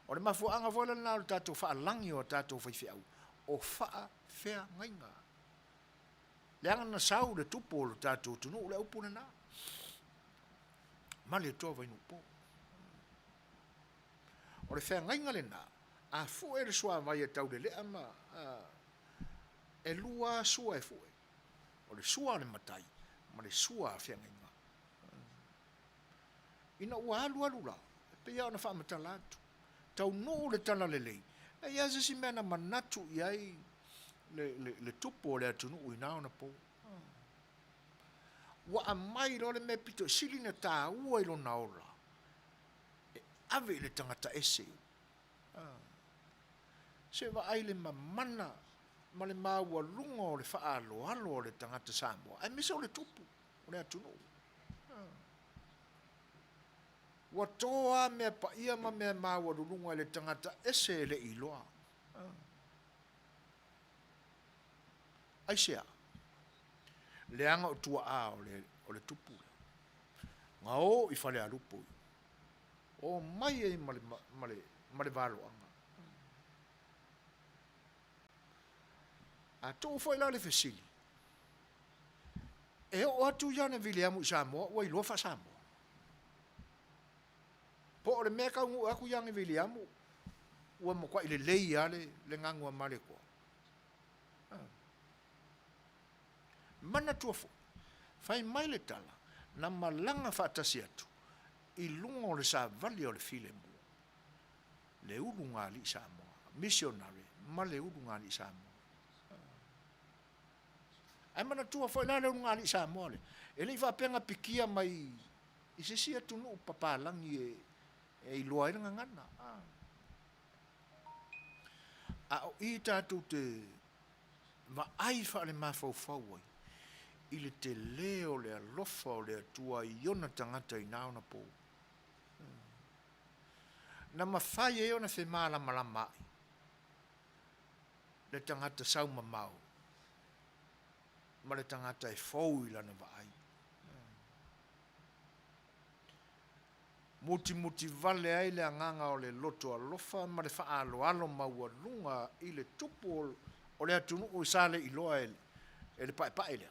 O le mafuaaga foi lena o le tatou faalagi o a tatou faifeau, o faafeagaiga. Leaga na sau le tupu o le tatou atunuu le upu lena. Malietoa Vainuupo. O le feagaiga lena, a fue le suavai e taulelea ma e lua sua e fue. O le sua a le matai ma le sua a feagaiga. Ina ua alualu la, e pei lava ona faamatala atu, taunuu le talalelei, e i ai se isi mea na manatu i ai le, le, le tupu o le atunuu i na ona po. Ua aumai loa le mea pito sili na taua i lona ola, e ave i le tagata ese. Se vaai le mamana ma le maualuga o le faaaloalo o le tagata Samoa, aemaise o le tupu o le atunuu. Ua to lava mea paia ma mea maualuluga i le tagata ese e le i iloa. Aisea? Leaga o tuaa o le, o le tupu lea. Na o i Falealupo i. O mai ai ma le, ma le, ma le valoaga. A tuu foi la le fesili, e oo atu Iane Viliamu i Samoa ua iloa faa-Samoa? Po o le mea e taunuu atu Iane Viliamu ua matuai lelei lava le, le ganu a Malietoa? Manatua foi, fai mai le tala, na malaga faatasi atu i luga o le savali o le filemu le ulugalii Samoa, misionare ma le ulugalii Samoa. Ae manatua foi la le ulugalii Samoa lea, e le i faapea na pikia mai i se isi atunuu papalagi e iloa ai le gagana. A o i tatou te vaai faalemafaufau ai i le tele o le alofa o le Atua i ona tagata i na ona po. Na mafai ai ona femalamalamaai le tagata sau mamao ma le tagata e fou i lana vaai. Mutimuti vale ai le agaga o le loto alofa ma le faaaloalo maualuga i le tupu o le atunuu sa le iloa e le paepae lea.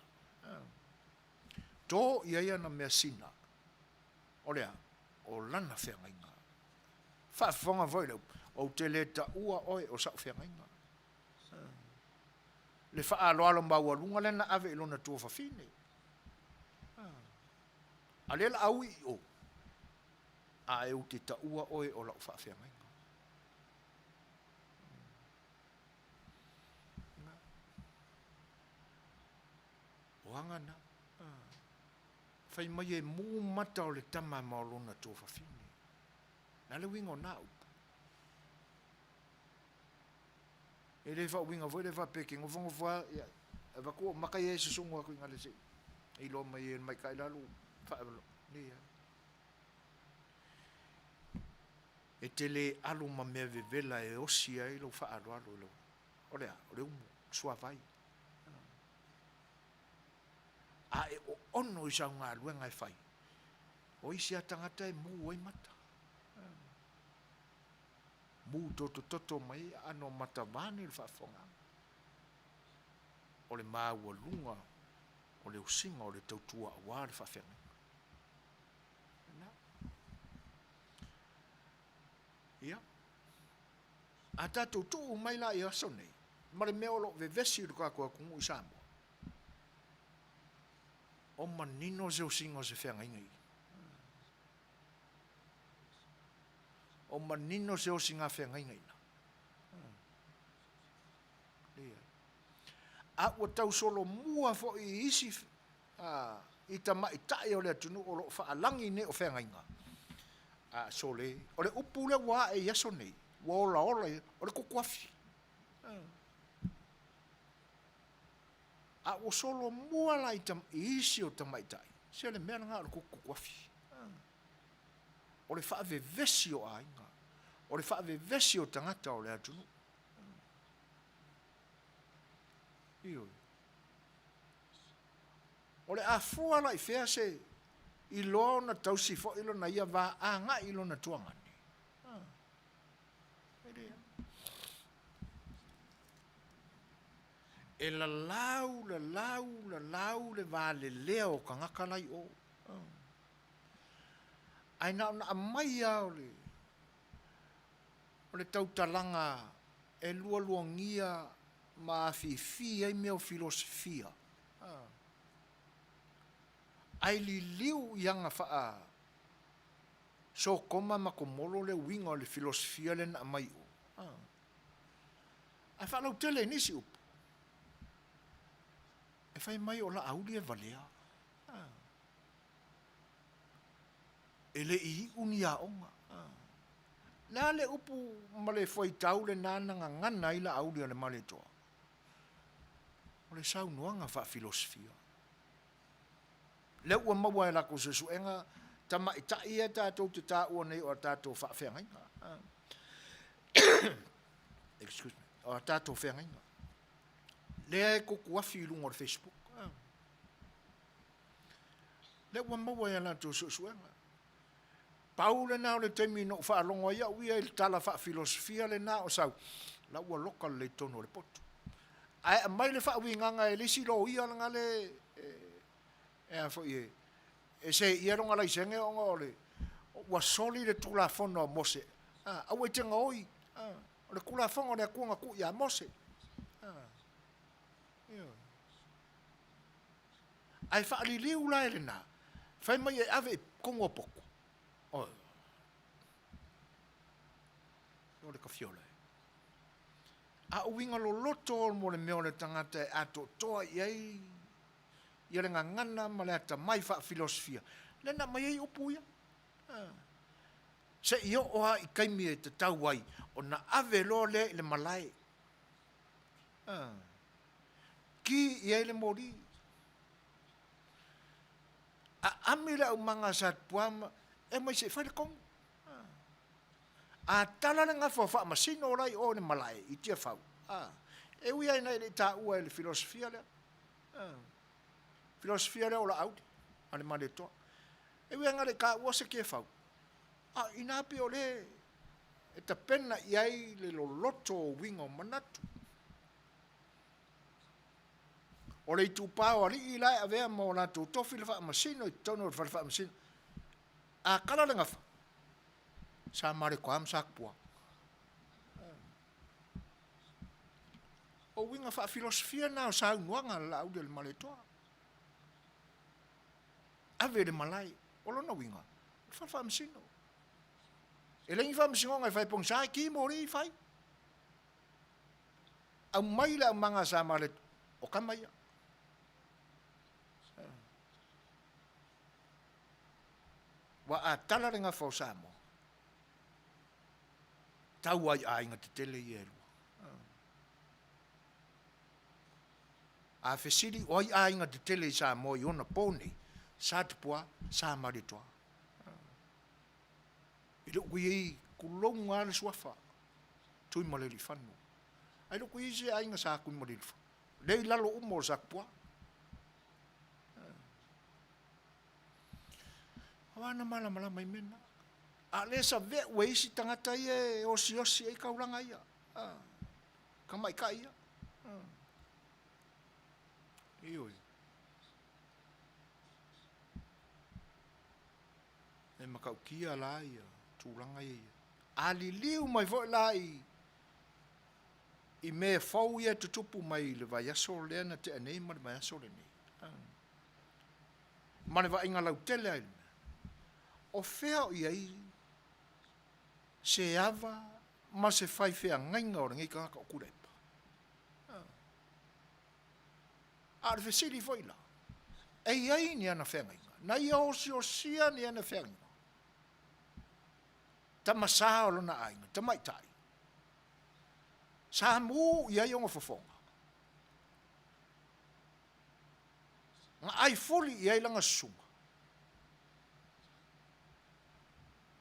To i ai ana measina, o le a? O lana feagaiga. Faafofoga foi le upu, ou te le taua oe o sa'u feagaiga. Le faaaloalo maualuga lea na ave i lona tuafafine. A lea la a ui i o, ae ou te taua oe o lau faafeagaiga. O aga na. Fai mai e mū mata o le tama ma o lona tuafafine. O le a le uiga o na upu? E le faauiga foi lea faapea e te nofonofo lava, ia, avatu ou mata ia e susunu atu i gale se i iloa mai e le maita'i la lou faaloalo. Leai. E te le alu ma mea vevela e osi ai lou faaaloalo i lou, o le a? O le umu, suavai. A e oono i sau galuega e fai, o isi lava tagata e mu ai mata. Mu totototo mai ai aano mata vaeane le faafofogaaga. O le maualuga o le osiga o le tautua aua le faafeagaiga. Lena. Ia. A tatou tuu mai la i aso nei, ma le mea o lo o vevesi i lo tatou atunuu i Samoa, o manino se osiga o se feagaiga i i. O manino se osiga feagaiga i ina. Leai. A ua tau solomua foi i isi i tamaitai o le atunuu o lo o faalagi nei o feagaiga, a sole, o le upu lea ua ae i aso nei, ua olaola i, o le kukuafi. A ua solomua la i isi o tamaitai, se o le mea lena o le kukuafi. O le faavevesi o aiga, o le faavevesi o tagata o le atunuu. Ioe. O le a fua la i fea se iloa ona tausi foi lona ia va agai i lona tuagane? E leai. E lalau, lalau, lalau le valelea o tagata la i o. Ae na ona aumai lava o le, o le tautalaga e lualuagia ma afifi ai mea o filosofia, ae liliu i aga faa Sotoma ma Komolo le uiga o le filosofia lea na aumai i o. Ae faalautele i nisi upu, e fai mai o Laauli e valea. E le i iu ni aoga. Le a le upu ma le fuaitau lena na gagana ai Laauli a le Malietoa? O le saunoaga faafilosofia. Lea ua maua e latou suesuega tamaitai ia tatou te taua nei o a tatou faafeagaiga. Excuse me. O a tatou feagaiga. Lea e tutuafi i luga o le Facebook. Lea ua maua i a latou suesuega. Pau lena o le taimi na ou faalogo ai au ia i le tala faafilosofia lena o sau, la ua loka lelei i totonu o le potu. Ae aumai le faauigaga e le isi loia lena le e a foi e e seia lona laisene ona o le ua soli le Tulafono a Mose, a, aua e te gaoi, a, o le Tulafono a le Atua na tuu ia Mose. A, ioe. Ae faaliliu la e lena, fai mai e ave i totonu o potu. Oi. O le tafiola e. A o uiga loloto mo le mea o le tagata e atoatoa i ai ia le gagana ma le atamai faafilosofia, lea na aumai ai upu ia. Se i oo lava i taimi e tatau ai ona ave loa lea i le malae. Ki i ai le moli. Aami le aumaga a Satupua ma e omai se i fai le tonu. A tala le gafa o Faamasino la i o i le malae i Tiafau, e ui lava ina e le i taua e le filosofia lea, filosofia lea o Laauli a le Malietoa, e ui lava ina le i taua se Tiafau, a o ina pei o lea e tapena i ai le loloto o uiga o manatu. O le itupa o alii la e avea ma o latou tofi le Faamasino i totonu o le Fale Faamasino. A tala le gafa, Sa Malietoa ma Satupua. O uiga faafilosofia na o saunoaga a le Laaulialemalietoa. Ave i le malae. O lona uiga, o le fale faamasino. E leai ni faamasinoga e fai pogisa, e ki moli fai. Aumai le aumaga a Sa Malietoa, o tama ia. Aua a tala le gafa o Samoa, tau lava i aiga tetele ia e lua. A fesili o ai aiga tetele i Samoa i ona po nei, Sa Tupua, Sa Malietoa. E le o i ai, tulou lava le suafa, Tuimalealiifano. Ae le o toe i ai se aiga Sa Tuimalealiifano. Lea e i lalo uma o Sa Tupua. Aua na malamalama i mea na. A o lea e saveu e isi tagata ia e osiosi ai taulaga ia, tamaitai ia. Ioe. E matautia la ia tulaga ia. A liliu mai foi la i i mea fou ia e tutupu mai i le vaiaso lea na tea nei ma le vaiaso lenei, ma le vaaiga lautele lava i le mea, o fea o i ai se ava ma se faifeagaiga o lenei tagata o Tuilaepa? A o le fesili foi la, e i ai ni ana feagaiga? Na ia osiosia ni ana feagaiga? Tama sa o lona aiga, tamaitai, sa mu i ai ona fofoga, na ai fuli i ai lana susuga.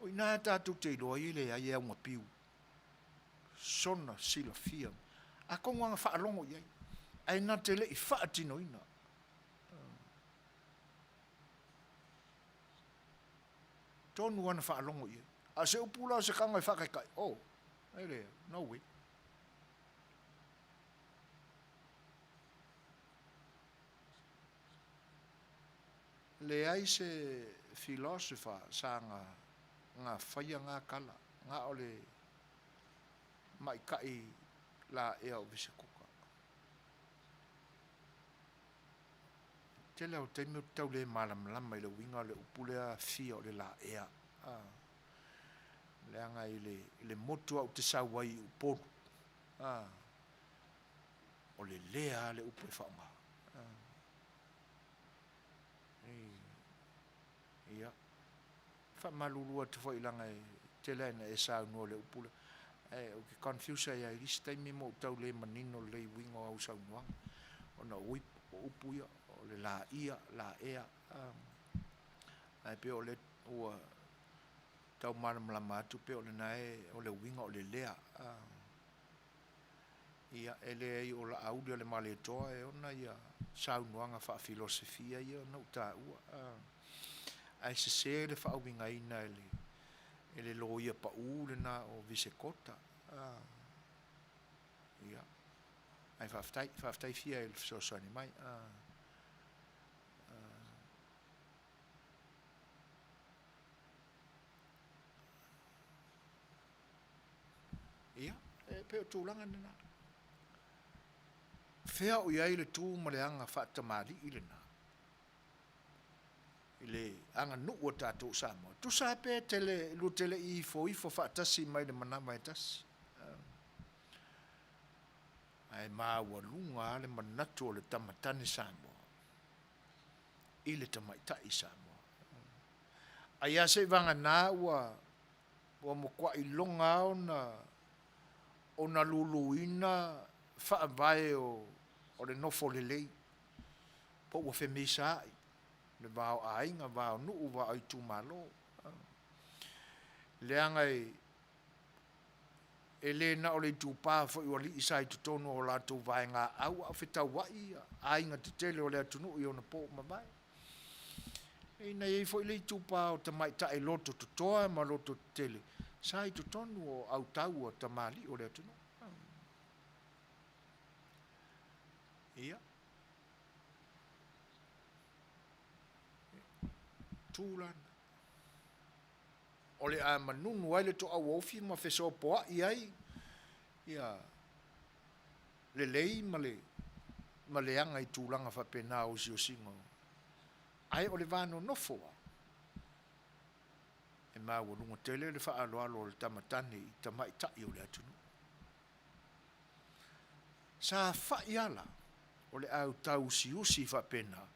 O i ina tatou te iloa ai e leai e augapiu sona silafia, atonu ana faalogo i ai, ae na te le i faatinoina. Tonu ana faalogo i ai. A o se upu la o se taga e faataitai, oh, e leai, no way. Leai se philosopher sa na faia na tala, na o le maita'i laea o Visekuka. Tele lava o taimi ou te tau le malamalama i le uiga o le upu lea fia o le laea. Leaga i le motu lava ou te sau ai i Upolu, o le lea lava le upu e faaaoga. Ia, faamalulu atu foi leaga e tele lava ina e saunoa i le upu lea, ae ou te confuse ai lava i isi taimi ma ou tau le manino lelei i uiga o au saunoaga, ona o upu ia, o le laia, laea, ae pei o lea ua tau malamalama atu pei o lena e, o le uiga o le lea. Ia, e leai o Laauli a le Malietoa e ona ia saunoaga faafilosefia ia na ou taua, ae sese le faauigaina e le e le loia pau lena o Visekota. Ia, ae faafetai, faafetai fia i le fesoasoani mai. Ia, e pei o tulaga lena. Fea o i ai le tu ma le aga faatamalii lena i le aganuu a tatou Samoa? Tusa lava pe tele, lua te le i ifoifo faatasi mai le manava e tasi. Ae maualuga lava le manatu o le tamatane Samoa i le tamaitai Samoa. Ai lava seivagana ua ua matuai iloga lava ona ona luluina faavae o o le nofo lelei, po ua femisaai le va o aiga, va o nuu, va o itumalo. Leaga e e le na o le itupa foi o alii sa i totonu o latou vaegaau a o fetauai aiga tetele o le atunuu i ona po ua mavae. Ina i ai foi le itupa o tamaitai loto totoa ma loto tetele sa i totonu o autau a tamalii o le atunuu. Ia, tu la na. O le a manunu ai le toauofi ma fesopoai ai ia lelei ma le ma leaga i tulaga faapena o osiosiga. Ae o le va nonofo lava, e maualuga tele le faaaloalo o le tama tane i tamaitai o le atunuu. Sa fai lava la o le au tauusiusi faapena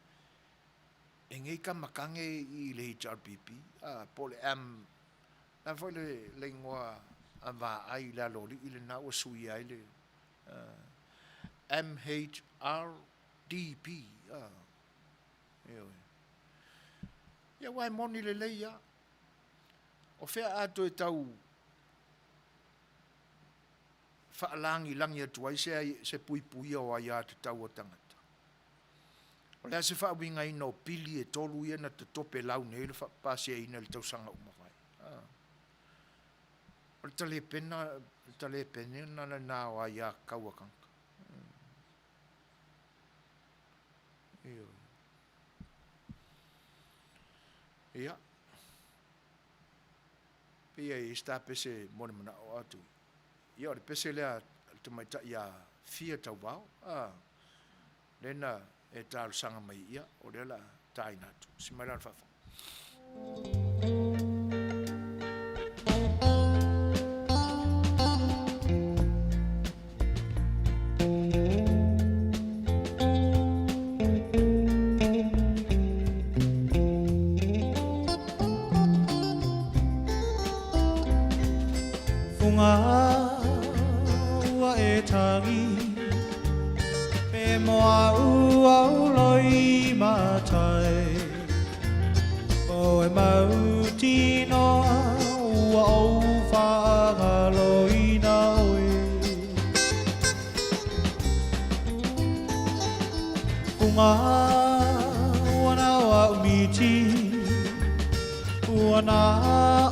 e nei tama tane i le HRPP, a, po o le am, le a foi le, le igoa a vaai i le aloalii lena ua suia ai le MHRDP, a, ioe. Ia aua e moni lelei lava, o fea a toe tau faalagilagi atu ai se, se puipuia o aiatatau a tagata? O le a se faauigaina o pili e tolu ia na totopelau nei le pasiaina i le tausaga ua mavae? O le talepena, le talepena lena o aiatatau a tagata. Ioe. Ia. Pei e i ai se ta pese mo le manao atu. Ia o le pese lea a le tamaitai ia Fia Tauvao, a, lea na e talosaga mai, ia, o lea o le a taina atu. Si mai la o le faafofoga. Fuga ua e tangi Pe moa ua uloi matai Po e mau tinoa ua ou whaangaloina oe Fuga ua nao au miti Ua na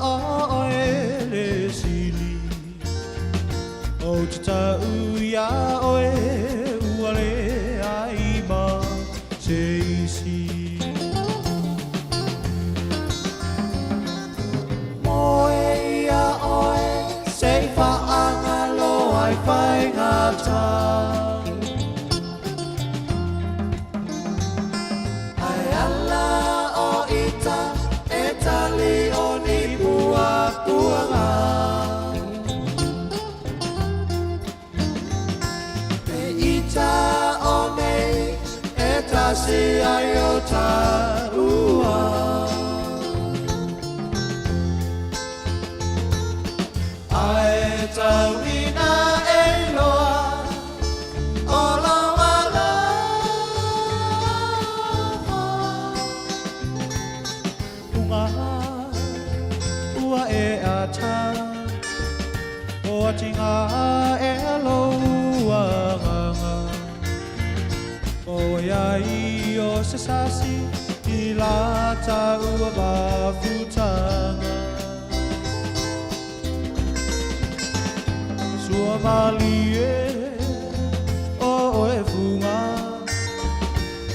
oe le sili Ou te tau iā oe ua leai ma se isi. Moe ia oe se i whaangalo ai whaingata. Ae ala o ita e tali o ni puapuaga. Pe ita o nei e tasi ai o taua. Ae tau ina e loa o lou alofa. Unga ua e ata o atinga e lou ʻOiai o se sasi i la tāua mafutaga. Sua malie o oe fuga,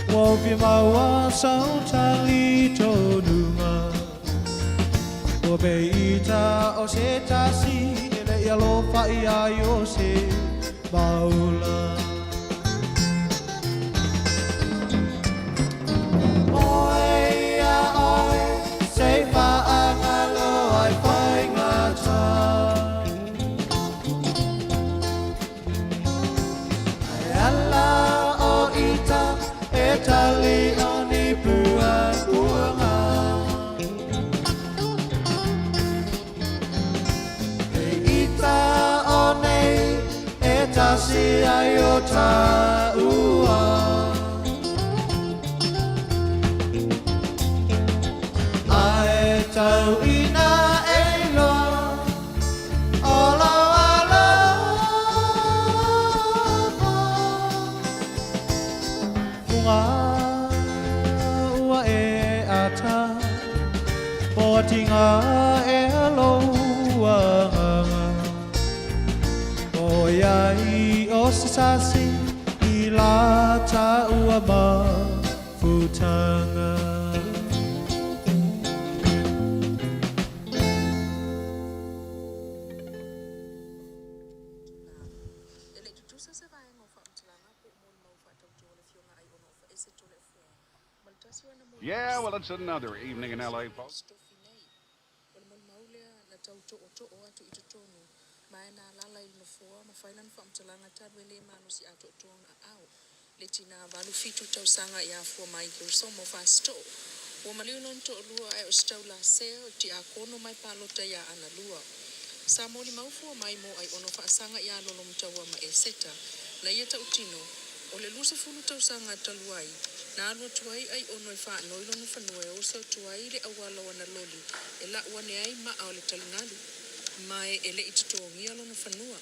Ua fia maua sau talitonuga. Ua pei ita o se tasi e leʻi alofa ia i o se maula. Oi ia oi, se faagalo ai faigata. Ai ala o ita e tali o ni puapuaga. E ita o nei e tasi ai o tāua. Ai tau ina e loa o lau alofa. Fuga ua e ata, potinga e lou agaga. ʻOiai o se sasi i la tāua mafutaga. Yeah, well, it's another evening in L.A., folks. O le molimau lea na tau tootoo atu i totonu, ma e na alaala i le nofoa ma fai lana faamatalaga talu e lē malosi atoatoa ona aao le tinā 87 tausaga ia Fuamai Gerisomo Fasitoo. Ua maliu lona toalua ae o se taulasea o le tiakono mai palota iā Analua. Sa molimau Fuamai mo Aiono faasaga iā Lolomataua ma Eseta na ia tautino o le 20 tausaga talu ai na alu atu ai Aiono e faanoi lona fanua e oso atu ai le auala o ana loli e lau ane ai maa o le taligalu ma e leʻi totogia lona fanua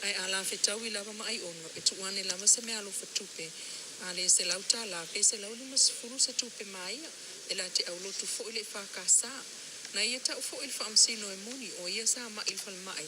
ae a lafetaui lava ma Aiono e tuu ane lava se meaalofa tupe a le $100 pe $150 se tupe maia e la te aulotu foʻi le EFKS. Na ia tau foʻi i le faamasino e moni o ia sa maʻi i le falemai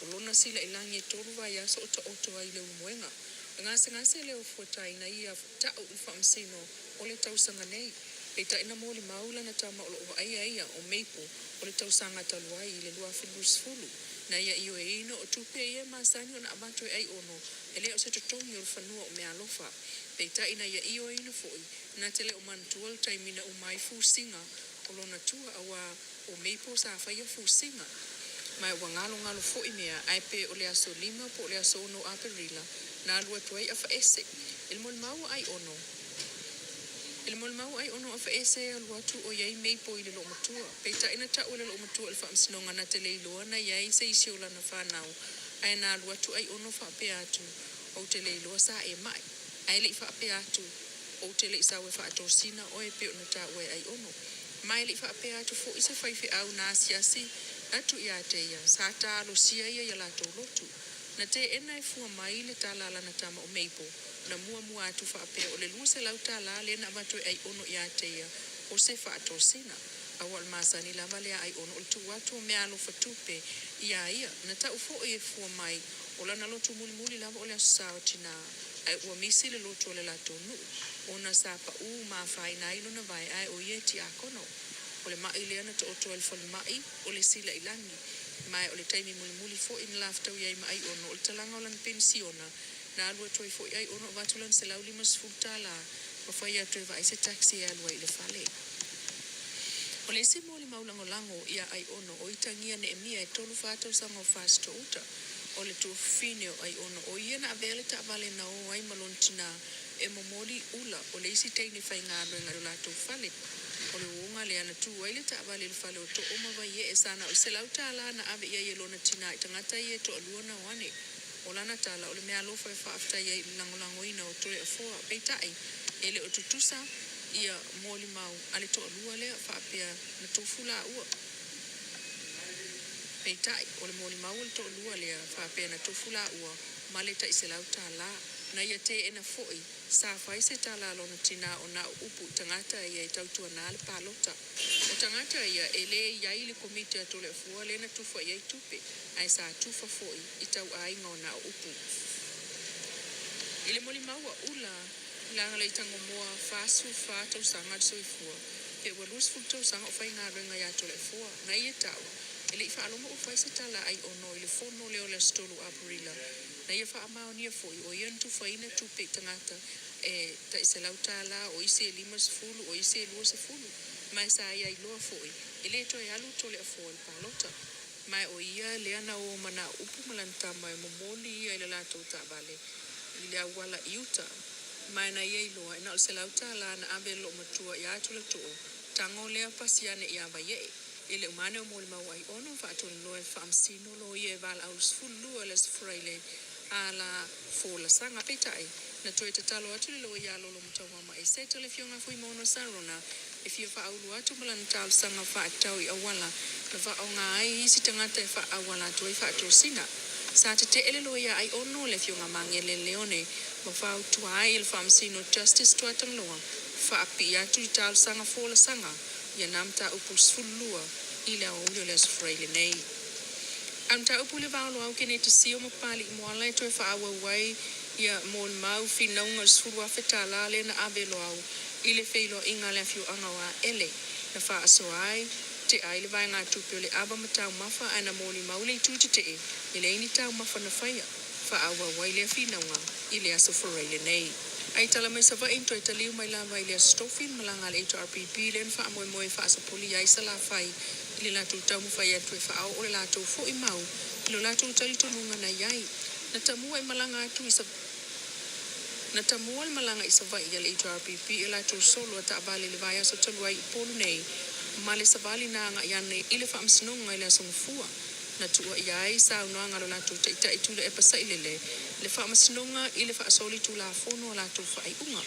o lona silailagi e tolu vaiaso o taoto ai i Leulumoega. E gasegase lea o Fuatai na ia tau i le faamasino o le tausaga nei. Peitai na molimau lana tama o loo vaaia ia o Maple o le tausaga talu ai i le 2020. Na ia ioeina o tupe ia e masani ona avatu e Aiono e le o se totogi o le fanua o meaalofa. Peitai na ia ioeina foi na te le o manatua le taimi na uma ai fusiga o lona tua auā o Maple sa faia fusiga. Ma ua galogalo foi mea ae pe o le aso 5 po o le aso 6 o Aperila na alu atu ai Afaese i le molimau a Aiono. I le molimau a Aiono Afaese e alu atu o i ai Maple i le loomatua. Peitai na tau e le loomatua i le faamasinoga na te le iloa na i ai se isi o lana fanau ae na alu atu Aiono faapea atu, Ou te le iloa sa e mai. Ae le i faapea atu, Ou te le i sau e faatosina oe e pei ona taua e Aiono. Ma e le i faapea atu foi se faifeau na asiasi atu ia te ia, sa talosia ia i a latou lotu. Na teena e Fuamai le tala a lana tama o Mabel, na muamua atu faapea o le $200 lea na avatu e Aiono ia te ia o se faatosina. Aua o le masani lava lea a Aiono o le tuu atu o meaalofa tupe iā ia. Na tau foi e Fuamai o lana lotu mulimuli lava o le Aso Sa o Tinā, ae ua misi le lotu o le latou nuu, ona sa paʻū ma afaina ai lona vae ae o ia e tiakono. O le maʻi lea na taoto ai i le falemai o le silailagi, ma o le taimi mulimuli foi na lafetaui ai ma Aiono o le talaga o lana penisiona, na alu atu ai foi Aiono avatu lana $150 ma fai atu e vaai se taxi e alu ai i le fale. O le isi molimau lagolago ia Aiono o Itagia Neemia e 34 tausaga o Fasitoo-uta, o le tuafafine o Aiono, o ia na avea le taavale na o ai ma lona tinā e momoli ula o le isi teine faigaluega i lo latou fale. O le uoga lea na tu ai le taavale i le fale o Too ma Vaiee sa na o le $100 na ave i ai e lona tinā i tagata ia e toalua na o ane. O lana tala, o le meaalofa e faafetai ai i le lagolagoina o Toleafoa. Peitai, e le o tutusa ia molimau a le toalua lea faapea na tofu laua. Peitai, o le molimau a le toalua lea faapea na tofu laua ma le tai $100. Na ia teena foi. Sa fai se tala a lona tinā o na o upu i tagata ia e tautuanā le palota. O tagata ia e le i ai i le Komiti a Toleafua lea na tufa i ai tupe, ae sa tufa foi i tauaiga o na o upu. I le molimau a Ula, laga le Tagomoa 44 tausaga le soifua, pe ua 20 tausaga o faigaluega iā Toleafua, na ia tau, e le i faalogo o fai se tala a Aiono i le fono lea o le aso 3 o Aperila, na ia faamaonia foi o ia na tufaina tupe i tagata e tai $100, o isi e 50, o isi e 20, ma e sa ia iloa foi e le toe alu Toleafua i le palota. Ma o ia lea na o ma nā upu ma lana tama e momoli ia i le latou taavale i le auala i uta. Ma na ia iloa e na o le $100 na ave e le loomatua iā Tulatoo, tago lea pasi ane iā Vaiee. I le uma ane o molimau Aiono faatonu loa e le faamasino loia e valaau 12 i le Aso Faraile a la folasaga. Peitai, na toe tatalo atu le loia a Lolo Mutauama e seta le Afioga Fuimaono Sarona e fia faaulu atu ma lana talosaga faatatau i auala na faaaoga ai isi tagata e faaauala atu ai faatosina. Sa tetee le loia Aiono le Afioga Magele Leone ma fautua ai i le faamasino Justice Tuatagaloa faapipii atu i talosaga folasaga ia na mataupu 12 i le aoauli o le Aso Faraile nei. A o mataupu i le va o Loau Keneti Sio ma Papalii Moala e toe faaauau ai ia molimau finauga o le $10,000 lea na ave e Loau i le feiloaiga a le afioaga o Aele na faasoa ai tea ai le vaegatupe o le ava ma taumafa ae na molimau le itu tetee e leai ni taumafa na faia. Faaauau ai lea finauga i le Aso Faraile nei. Ae tala mai Savaii na toe taliu mai lava i le Aso Tofi le malaga a le HRPP lea na faamoemoe e faasopolia ai Salafai i le latou taumafai atu e faaoo le latou foi mau i lo latou talitonuga na i ai. Na tamua e malaga atu i Na tamua le malaga i Savaii a le HRPP e latou solo a taavale i le vaiaso talu ai i Upolu nei ma le savali na agai ane i le Faamasinoga i le Aso Gafua. Na tuuaia ai saunoaga a lo latou taitai Tuilaepa Sailele le Faamasinoga i le faasolitulafono a latou faaiuga.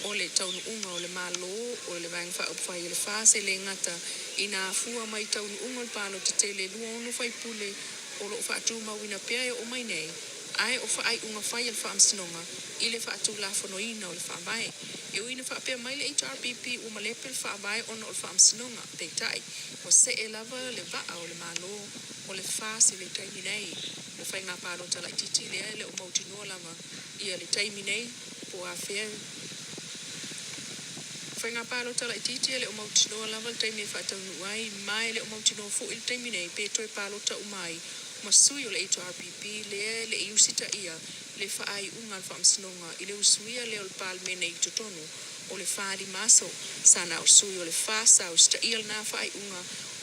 O le taunuuga o le Malo o le Vaega Faaupufai o le FAS e le gata ina afua mai taunuuga o le palota tele e 26 faipule o lo o faatumauina pea e oo mai nei, ae o faaiuga fai a le Faamasinoga i le faatulafonoina o le Faavae. E ui ina faapea mai le HRPP ua malepe le Faavae ona o le Faamasinoga, peitai, ua see lava le vaa o le Malo o le FAS i le taimi nei. O le faiga palota laitiiti lea e le o mautinoa lava ia le taimi nei po o afea Faiga palota laitiiti e le o mautinoa lava le taimi e faataunuu ai, ma e le o mautinoa foi le taimi nei pe toe palota uma ai ma sui o le HRPP lea e le i usitaia le faaiuga a le Faamasinoga i le usuia lea o le Palemene i totonu o le 45 aso. Sa na o sui o le FAS sa usitaia lena faaiuga.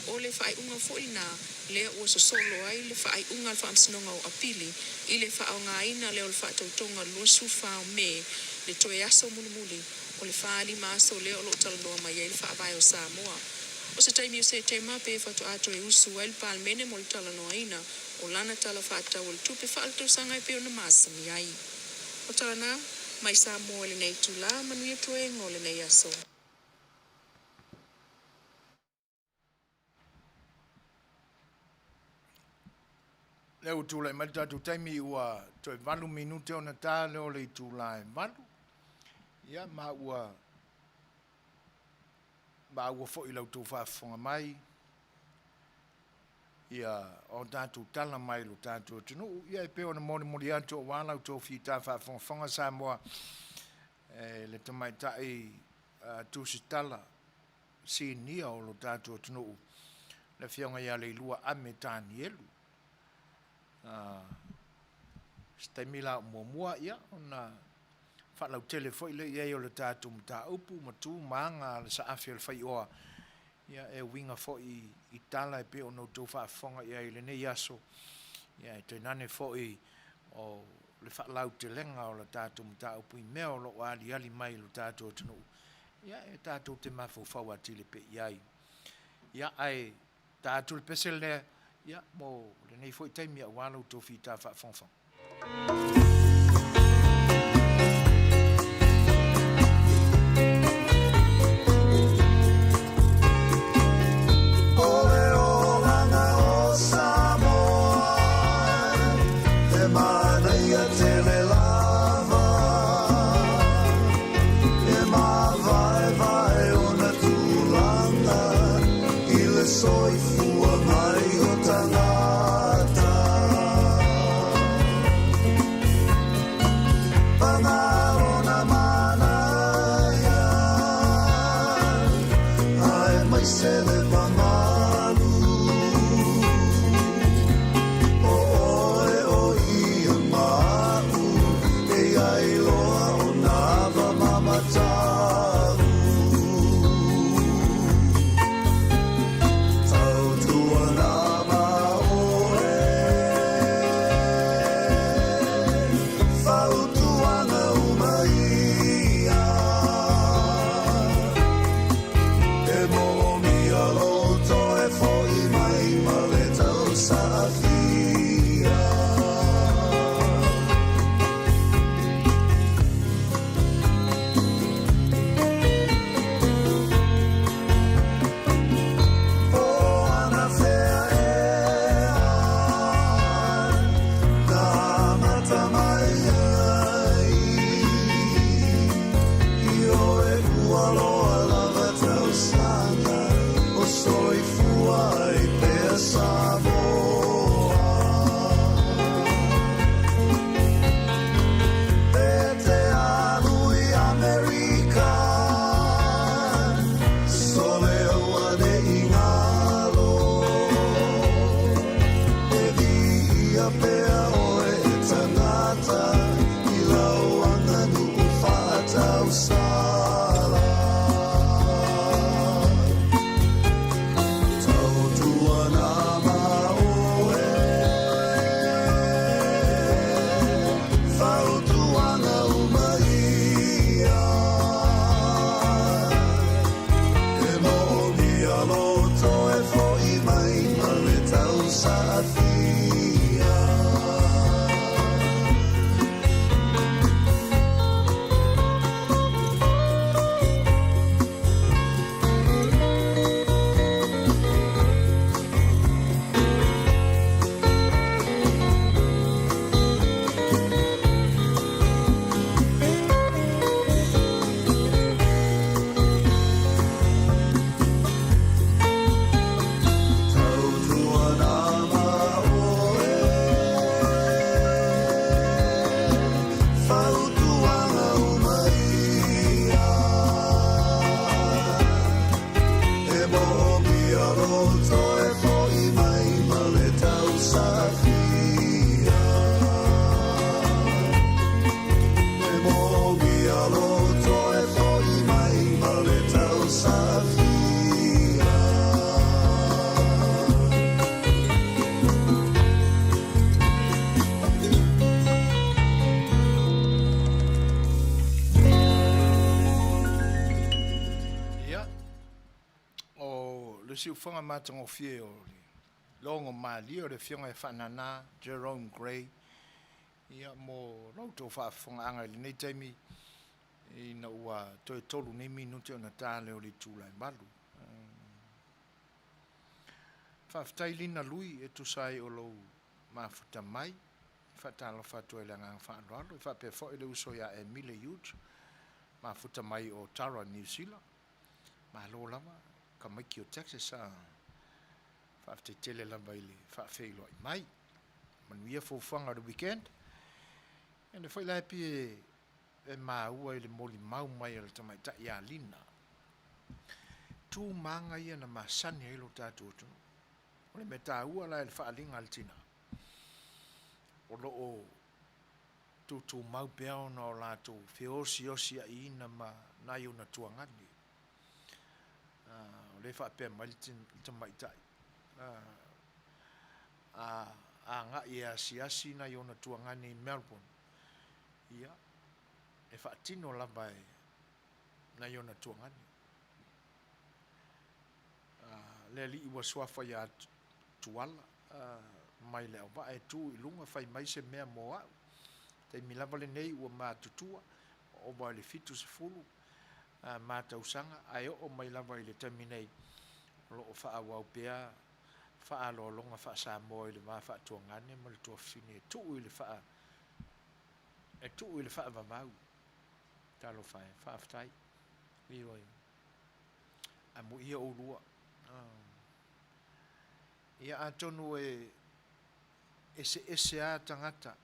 O le faaiuga foi lena lea ua sosolo ai le faaiuga a le Faamasinoga o Apili i le faaaogaina lea o le faatautoga 24 o Me, le toe aso mulimuli o le 45 aso lea o lo o talanoa mai ai le Faavae o Samoa. O se taimi o Setema pe faatoa toe usu ai le Palemene mo le talanoaina o lana Tala Faatatau o le Tupe Faaletausaga e pei ona masani ai. O tala na, mai Samoa i lenei itula, manuia toega o lenei aso. Lea ua tulai mai le tatou taimi ua toe 8 minute ona ta lea o le itula e 8. Ia ma ua maua foi i la outou faafofoga mai ia o tatou tala mai lo tatou atunuu. Ia e pei ona molimoli atu aua la outou fita faafogafoga Samoa e le tamaitai tusitala sinia o lo tatou atunuu, le Afioga ia Leilua Ame Tanielu. Se taimi la o muamua, ia, ona faalautele foi lea i ai o le tatou mataupu ma tu ma aga a le saafi o le faioa, ia, e uiga foi i tala e pei ona outou faafofoga i ai i lenei aso, ia, e tainane foi o le faalautelega o le tatou mataupu i mea o lo o aliali mai i lo tatou atunuu, ia, e tatou te mafaufau atili pea i ai. Ia, ae ta atu le pese lea, ia, mo lenei foi taimi aua la outou fita faafogafoga. O le olaga o Samoa, he manaia tele lava. ai se le mamalu. O oe o ia ma aʻu, e iai loa o nā va mamatau. Tautuana ma oe, fautuaga uma ia. E moomia lou toe fo'i mai ma le tausaafia. O anafea ea na amata mai ai Ioe ua loa lava tausaga o soifua ai pea Samoa. E te alu i Amerika, sole auane'i galo. E viia pea oe e tagata i lau aganuu faatausala. Tautuana ma oe, fautuaga uma ia. E moomia lou toe fo'i mai ma le tausaafia. Tautuana ma oe, fautuaga uma ia. E moomia lou toe fo'i mai ma le tausaafia. E moomia lou toe fo'i mai ma le tausaafia. Ia, o le siufoga matagofie o le logo malie o le Afioga ia Faanana Jerome Gray, ia, mo la outou faafofogaaga i lenei taimi ina ua toe tolu nei minute ona ta lea o le itula e valu. Faafetai Lina Lui e tusa ai o lou mafuta mai. E faatalofa atu ai i le agaga faaaloalo e faapea foi le uso ia Emile Hughes, mafuta mai o Tara, Niu Sila. Malo lava, tamaiti o Texas a. Faafetai tele lava i le faafeiloai mai. Manuia fuafuaga o le weekend. Ia lea foi la e pei e maua i le molimau mai a le tamaitai ia Lina. Tu ma aga ia na masani ai lo tatou atunuu. O le mea taua la i le faaaliga a le tina, o lo o tutumau pea ona o latou feosiosiaiina ma nai ona tuagane. O lea e faapea mai le tamaitai, a agai e asiasi nai ona tuagane i Melbourne, ia, e faatino lava e nai ona tuagane. Le alii ua suafa ia Tuala mai le auvaa e tu i luga fai mai se mea mo au. Taimi lava lenei ua matutua, ua ova i le 70 ma tausaga, ae oo mai lava i le taimi nei o lo o faaauau pea faaaloaloga faa-Samoa i le va faatuagane ma le tuafafine e tuu i le faa e tuu i le faavavau. Talofa e, faafetai. Ioe. Amuia oulua. Ia atonu e eseese lava tagata,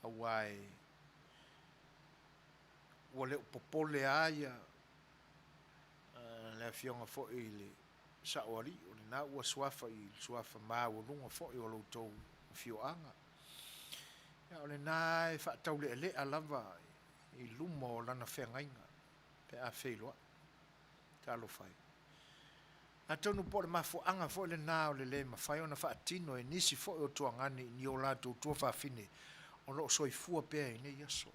aua e ua le o popole lava ia le. Afioga foi i le Saoalii, o lena ua suafa i le suafa maualuga foi o lo outou afioaga. Ia, o lena e faataulealea lava i luma o lana feagaiga pe a feiloai. Talofa e. Atonu po o le mafuaaga foi lena o le le mafai ona faatino e nisi foi o tuagane i ni o latou tuafafine o lo o soifua pea i nei aso,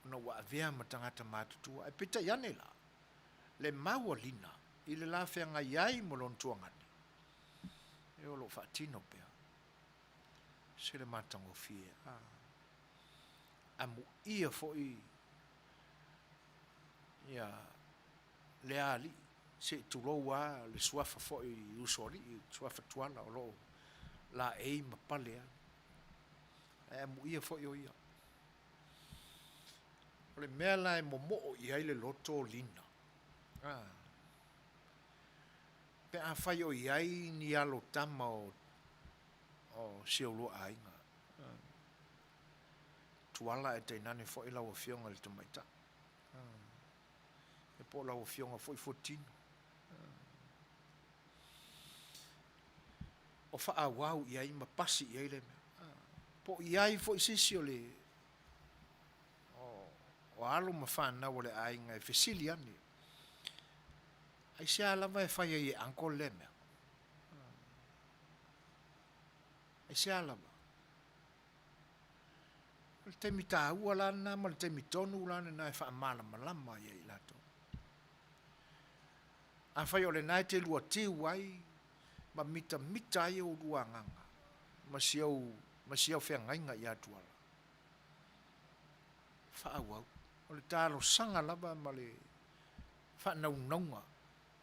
ona ua avea ma tagata matutua. Ae peitai ane la, le maualina i le la feagai ai ma lona tuagane, e o lo o faatino pea. Se le matagofie, a amuia foi ia lea alii, se i tulou lava le suafa foi i usoalii, le suafa Tuala o lo o laei ma pale ai, ae amuia foi o ia. O le mea la e momoo i ai le loto o Lina, a, pe afai o i ai ni alo tama o, o si ou lua aiga, a, Tuala ae tainane foi lau Afioga i le Tamaitai, a, e po o lau Afioga foi Fuatino, o faaauau i ai ma pasi i ai lea mea. Po o i ai foi se isi o le o alo ma fanau a le aiga e fesili ane, aisea lava e fai ai e uncle lea mea? Aisea lava? O le taimi taua la lena ma le taimi tonu la lena e faamalamalama ai ia i latou. Afai o lena e te lua tiu ai ma mitamita ai oulua agaga ma si au, ma si au feagaiga ia Tuala, faaauau. O le talosaga lava ma le faanaunauga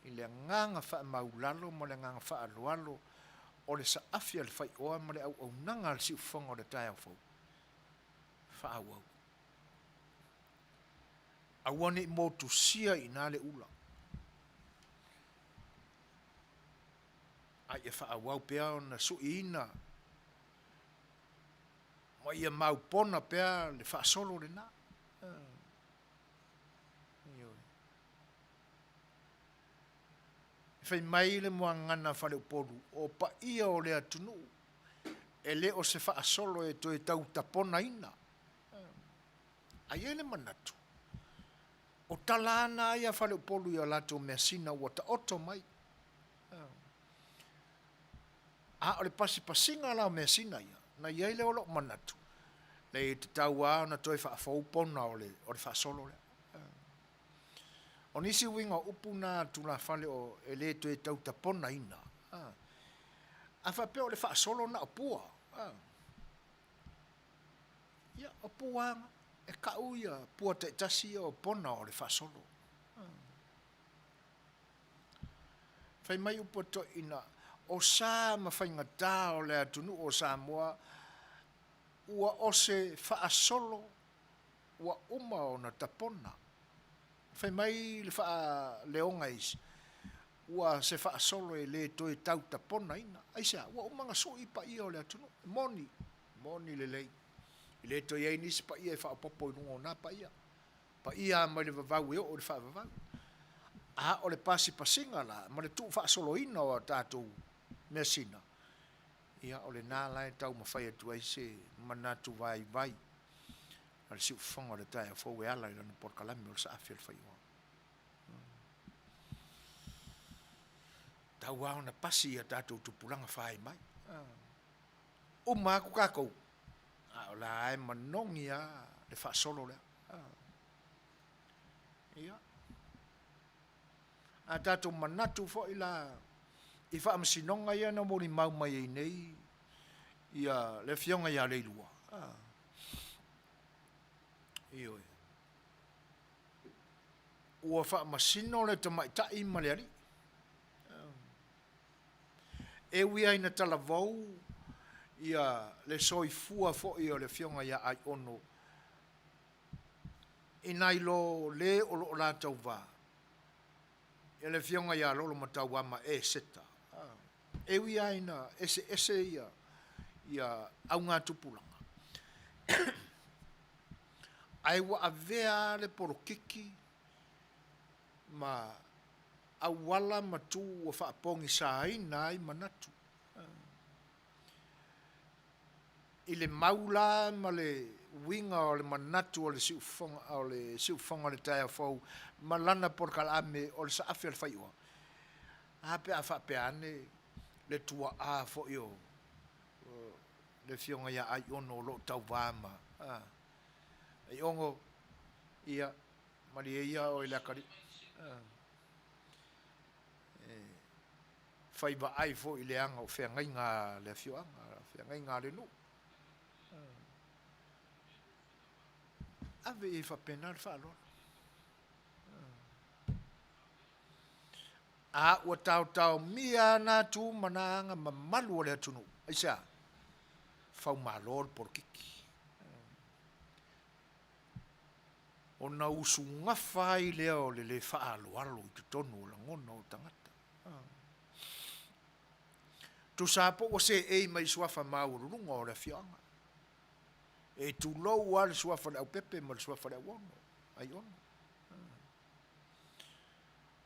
i le agaga faamaulalo ma le agaga faaaloalo o le saafi a le faioa ma le auaunaga a le siufofoga o le taeao fou, faaauau. Aua ne i motusia i ina le ula, a ia faaauau pea ona suiina ma ia maupona pea le faasolo lena. Ioe. E fai mai le muagagana a Faleupolu, o paia o le atunuu, e le o se faasolo e toe tau taponaina. A i ai le manatu, o tala ana ai a Faleupolu i a latou measina ua taoto mai. A o le pasipasiga la o measina ia, na i ai lea o lou manatu, leai e tatau lava ona toe faafou pona o le faasolo lea. O nisi uiga o upu na a tulafale o e le toe tau taponaina, a faapea o le faasolo na o pua, ia o pua lava, e kau ia pua taitasi ia o pona o le faasolo. Fai mai upu a toeaiina, o sa ma faigata o le atunuu o Samoa ua o se faasolo ua uma ona tapona. Fai mai le faaleoga e isi, ua se faasolo e le toe tau taponaina. Aisea? Ua uma ona sui paia o le atunuu. E moni, moni lelei. E le toe i ai nisi paia e faaopoopo i luga o na paia. Paia lava mai le vavau e oo i le faavavau. A o le pasipasiga la ma le tuufaasoloina o a tatou measina, ia o lena la e taumafai atu ai se manatu vaivai a le siufofoga o le taeao fou e ala i lana polokalame o le saafi o le faioa. Tau lava ona pasi i a tatou tupulaga fai mai. Uma atu tatou, a o la e manogi lava le faasolo lea. Ia. A tatou manatu foi la i faamasinoga ia na molimau mai ai nei ia le Afioga ia Leilua, ioe, ua faamasino le tamaitai ma le alii. E ui lava ina talavou ia le soifua foi o le Afioga ia Aiono i nai lo le o lo o la tauva, ia le Afioga ia Lolomatauama Eseta, e ui lava ina eseese ia augatupulaga, ae ua avea lava le polokiki ma. auala ma tu ua faapogisaina ai manatu. I le mau la ma le uiga o le manatu o le siufofoga o le siufofoga o le taeao fou ma lana polokalame o le saafi o le faioa, a pe a faapea ane le tuaa foi o le Afioga ia Aiono o lo o tauva ma Aiono, ia, malie ia oe le atalii, e fai vaai foi i leaga o feagaiga a le afioaga, feagaiga a le nuu. Ave i ai faapena le faaaloalo. A ua taotaomia lava na tu ma na aga mamalu o le atunuu. Aisea? Faumalo le polokiki. Ona usugafa ai lea o le le faaaloalo i totonu o lagona o tagata. Tusa lava po ua seei mai i suafa maualuluga o le afioaga. E tulou lava le suafa o le aupepe ma le suafa o le auono, aiono.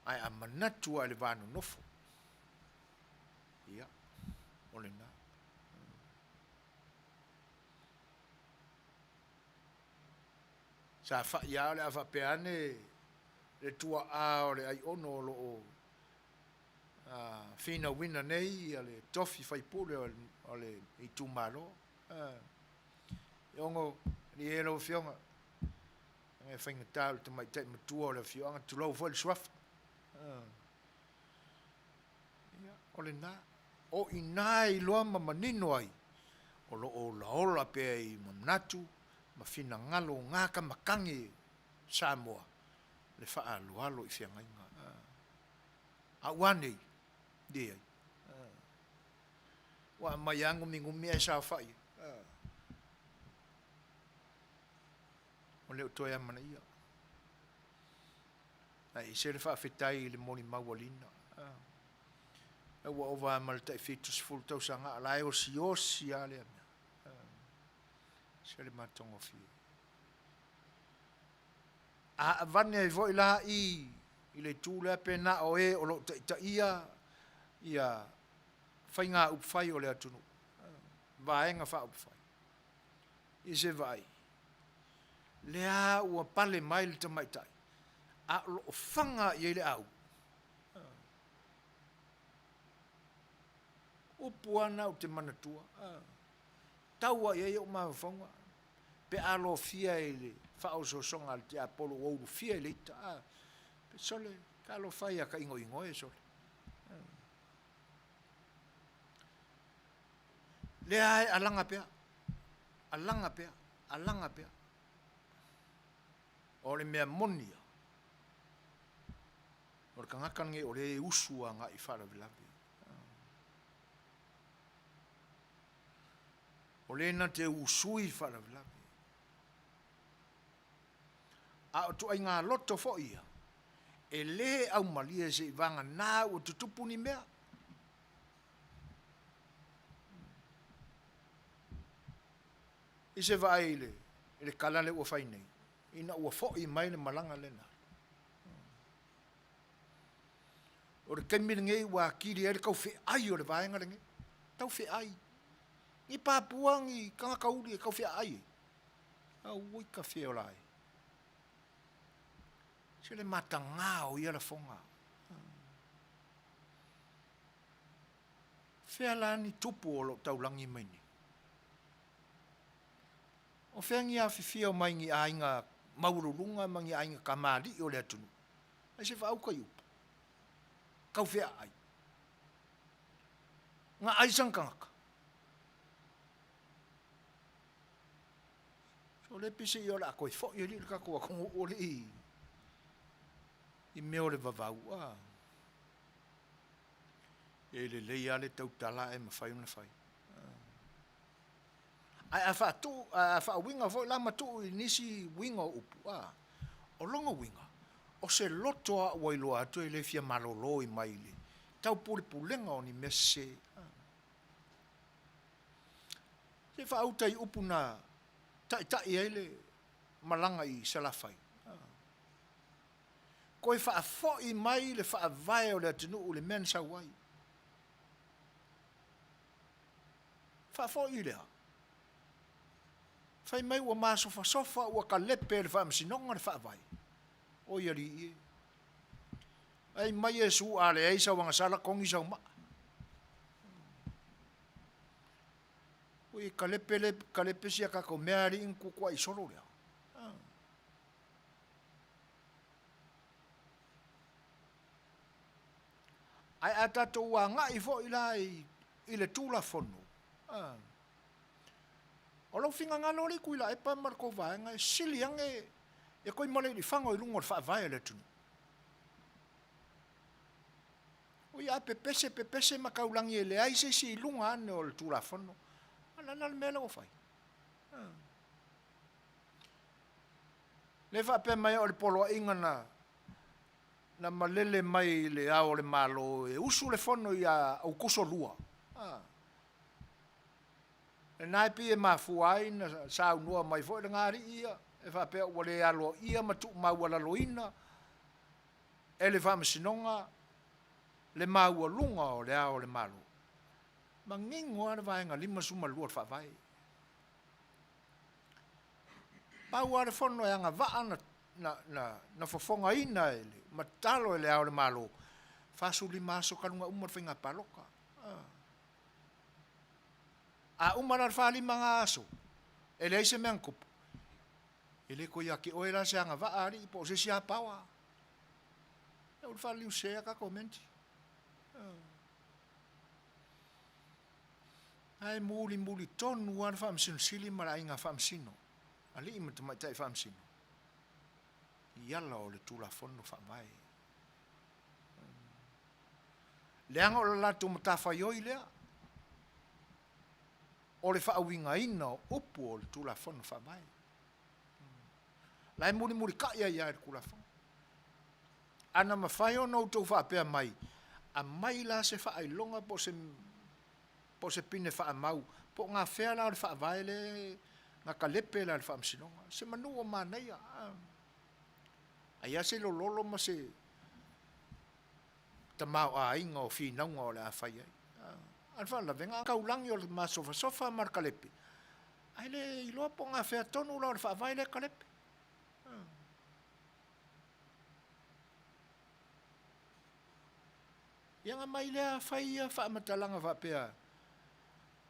Ae a manatu lava i le va nonofo, ia, o lena. Sa fai lava o le a faapea ane le tuaa o le aiono o lo o finauina nei le tofi faipule o le itumalo. Aiono, malie e lau Afioga, e faigata o le tamaitai matua o le afioaga, tulou foi le suafa. Ia, o lena. O i ina e iloa ma manino ai, o lo o olaola pea i manatu ma finagalo o gatamatagi Samoa le faaaloalo i feagaiga. A ua nei? Leai. Ua aumai lava gumigumi ae saofai ai. Ua le o toe amanaia. Ae ese le faafetai i le molimau a Lina. Ua ova ma le tai 70 tausaga a o la e osiosi lava lea mea. Ese le matagofie. A avane ai foi la i i le itu lea pe na o e o lo o taitaia ia faiga upufai o le atunuu, vaega faaupufai, i se vaai, lea ua pale mai le tamaitai, a o lo o faga i ai le au. Upu lava na ou te manatua, tau lava i ai ou mafaufauga, pe a lofia i le faaosoosoga a le tiapolo ua ulufia i le ita, a, sole, talofa e ia tainoino e, sole. Lea e alaga pea, alaga pea, alaga pea. O le mea moni ia, o le tagata lenei o lea e usu agai i faalavelave. O le na te usui faalavelave. A o ituaiga loto foi ia, e le aumalie seivagana ua tutupu ni mea. I se vaai i le, i le tala lea ua fai nei, ina ua foi mai le malaga lea na alu. O le taimi lenei ua atili ai le taufeai o le vaega lenei. Taufeai. Ni papua, ni tagata uli e taufeaai ai. Auoi ka feola ai. Se le mataga o ia lafoga. Fea la ni tupu o lo o taulagi mai nei? O fea ni afifio mai ni aiga maualuluga ma ni aiga kamali'i o le atunuu? Ai se faauka i upu. Tau feaai. Na ai sana tagata. So le pese ia o le a toe foi alii le tatou atunuu alii i mea o le vavau. Ah. E lelei lava le tautala ae mafai ona fai. Ae a faatuu, a faauiga foi la ma tuu i nisi uiga o upu, a, o lona uiga, o se loto a ua iloa atu e le fia malolo i mai le taupulepulega o ni mea sese. Se faauta i upu na taitai ai le malaga i Salafai. Toe faafoi mai le faavae o le atunuu i le mea na sau ai. Faafoi lea. Fai mai ua masofasofa ua kalepe e le Faamasinoga le Faavae. Oi alii e. Ai mai Iesu a leai sau agasala togi sau maa. Oi kalepe le kalepe sia tatou mea alii na tutuai solo lea. Ae a tatou agai foi la i le Tulafono, o lou finagalo alii Tuilaepa ma le tou vaega e sili ane e Tuimalealiifano i luga o le Faavae a le atunuu. Ui a pepese pepese ma taulagi e leai se isi i luga ane o le Tulafono, a o le a la le mea lea ua fai? Lea e faapea mai o le poloaiga na na malele mai i Le Ao o le Malo e usu le fono ia Aokuso 2, lena e pei e mafua ai ona saunoa mai foi lena alii ia e faapea ua le aloaia ma tuumaualaloina e le Faamasinoga le maualuga o Le Ao o le Malo. Manino lava le Vaega 52 o le Faavae. Pau lava le fono e agavaa na, na, na, na fofogaina e le matalo e Le Ao o le Malo, 45 aso talu ona uma le faiga palota. A uma la le 45 na aso, e leai se mea na tupu, e le toe ia te oe la se agavaa alii po o se isi lava power. E ua faaliliusea tatou mea nei. Ae mulimuli tonu lava le Faamasino Sili ma le Aiga Faamasino, alii ma tamaitai faamasino, i ala o le Tulafono Faavae. Leaga o le latou matafaioi lea, o le faauigaina o upu o le Tulafono Faavae. La e mulimulitai ai lava i le Tulafono. Ana mafai ona outou faapea mai, aumai la se faailoga po o se po o se pine faamau, po o gafea la o le Faavae lea na talepe la e le Faamasinoga. Semanu ua manaia, ai lava se lololo ma se tamaoaiga o finauga o le a fai ai. A o le faalavelave, na o taulagi o le masofasofa ma le talepe, ae le iloa po o gafea tonu la o le Faavae lea e talepe. Ia ona aumai lea fai ia faamatalaga faapea,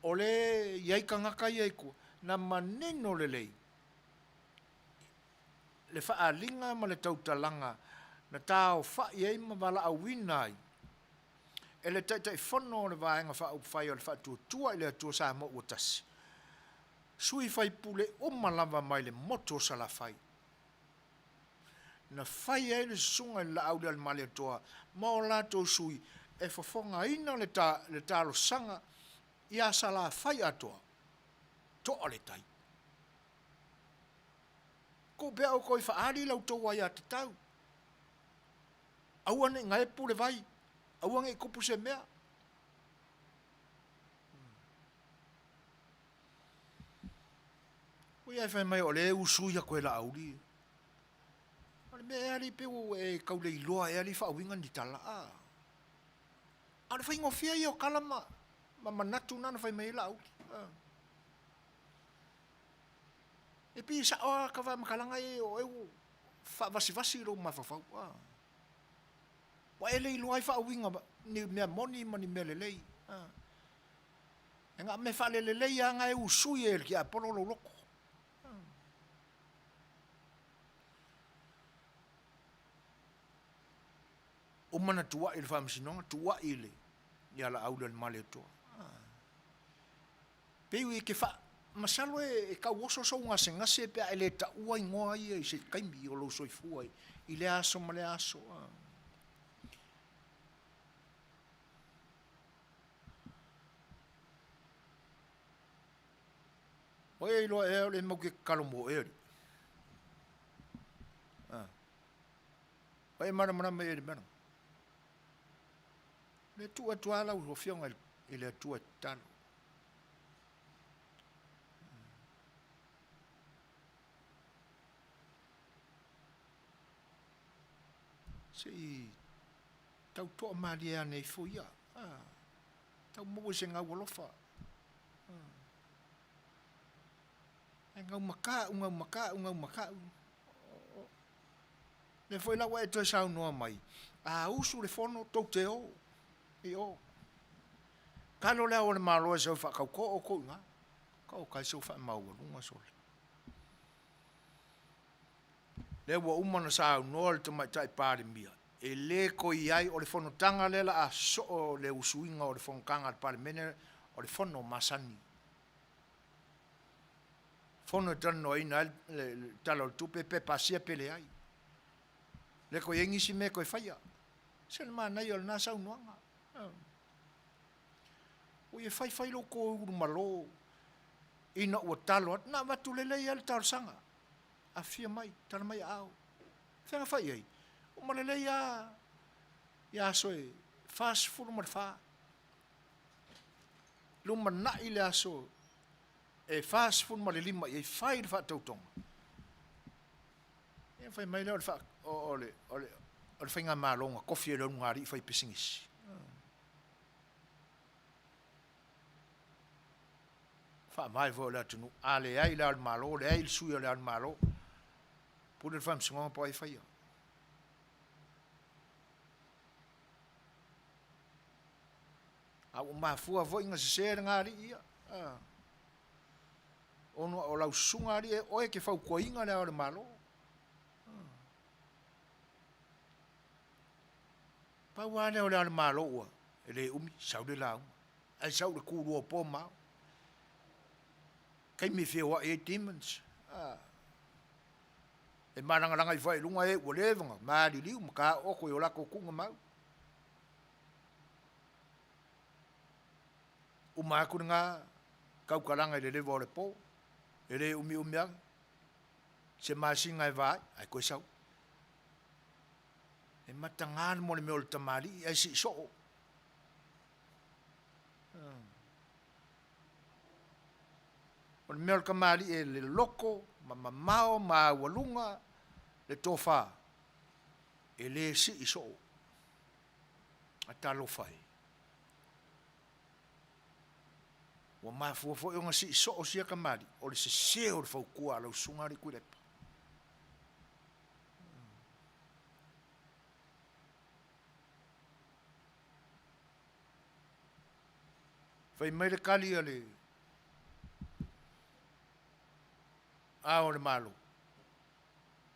o lea e i ai tagata ia i tua, na manino lelei le faaaliga ma le tautalaga na taaofai ai ma valaauina ai e le Taitaifono o le Vaega Faaupufai o le Faatuatua i le Atua Samoa ua Tasi, sui faipule uma lava mai le motu o Salafai. Na fai ai le Susuga i le Laaulialemalietoa ma o latou sui e fofogaina le le talosaga ia Salafai atoa, toa le tai. Tuu pea outou e faaali la outou aiatatau. Aua ne i gaepu le vai, aua ne i tupu se mea. Ui ae fai mai o lea e usui atu e Laauli. O le mea ea alii pei ua e tau le iloa ea alii faauiga ni tala a. A o le faigofie ia o tala ma, ma manatu na na fai mai ai Laauli. E pei e sao lava ta faamatalaga ia o oe ua faavasivasi lou mafaufau. Ua e le iloa ai faauiga ni mea moni ma ni mea lelei. E na o mea faalelelei lava na e usui ai e le tiapolo lou loto. Uma na tuuai i le faamasinoga, tuuai i le, ia Laaulialemalietoa. Pei e te faa, masalo e tau oso sou gasegase pe a e le taua igoa ia i se taimi o lou soifua i lea aso ma lea aso. Ua e iloa ea o lea matou te tatalo mo oe, alii? Ua e malamalama i ai i le mea lena? Le tuu atu lava lau Afioga i le Atua e tatalo. Se i tau toamalie ane ifo ia. Tau maua i se gau alofa. Ae gau maka'u, gau maka'u, gau maka'u. Lea foi la ua e toe saunoa mai, a usu le fono tou te o i o. Kalo le Ao o le Malo e sau e faatauto outou i ina. Ka o kai sau faamaualuga sole. Lea ua uma ona saunoa le Tamaitai Palemia, e le toe i ai, o le fonotaga lea o le a sosoo le usuina o le fonotaga a le Palemene, o le fono masani. Fono e talanoaina ai le Tala o le Tupe pe pasia pe leai. Le toe i ai nisi mea e toe faia. Se le manaia o lena saunoaga. Ua ia fai fai lou toulu malo ina ua talo atu, na avatu lelei lava le talosaga. Afifio mai, tala mai aao. Fea na fai i ai? Uma lelei lava ia aso e 44. Lumanai le aso e 45 i ai, fai le faatautoga. Ia fai mai lea o le, o, le, o le, o le faigamalo na tofi e le ulugalii fai pisinisi. Faavae foi o le atunuu. A leai Le Ao o le Malo, leai le Sui o Le Ao o le Malo, pule le Faamasinoga po o ai e faia. A ua mafua foi ona sese lena alii ia, ona o lau susuga alii e oe e te fautuaina Le Ao o le Malo. Pau lava lea o Le Ao o le Malo ua, e le umi, sau le lauga, ae sau i le tulua o po ma ao. Taimi e feoai ai demons. E malagalaga ifo ai i luga e ua leva ona maliliu ma taooto i o latou tuugamau. Uma atu lena tautalaga i le leva o le po, e le umiumi ane, se masina e va ai, ae toe sau. E mataga le mea o le tamalii ae sii soo. O le mea o le tamalii e loloto ma mamao ma aualuga le tofa, e le sii soo. A talofa e! Ua mafua foi ona sii soo sia tamalii, o le sese o le fautua a lau Susuga Alii Tuilaepa. Fai mai le tali a le Ao o le Malo,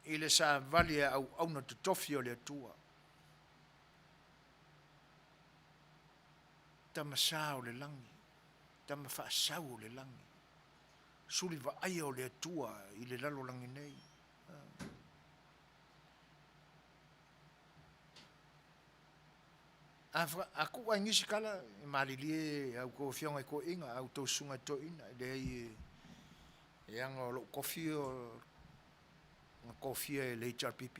i le savali a auauna totofi o le Atua, Tama Sa o le Lagi, Tama Faasau o le Lagi, Suli vaaia o le Atua i le lalolagi nei. A, a tuu ai nisi tala, e malilie a outou afioga i toeaiina, a outou susuga i toeaiina, e leai e leaga o lou tofi na tofia e le HRPP.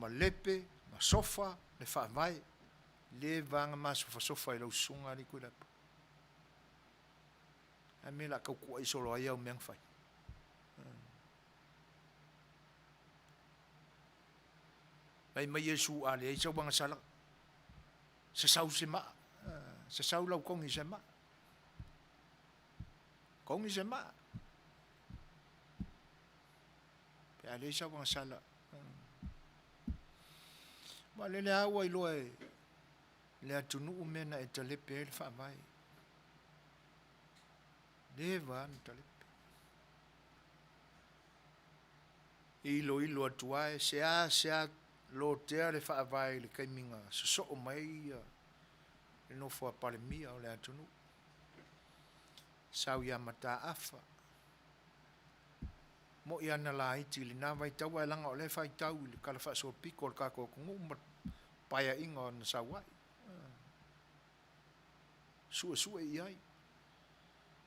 Malepe ma sofa le faavae, le vaga masofasofa i lau susuga alii Tuilaepa. A mea la tau tuuai solo ai au mea na fai. Fai mai Iesu, a leai sau agasala, sasau se maa, sasau lau togi i se maa. Togi se maa. Pe a leai sau agasala. Aua o lele lava ua iloa e le atunuu mea na e talepe ai le Faavae. Leva lava ona talepe. E iloilo atu lava e seasea lotea le Faavae i le taimi na sosoo mai ai le nofo a Palemia o le atunuu. Sau ia Mataafa, mo'i ana laiti i lena vaitau ae leaga o lea e faitau i le Tala Faasolopito o le tatou atunuu ma paeaiga na sau ai. Suesue i ai.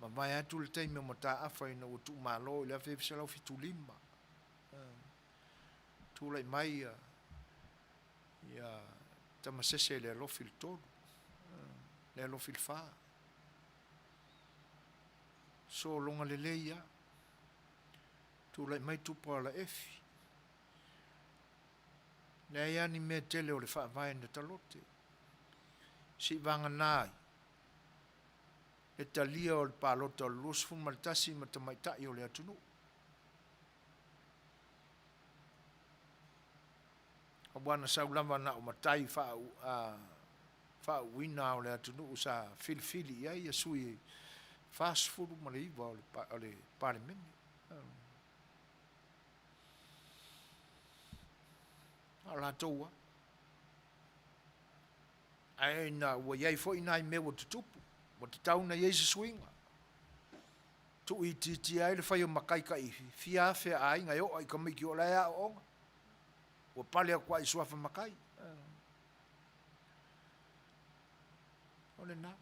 Mavae atu le taimi o Mataafa ina ua tuumalo i le 1975. Tulai mai ia ia Tamasese Lealofi i le 3, Lealofi i le 4. Sologa lelei lava. Tulai mai Tupuola Efi. Leai lava ni mea tele o le Faavae na talote. Seivagana ai le talia o le palota o le 21 ma tamaitai o le atunuu. Aua na sau lava na o matai faauuina o le atunuu sa filifili i ai sui e 49 o le Palemene. A o latou lava. Ae ina ua i ai foi nai mea ua tutupu, ua tatau ona i ai se suiga, tuuitiitia ai le fai o matai tai fia afe a aiga e oo i tamaiti o la e aooga, ua pale atu lava i suafa matai. O lena.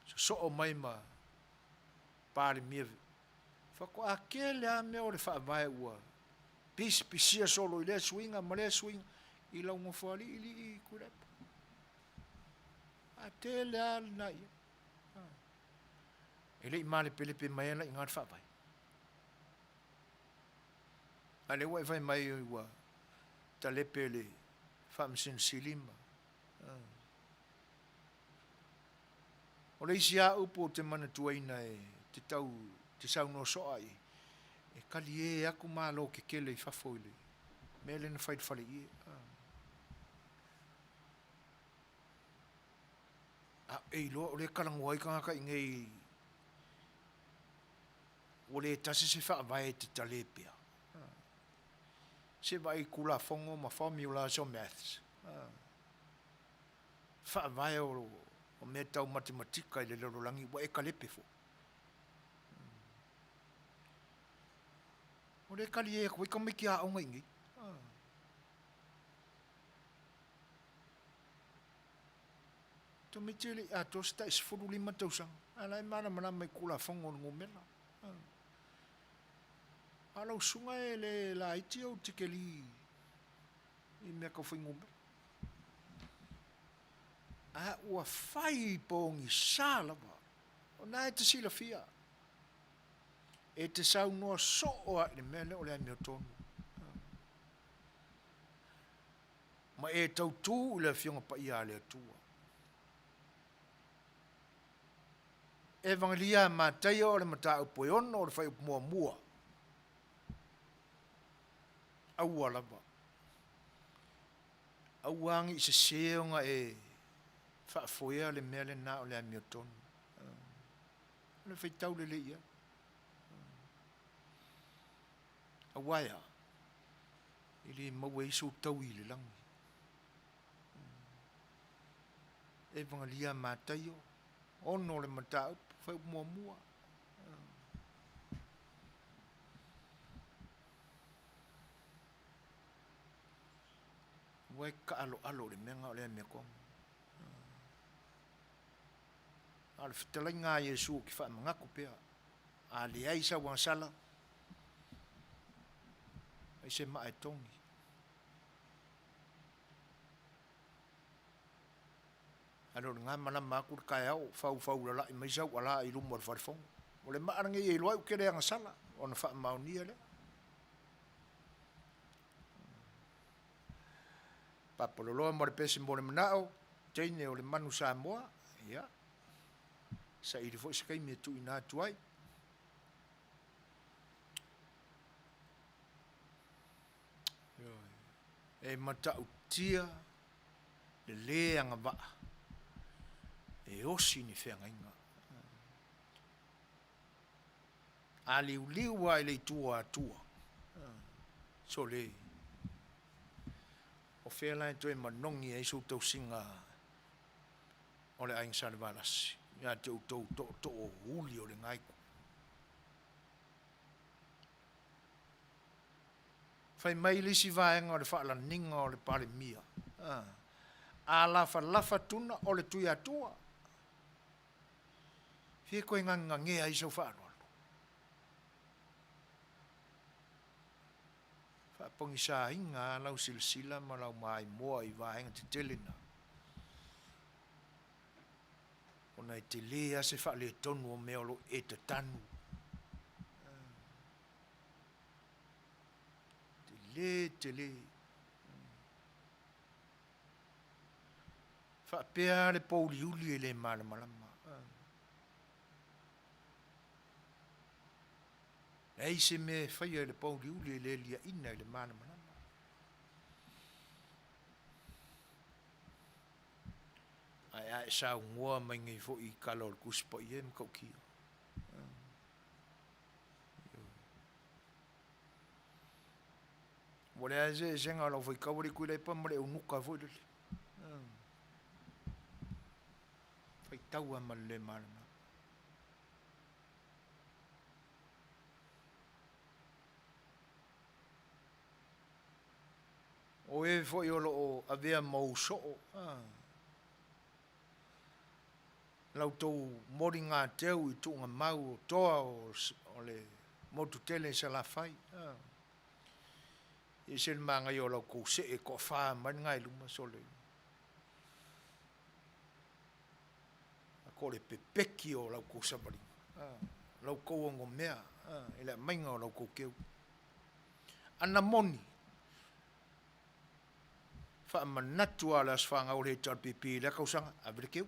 Sosoo mai ma Palemia, faatoa tele lava mea o le Faavae ua pisipisia solo i lea suiga ma lea suiga i lau nofoalii lii Tuilaepa. A tele lava lena i ai. E le i malepelepe mai la i ina le Faavae. A o lea ua e fai mai ua talepe e le Faamasino Sili ma... O le isi lava upu ou te manatuaina e te tau te saunoa soo lava i ai, e talie atu malo tetele i fafo i le mea lea na fai i le faleie. A e iloa o lea e talanoa ai tagata i inei ua le tasi se faavae e te talepea. Se vaai i Tulafono ma formulas o maths, faavae o mea tau matematika i le lalolagi ua e talepe foi. O lea e talie atu ai tamaiti aoga i inei. Tamaiti e le i atoa se tai 15 tausaga, a o la e malamalama i Tulafono o le numera. A o lau susuga e le laiti ou tikeri i mea tau fuainumera. A ua fai pogisa lava, o lena e te silafia, e te saunoa soo lava i le mea lea o le amiotonu. Ma e tautu i le Afioga Paia a le Atua. Evagelia a Mataio o le mataupu e 6 o le fuaiupu muamua. Aua lava. Aua ne i sese ona e faafoea le mea lena o le amiotonu. O le faitau lelei i ai. Aua e a? E le maua ai sou taui i le lagi. Evagelia a Mataio, 6 o le mataupu, fuaiupu muamua. Ua e taaloalo i le mea lena o le amiotonu. A o le fetalaiga a Iesu ou te faamanatu pea, a leai sau agasala, ai se maa e togi. A le o lena malama atu le taeao, faufaulalai mai sau alaa i luma o le falefono. O le maa lenei e iloa ai ou te le agasala, ona faamaonia lea. Papaloloa ma le pese mo le manao, teine o le manu Samoa, ia, saili foi se taimi e tuuina atu ai. E matautia le lē agavaa e osi ni feagaiga. A liuliu lava i le itu o Atua, sole, o fea la e toe manogi ai sou tausiga o le Aiga Salevalasi ia te outou tootoo uli o lena itu. Fai mai le isi vaega o le faalaniga o le Palemia, a lafalafa tuna o le Tuiatua, fia toe gagegaea ai sau faaaloalo? Faapogisaina lava lau silasila ma lau maimoa i vaega tetele na. Ona e tele lava se faaletonu o mea o lo o e tatanu. Tele tele. Faapea lava le pouliuli e le malamalama. Leai se mea e faia e le pouliuli e le liaina i le malamalama. Ae a e saunoa mai nei foi i tala o le Tusi Paia e matautia. Ua leai se eseesega o lau faitau alii Tuilaepa ma le eunuka foi lele. Faitau lava ma le le malamalama. O e foi o lo o avea ma ou soo, la outou moligateu i tuugamau o toa o le motu tele i Salafai, e ese le manaia o la outou see toafa mai lena i luma, sole, po o le pepeki o la outou savaliga, la outou onomea i le aumaiga o la outou teu. Ana moni, faamanatu lava o le Aso Fanau a le HRPP i lea tausaga, ave le teu.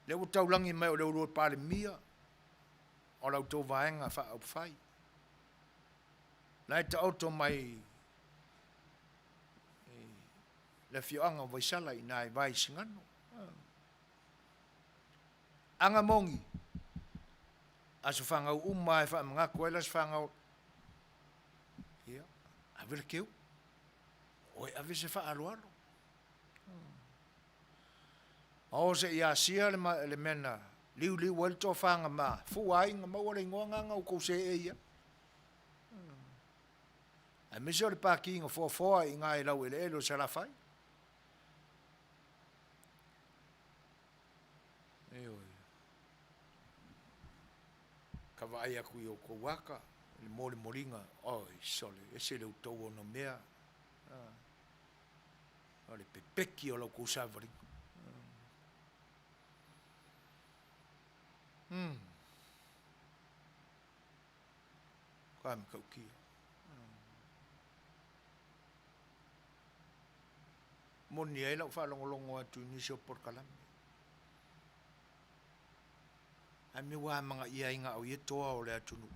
Lea ua taulagi mai o le uluai Palemia o la outou Vaega Faaupufai. La e taoto mai le afioaga o Vaisala i ina i Vaisigano. Aga moni, aso fanau uma lava e faamanatu ai le aso fanau, ia, ave le teu, o e ave se faaaloalo. Oo seia asia le mea na liuliu ai le tofa na mafua ai ona maua le igoa lena na outou seei ai. Aemaise o le Pati na foafoa i ina i laueleele o Salafai. Ioe. Ka vaai atu i outou ata, le molimoliga, oi sole, ese le outou onomea, o le pepeki o la outou savaliga. Umm. Matua matautia. Moni ai lau faalogologo atu i nisi o polokalame. Ae mea ua amanaia ai na o ia toa o le atunuu.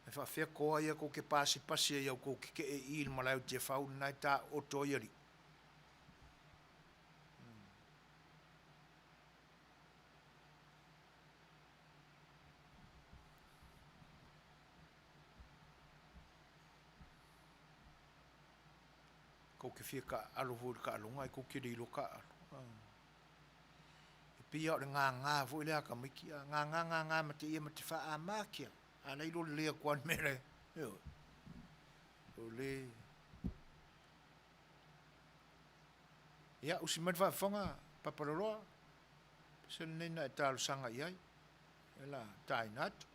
E faapefea toa ia tou te pasipasi ai au tou tetee i i le malae o Tiafau lena e taooto ai alii? Tou te fia taaalo foi i le taaloga ae tou te le iloa taaalo. E pei lava o le gaga foi lea a tamaiti, a gaga gaga ma te ia ma te faa-amakia, a o la e iloa lelei atu lava le mea la e, ioe. O le... Ia, usi mai le faafofoga Papaloloa, se lenei na e talosaga i ai, o le a taina atu.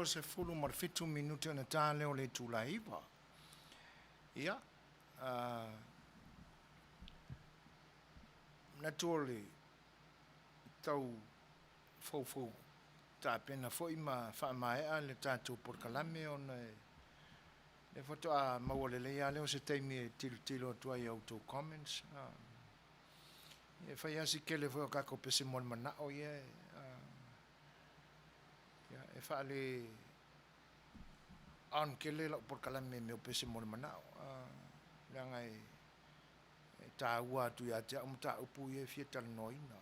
27 minute ona ta lea o le itula e 9. Ia, manatu o le tau foufou tapena foi ma faamaea le tatou polokalame ona e lea faatoa maua lelei lava lea o se taimi e tilotilo atu ai i a outou comments. E fai lava si tele foi o tatou pese mo le manao ia e faale on tele lau polokalame i mea o pese mo le manao, leaga e taua atu ia te au mataupu ia e fia talanoaina.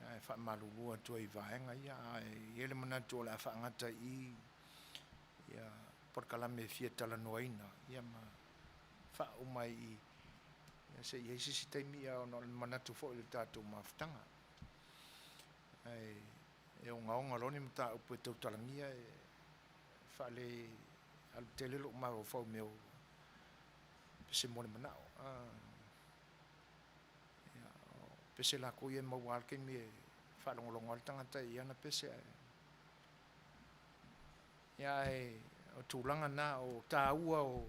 Ae faamalulu atu ai i vaega ia, ae i ai le manatu o le a faagata i i ia polokalame e fia talanoaina ia ma faauma ai i i se i ai se isi taimi ia ona o le manatu foi i le tatou mafutaga. Ae e ogaoga loa ni mataupu e tautalagia e faale alu tele lou mafaufau i mea o pese mo le manao. Ia, o pese latou ia e maua lava le taimi e faalogologo ai le tagata i ana pese ae Ia ae o tulaga na, o taua o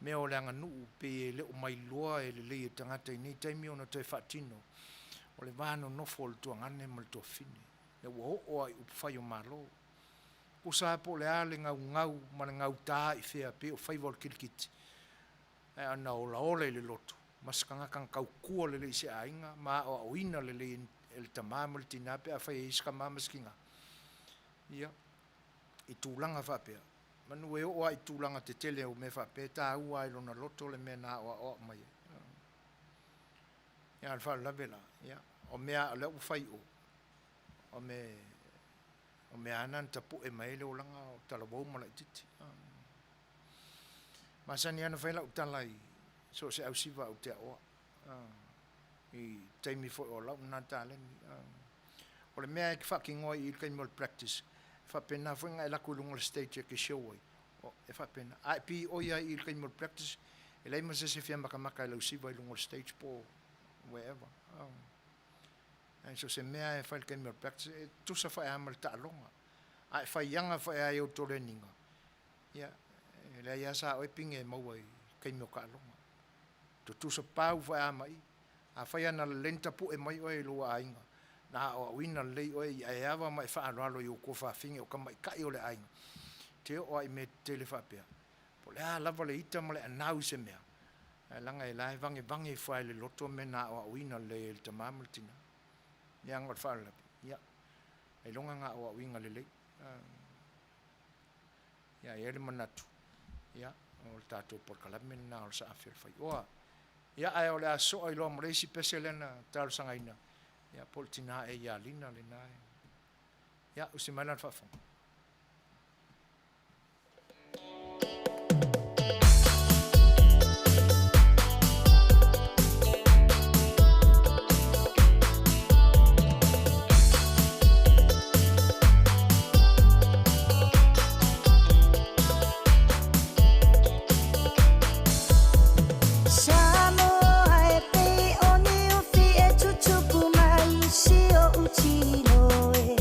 mea o le aganuu pei e le o mailoa e lelei e tagata i nei taimi ona toe faatino, o le va nonofo o le tuagane ma le tuafafine, lea ua oo lava i upufai o Malo. Tusa lava po o le a le gaugau ma le gauta i fea pei o faiva o le kilikiti, ae ana olaola i le loto ma se tagata na tautua lelei i se aiga ma aoaoina lelei e le tama ma le tina pe afai e i ai se tama ma se tina, ia, i tulaga faapea, manu e oo lava i tulaga tetele o mea faapea, e taua lava i lona loto le mea na aoaoa mai ai. Ia, a o le faalavelave la, ia, o mea o lea ua fai i o, o mea, o mea lava na na tapue mai ai le olaga o talavou ma laitiiti. E masani lava ona fai lau tala i so o se ausiva ou te aoa, i taimi foi o lau lena taleni. O le mea e te faatinoa i i le taimi o le practice, e faapena foi ona e alu atu i luga o le stage e te show ai, e faapena. A e pipoi lava i i le taimi o le practice, e leai ma se isi e fia matamata i lau siva i luga o le stage po o wherever. Ae so o se mea lava e fai i le taimi o le practice, e tutusa foi lava ma le taaloga. A e faiaga foi lava i ou toleniga, ia, e leai lava sa oe pine e maua i taimi o taaloga. Tutusa pau foi lava ma i. Afai lava na lelei ona tapue mai oe e lou aiga, na aoaoina lelei oe ia e ava ma e faaaloalo i ou tuafafine o tamaitai o le aiga, e te oo lava i mea tetele faapea, po o le a lava le ita ma le anau i se mea, ae leaga o la e vagevage ifo lava i le loto mea na aoaoina lelei ai e le tama ma le tina. Leaga o le faalavelave, ia, ailoga na aoaoina lelei. Ia, e i ai le manatu, ia, o le tatou polokalame lena o le Saafi o le Faioa. Ia, ae o le a soa ai loa ma le isi pese lea na talosagaina, ia, po o le tina ea ia Lina lena. Ia, usi mai la le faafofoga. Samoa e pei o niufi e tutupu mai si oʻu tino e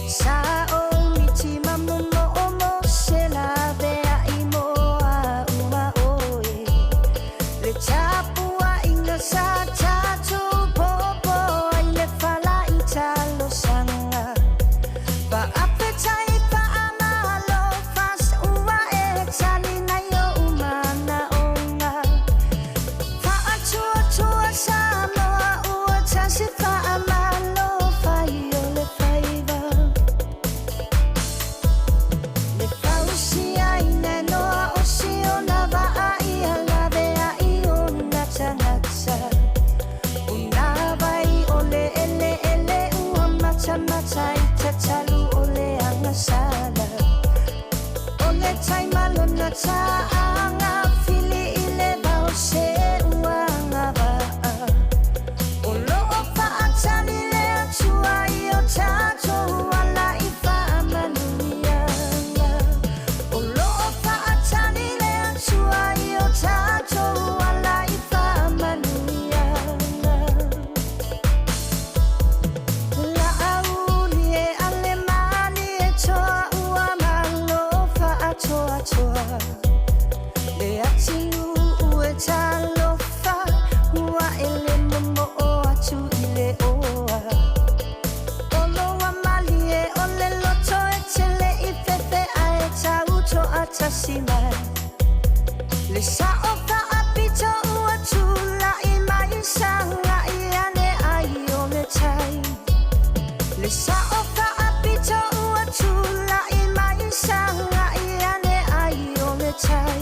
Sa o miti ma momo o mo se laveai mo a uma oe Le tapuaiga sa tatou popo ai le fala i talosaga Faafetai faamalo fas-ua e tali nai ou manaoga Faatuatua Samoa ua tasi faamalo fai o le faiva Le fausiaina noa o si ona vaa ia laveai ona le talofa ua e le momoo atu i le oa. O loa malie o le loto e tele i fefe ae tau toatasi mai. Le sao faapito ua tulai mai sagai ane ai o le tai. Le sao faapito ua tulai mai sagai ane ai o le tai.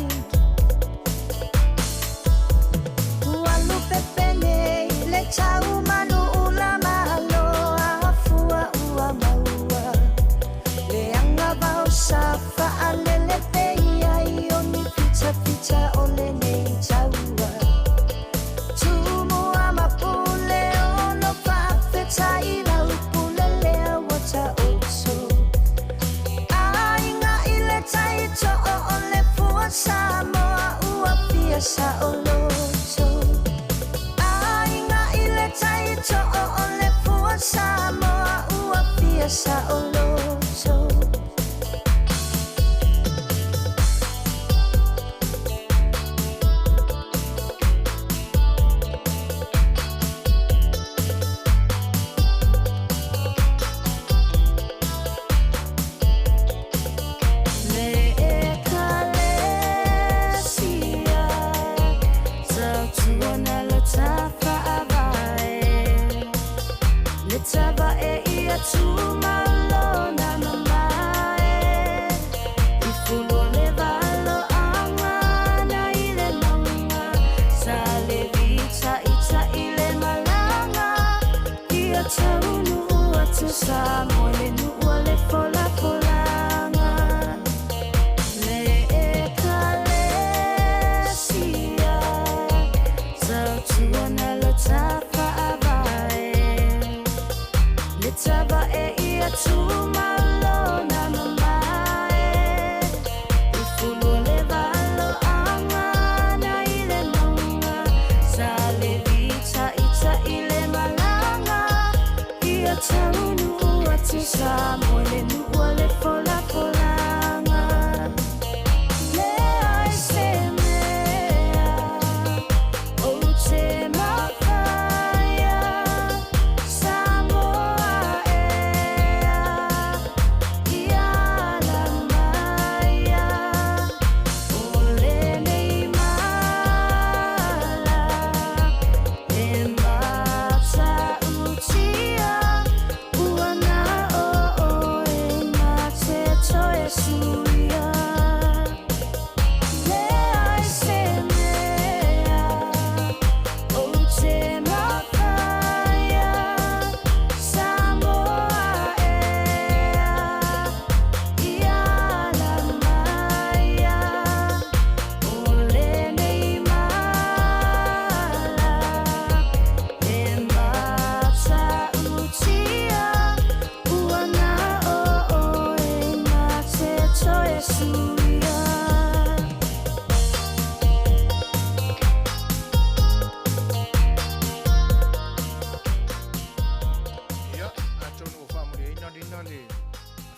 Ua lupepe nei le tau manu ula malo afua ua maua. Le agavao sa faalele pei ai o ni fitafita o lenei taua. Tumua ma pule ono faafetai lau pule lea ua taoto. Aiga i le tai too o le fua Samoa ua fia saoloto. Aiga i le tai too o le fua Samoa ua fia saoloto. Le ekalesia tautuana lo tafaavae le tavae ia tumalona mamae i fulu o le valoaga na i le mauga sa le vitaita'i le malaga ia taunuu atu Samoa le nuu o le folafolaga. Le ekalesia tautuana lo tafaavae le tavae ia tumalona mamae i fulu o le valoaga na i le mauga sa le vitaita'i le malaga ia taunuu atu Samoa le nuu o le folafolaga. Leai se mea ou te mafaia Samoa ea ia ala maia o lenei mala e matautia ua na o oe na te toe suia. Leai se mea ou te mafaia Samoa ea ia ala maia o lenei mala e matautia ua na o oe na te toe suia. Ia, atonu ua faamuliaina lina le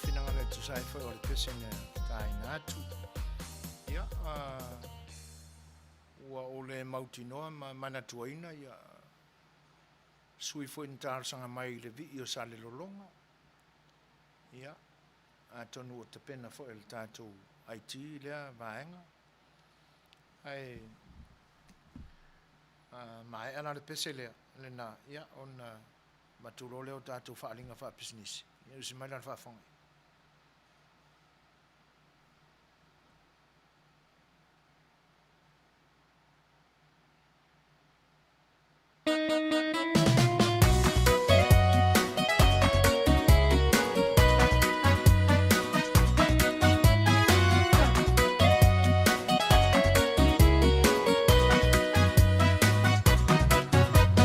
finagalo e tusa ai foi o le pese na taina atu. Ia, ua ou le mautinoa ma manatuaina ia sui foi na talosaga mai i le vii o Salelologa. Ia, atonu ua tapena foi e le tatou IT lea vaega. Ae maea la le pese lea, lena, ia, ona avatu loa lea o tatou faaaliga faapisinisi. Ia, usi mai la le faafofoga.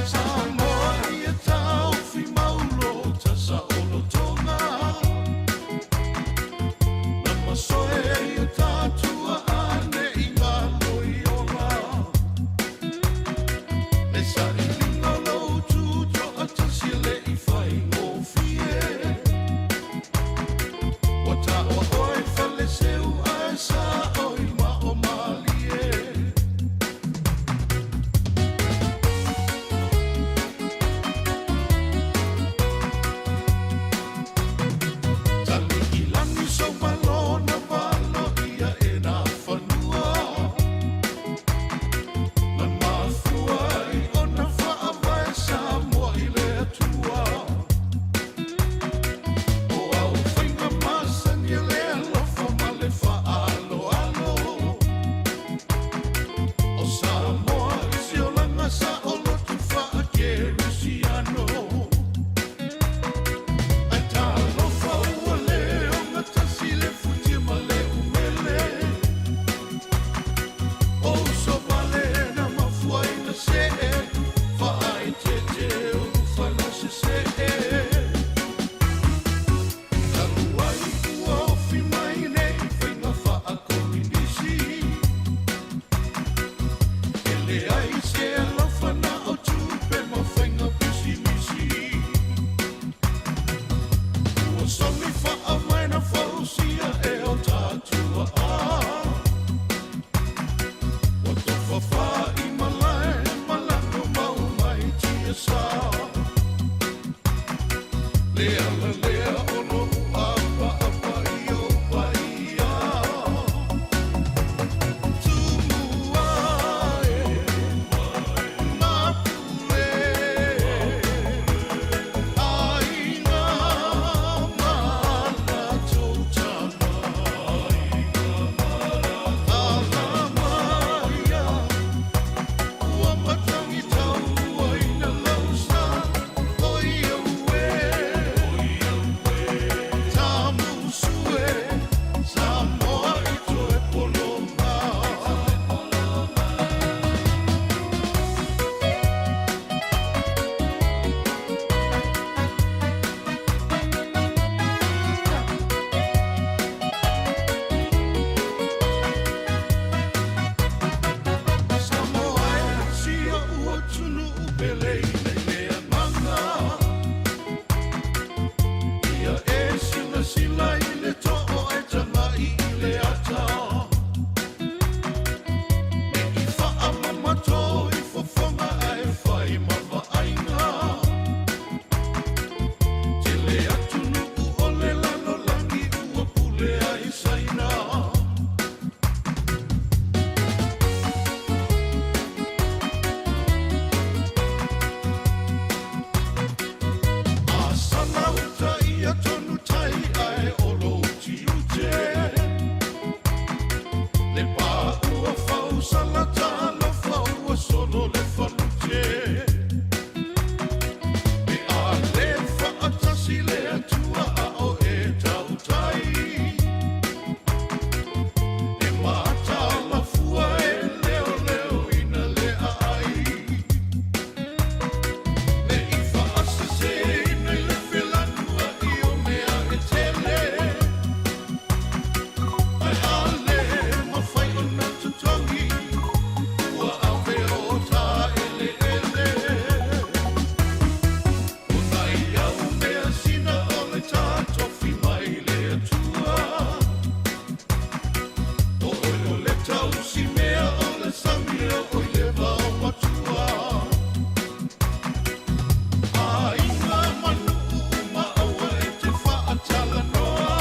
Samoa ia taufi maulo ta saolotoga. Leai se alofa na o tupe ma faiga pisimisi. Ua somi faavae na fausia e o tatou aao. Ua tofa fai malae ma lano mau mai tiasa. Le ala lea o lo'u apaapa i ou paia. Tumua e, Mapule, aiga ma latou tama. Alamaia, ua matagi tauaina lau sa, oi au e. Tamusu e, Samoa i toe poloma. Samoa e, si o'u atunuu pele i le agaga. Ia e silasila i le too e tagai i le ata. Ne i faamamato i fofoga ae fai ma vaaiga. Tele atunuu o le lalolagi ua pule ai Saina. A sana uta ia tonu tai ae o lou tiute. Le pā ua fausala talofa ua solo le falute. Pe a le faatasi le Atua a o e tautai. E mataala fua e leoleoina le aai. Ne i faaseseina i le felanuai o mea e tele. Ae a le mafai ona totogi, ua ave o ta eleele. O nai au measina o le tatofi mai le Atua. O oe o le tausi mea o le sami o i le vao matua. Aiga ma nuu ma aua e te faatalanoa.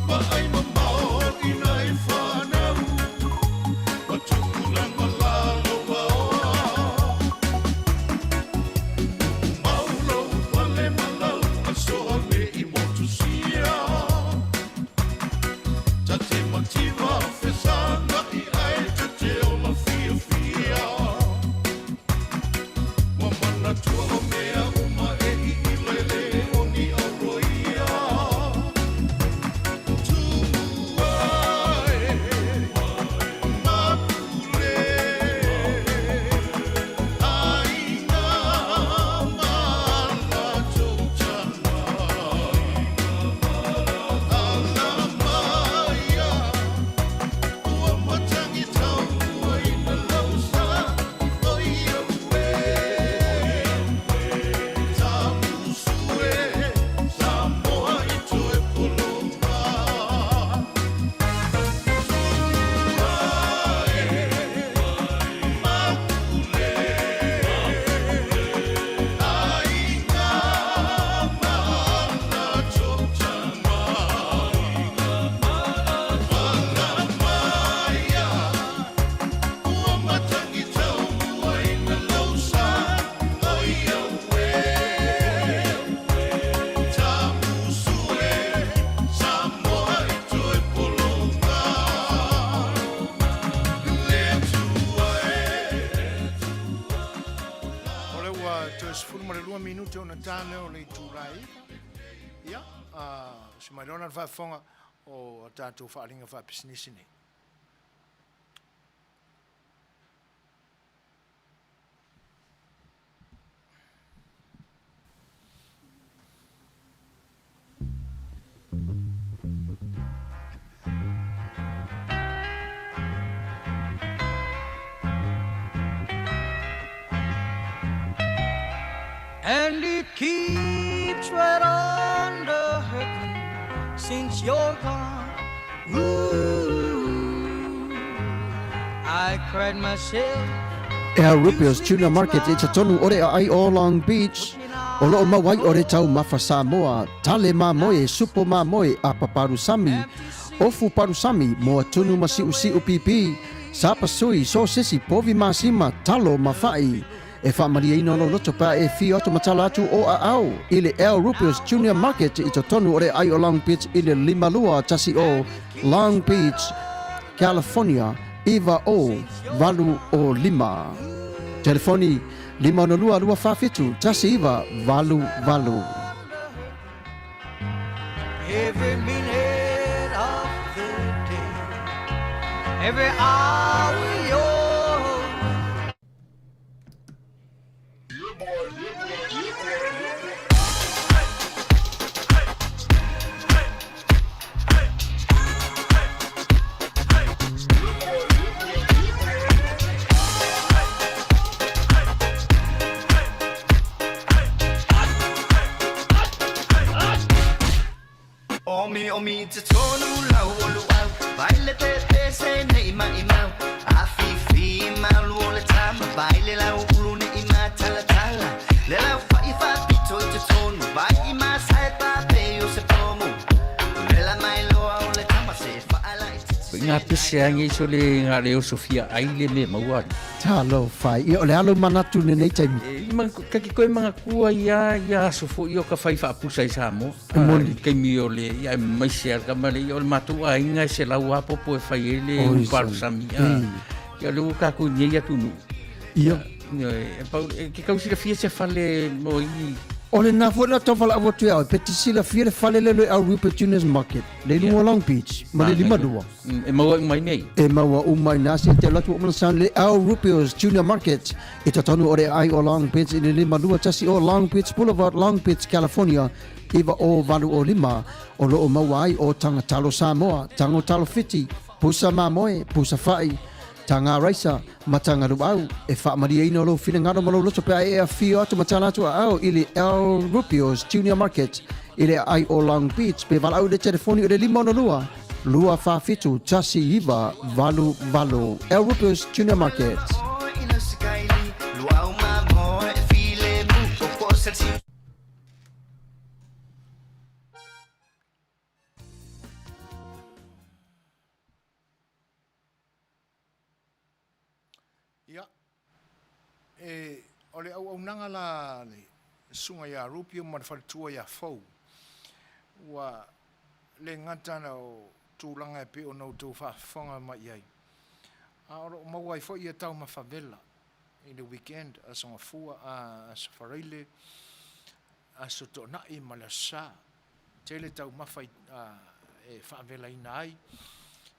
Vaai mamao ina i fanau, ma tupulaga lalovaoa. Mau lou pale ma lau asoa ne i motusia. Ta te mativa fesagai ae ta te ola fiafia. Ua manatua o mea uma e iila e le o ni auroia. Tumua e, Mapule, aiga ma latou tama. Alamaia, ua matagi tauaina lau sa, oi au e. Tamusu e, Samoa i toe poloma. Tumua e, Mapule, aiga ma latou tama. Alamaia, ua matagi tauaina lau sa, oi au e. Tamusu e, Samoa i toe poloma. Le Atua e. O le ua toe 12 minute ona ta lea o le itula e 9. Ia, se mai loa na le faafofoga o a tatou faaaliga faapisinisi nei. And it keeps right on the hurting since you're gone. Ooh, I cried myself. Al Rupio's Tuna Market i totonu o le aai o Long Beach, o loo maua ai o le taumafa Samoa, tale mamoe, supo mamoe, apa palusami, ofu palusami, moa tunu ma siusiu pipi, sapasui, sosesi, povi masima, talo ma fa'i. E faamalieina lou loto pe a e afio atu ma tala atu o aao i le Al Rupio's Junior Market i totonu o le aai o Long Beach i le 5210 Long Beach, California 90805. Telefoni 562 247 1988. Every minute of the day, every hour you're Omi omi te tonu lau o luau Vai le te te se nei mai mau A fi fi malu o le tama Vai le lau ulu ne i ma tala tala Le lau fa i fa pito i te tonu Vai i ma sae pa pe o se pomu Le la mai loa o le tama se fa ala i te Nga pese ange iso le nga le oso fia ai le me maua ali. Talofa, ia o le alo manatu i lenei taimi. E, ma, ka ki koe manga kua ia, ia aso fo i o ka whai whaapusa i Samoa. E moni. I kaimi o le, ia e mai se alka ma le, ia o le mātou aiga e se lau apopo e whai e le Oi, uparu son. sami. Ia le ua kākou nei atu nuu. Ia. Ia, e, pau, e, ke kau silafia se fale mo i... O lena foi la tau valaau atu ia oe, pe te silafia le fale lea le Al Rupert Juniors Market, le i luga o Long Beach, ma le 52. E maua uma i nei. E maua uma i nā se te alu atu o mana sound le Al Rupio's Junior Market i totonu o le aai o Long Beach i le 52 o Long Beach Boulevard, Long Beach, California, 90805, o lo o maua ai o Taga Talo Samoa, Tago Talo Fiti, Pusa Mamoe, Pusa Fa'i, Taga Raisa, ma Taga Luau. E faamalieina lou finagalo ma lou loto pe a e afio atu ma tala atu aao i le Al Rupio's Junior Market i le aai o Long Beach pe valaau i le telefoni o le 562 247 1988. Al Rupio's Junior Market. Ia, e, o le auaunaga la a le Susuga ia Rupio ma le faletua ia Fou, ua le gata na o tulaga e pei ona outou faafofoga mai i ai, a o lo o maua ai foi ia taumafa vela i le weekend, Aso Gafua, a, Aso Faraile, Aso Toonai ma le Aso Sa. Tele taumafa i, a, e faavelaina ai,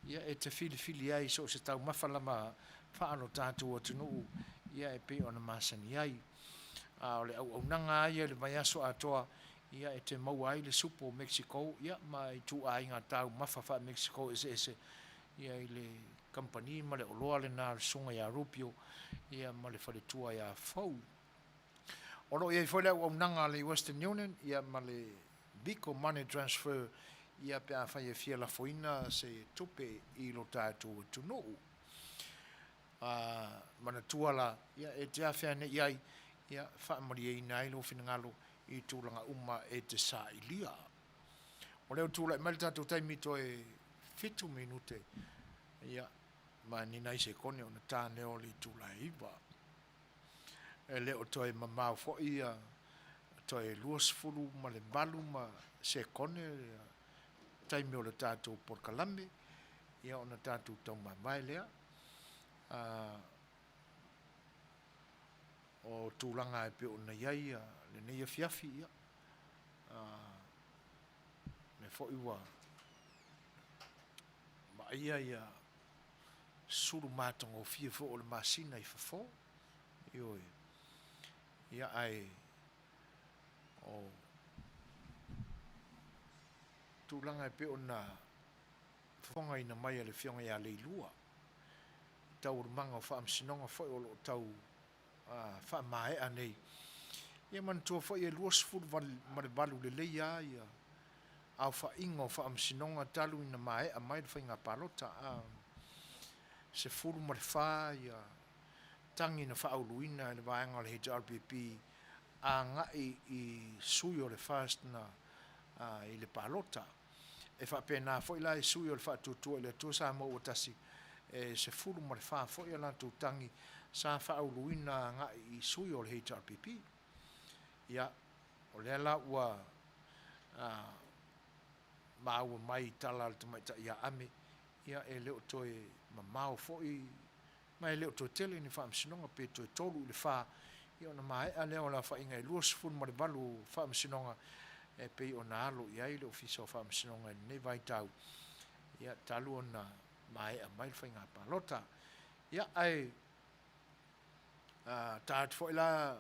ia e te filifili ai so o se taumafa lava faa-lo tatou atunuu, ia e pei ona masani ai. A o le auaunaga lava ia i le vaiaso atoa, ia e te maua ai le supo o Mexico, ia ma ituaiga taumafa faa-Mexico eseese, ia i le kamupani ma le oloa lena a le Susuga ia Rubio, ia ma le faletua ia Fou. O lo o i ai foi le auaunaga a le Western Union ia ma le Vico Money Transfer ia pe afai e fia lafoina se tupe i lo tatou atunuu. A manatua la, ia e te afea nei ai, ia faamalieina ai lou finagalo i tulaga uma e te sailia. O lea ua tulai mai le tatou taimi toe 7 minute, ia, ma ni nai sekone ona ta lea o le itula e 9. E le o toe mamao foi ia toe 28 ma sekone taimi o le tatou polokalame, ia ona tatou taumamae lea. A, o tulaga e pei ona i ai lenei afiafi, ia, a, lea foi ua vaaia ia sulu matagofie foi o le masina i fafo, ioe, ia ae o tulaga e pei ona fofogaina mai e le Afioga ia Leilua i taualumaga o faamasinoga foi o lo o tau faamaea nei. Ia manatua foi e 28 lelei lava ia aofaiga o faamasinoga talu ina maea mai le faiga palota, a 14 ia tagi na faauluina e le vaega o le HRPP agai i sui o le FAST na i le palota. E faapena foi la i sui o le Faatuatua i le Atua Samoa ua Tasi, e 14 foi a latou tagi sa faauluina agai i sui o le HRPP. Ia, o lea la ua maua mai i tala a le tamaitai ia Ame, ia e le o toe mamao foi ma e le o toe tele ni faamasinoga, pe toe tolu i le fa, ia ona maea lea o le aofaiga e 28 faamasinoga e pei ona alo i ai le Ofisa o Faamasinoga i lenei vaitau, ia talu ona maea mai le faiga palota. Ia, ae ta atu foi la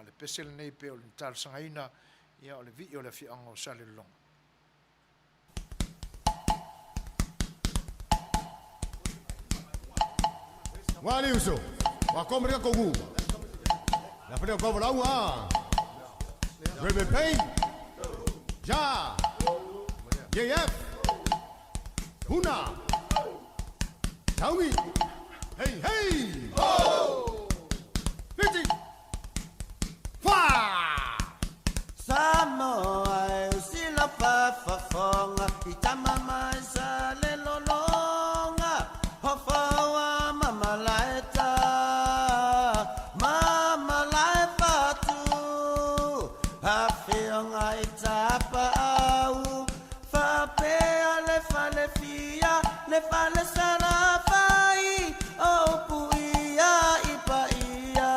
le pese lenei pei o le talosagaina, ia o le vii o le afioaga o Salelologa. Wa le uso, wa ko mrika kogu. La fere ko bala wa. Rebe Pay. Ja. JF. Huna. Taungi. Hey hey. Oh. 50. Fa. Samoa e usila fafafonga i tama mai sa le lolonga hofaua mamalaeta mamalae fatu afionga i tapaau fapea le falefia le fale salafai o puia i paia.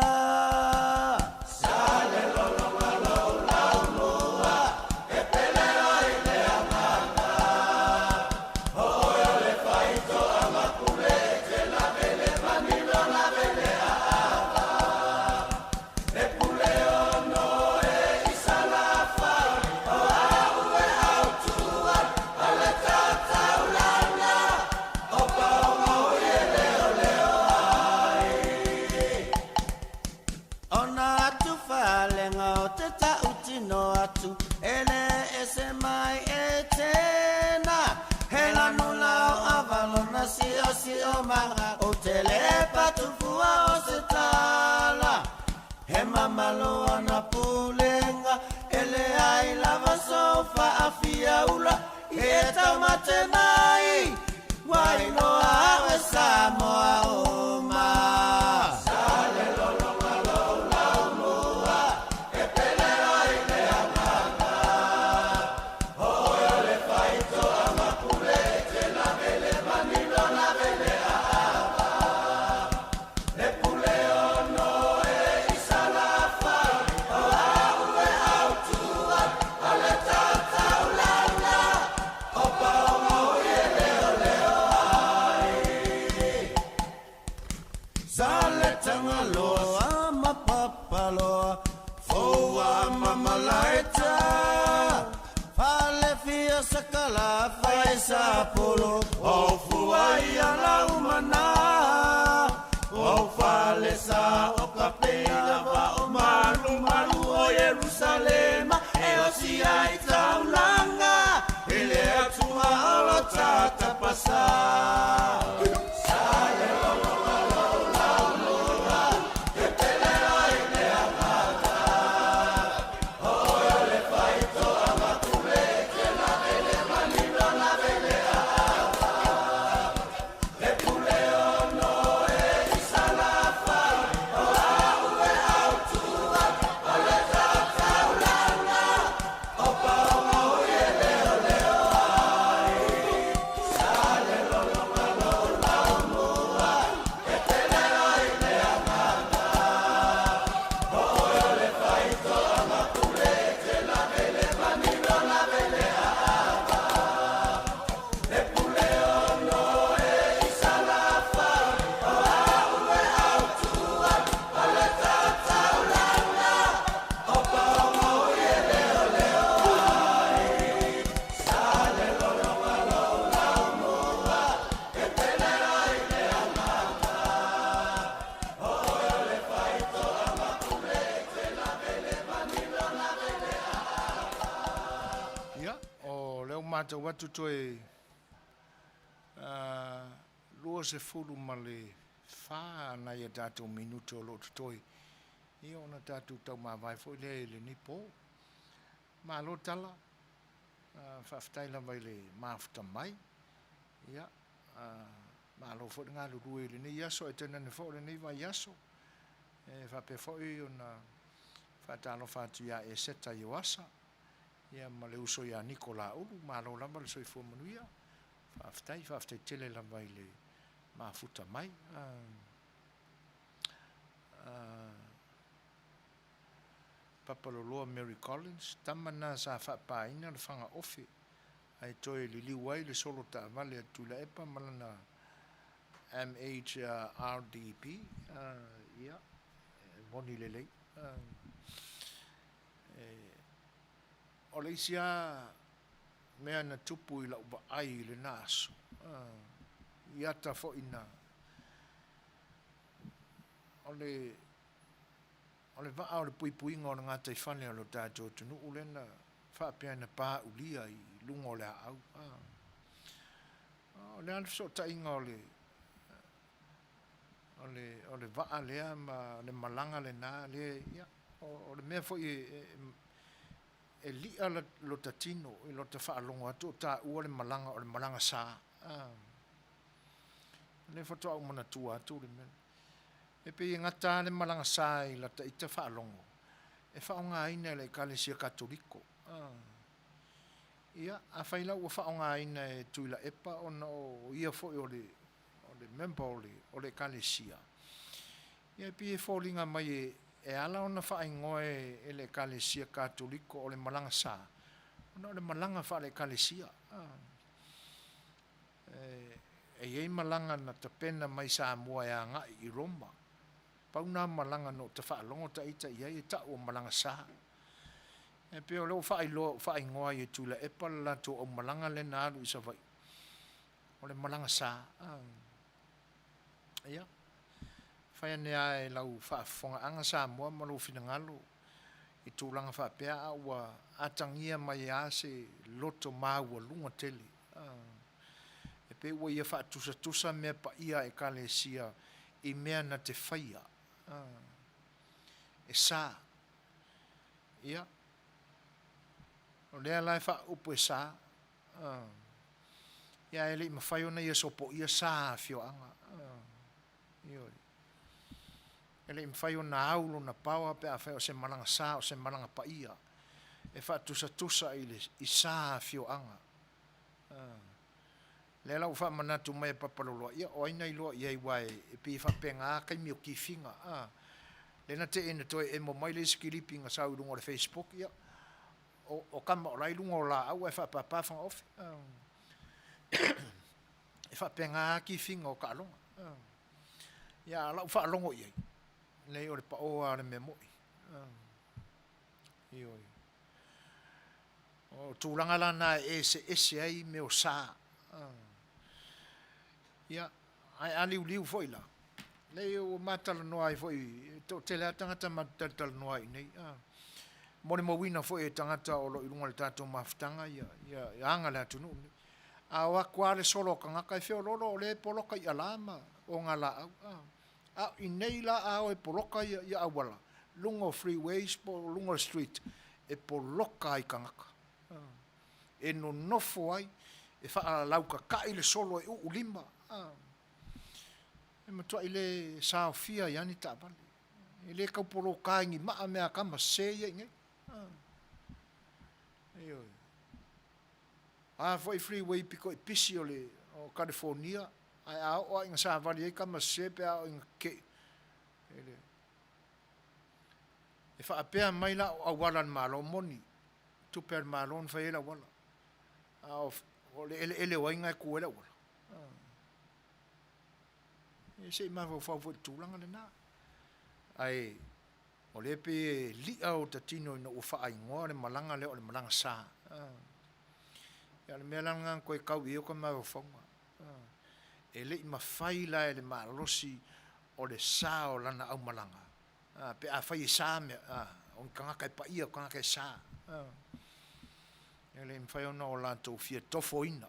Sale lolonga lou e pele oi le agaga o oe o le faitoa mapule te lave le manino lave le aava e pule ono e i salafai o au e autua o le tataulana o paoga o ie leoleo ai. Ona atu falenga o te tautino atu e le ese mai e tena he lanu lao avalona sio sio maga o te le patufua o se tala he mamalo ana pulenga e le ai lava sofa afia ula e taumate mai wailoa awe Samoa uma. Sale lolonga lou laumua e pele oi le agaga o oe o le faitoa mapule te lave le manino lave le aava e pule ono e i salafai o au e autua o le tataulana o paoga o ie leoleo ai. Sale tangaloa ma papaloa foua mamalaeta fale fia sakala fai sapolo o fua ia laumana o fale sa o ka peina va o malu malu o Yerusalema e o sia i taulanga i le atua o lo tatapasa. Sale lolonga lou laumua e pele oi le agaga o oe o le faitoa mapule te lave le manino lave le aava e pule ono e i salafai o au e autua o le tataulana. matau atu toe 24 nai a tatou minute o lo o totoe, ia ona tatou taumavae foi lea i lenei po. Malo tala, faafetai lava i le mafuta mai, ia, malo foi le galulue i lenei aso ae tainane foi o lenei vaiaso. E faapea foi ona faatalofa atu ia Eseta Ioasa, ia ma le uso ia Niko Laulu, malo lava le soifua manuia, faafetai, faafetai tele lava i le mafuta mai. Papaloloa Mary Collins, tama na sa faapaina le faga ofe ae toe liliu ai le solo taavale a Tuilaepa ma lana MHRDP, ia, e moni lelei. O le isi lava mea na tupu i lau vaai i lena aso, i ata foi na, o le O le vaa o le puipuiga o le gataifale o le tatou atunuu lea na faapea na paulia i luga o le aau. O le a le fesootaiga o le o le o le vaa lea ma le malaga lena lea, ia, o le mea foi e e li'a lota tino i lota faalogo atu o taua le malaga o le malaga sa. O lea faatoa ou manatua atu le mea lea. E pei e gata lava le malaga sa i lata ita faalogo e faaaogaina e le Ekalesia Katoliko. Ia, afai la ua faaaogaina e Tuilaepa ona o ia foi o le member o le Ekalesia, ia e pei e foliga mai e ala ona faaigoa e le Ekalesia Katoliko o le malaga sa, ona o le malaga faale-Ekalesia. E i ai malaga na tapena mai Samoa e agai i Roma. Pau na malaga na ou faalogo ta ita i ai e tau o malaga sa. E pei o lea ua faailoa faaigoa ai e Tuilaepa le latou aumalaga lea na alu i Savaii, o le malaga sa. Ia, fai ane lava e lau faafofogaaga Samoa ma lou finagalo i tulaga faapea a ua atagia mai lava se loto maualuga tele e pei ua ia faatusatusa mea paia a Ekalesia i mea na te faia. E sa. Ia, o lea la e faaupu e sa, ia ae le i mafai ona ia sopoia sa a afioaga. Ioe. E le i mafai ona au lona power pe afai o se malaga sa o se malaga paia e faatusatusa i le i sa a afioaga. Lea la ua faamanatu mai e Papaloloa, ia o ai na iloa i ai aua e pei e faapena lava taimi o kifiga a. Lea na te'i ina toe emo mai le isi kilipi na sau i luga o le facebook, ia o tama o la e i luga o laau ae faapapa fagaofe. E faapena lava kifiga o taaloga. Ia a o lau faalogo i ai, leai o le pao lava o le mea moni. Ioe. O tulaga la na e eseese ai mea o sa. Ia, ae a liuliu foi la, leai ua ma talanoa ai foi, e toatele lava tagata ma te talatalanoa ai i inei, a. Molimauina foi e tagata o lo o i luga o le tatou mafutaga ia aga a le atunuu lenei. A o atu lava le solo a tagata e feoloolo o lea e poloka i ala ma ogalaau, a. A o inei la a o e poloka ia auala, luga o freeways po o luga o le street, e poloka ai i tagata. E nonofo ai, e faalautata'i le solo e uu lima. E matuai le saofia ai lava ni taavale. E le tau poloka i ni maa mea a tama sese ia i inei. Ioe. O a foi freeway pito i pisi o le o Kalifonia, ae a oo lava ina savali ai tama sese pe a oo ina tetee, e le. E faapea mai la o auala a le Malo, moni, tupe a le Malo na fai ai le auala, a o le eleele o ai na e tu ai le auala? Ia se i mafaufau foi i le tulaga lena. Ae o lea e pei e li'a ota tino ina ua faaigoa le malaga lea o le malaga sa. Ia o le mea la lena na toe tau i ai ota mafaufauga. E le i mafai la e le malosi o le sa o lana aumalaga, pe afai e sa mea, o ni tagata e paia, o tagata e sa. E le mafai ona o latou fia tofoina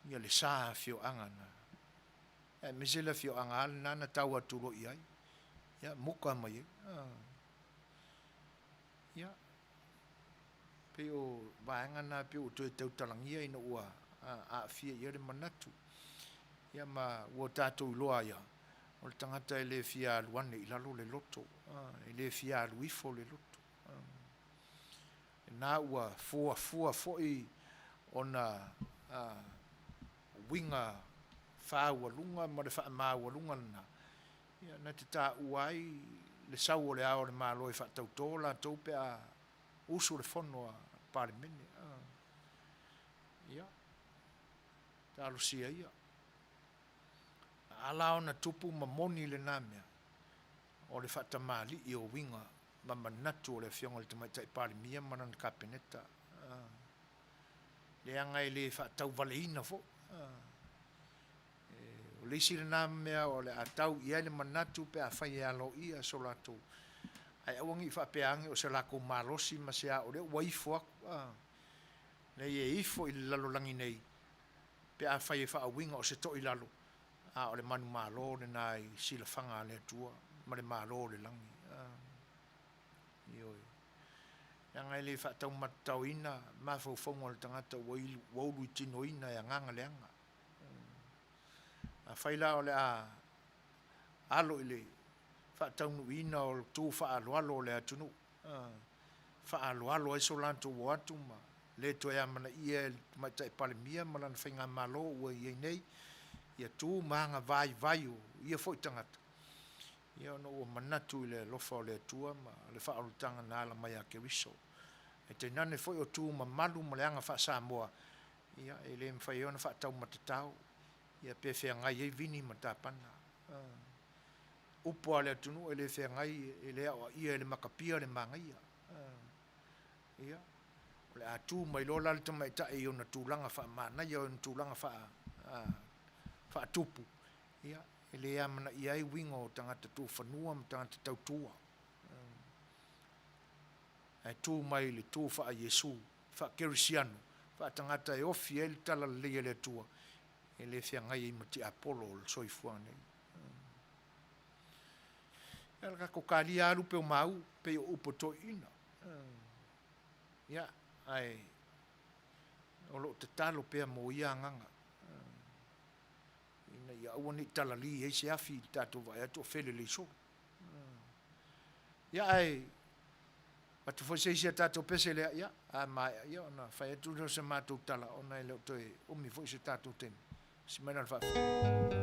ia le sa afioaga na, aemaise le afioaga lava lena na tau atu loa i ai, ia muka mai ai. Ia, pei o vaega na pei ua toe tautalagia ina ua aafia i ai le manatu. Ia ma ua tatou iloa ai, o le tagata e le fia alu ane i lalo le loto, e le fia alu ifo le loto. Lena ua fuafua foi ona uiga faaualuga ma le faamaualuga lena, ia na te taua ai le sau o Le Ao o le Malo e faatauto latou pe a usu le fono a le Palemene. Ia, talosia ia. A la ona tupu ma moni lena mea, o le faatamalii o uiga ma manatu o le Afioga i le Tamaitai Palemia ma lana Kapeneta, leaga e le faatauvaleina foi. O le isi lena mea o le a tau i ai le manatu pe afai e aloaia so latou, ae aua ne i faapea ane o se latou malosi ma se a o lea ua ifo atu, leai e ifo i le lalolagi nei pe afai e faauiga o se toilalo, a o le manumalo lena i silafaga a le Atua ma le Malo o le lagi. Ioe. Leaga e le faataumatataoina mafaufauga o le tagata ua uluitinoina e agaga leaga. Afai la o le a alo i le faataunuuina o tu faaaloalo o le atunuu, faaaloalo ai so latou o atu ma le toe amanaia e le Tamaitai Palemia ma lana Faigamalo ua i ai nei ia tu ma aga vaivai o ia foi tagata, ia ona ua manatu i le alofa o le Atua ma le faaolataga na ala mai ia Keriso. Ae tainane foi o tu mamalu ma le aga faa-Samoa, ia e le mafai ai ona faataumatatao ia pe feagai ai Vini ma Tapana. Upu a le atunuu e le feagai, e le aoaia e le matapia le magaia. Ia, o le a tu mai loa la le tamaitai i ona tulaga faamanaia, ona tulaga faatupu, ia, e le amanaia ai uiga o tagata tufanua ma tagata tautua. Ae tu mai i le tu faa-Iesu, faa-Kerisiano, faa-tagata e ofi ai le talalelei a le Atua, e le feagai ai ma tiapolo o le soifuaga nei. Ia o le tatou talia lava lupe o mau, pei o upu a toeaiina. Ia, ae o lo o tatalo pea mo ia agaga, ina ia aua ne i talali ai se afi i le tatou vaai atu o felelei solo. Ia ae avatu foi se isi a tatou pese lea, ia, a maea, ia ona fai atu lea o se matou tala, ona e le o toe umi foi se tatou taimi. Si mai la le faafetai.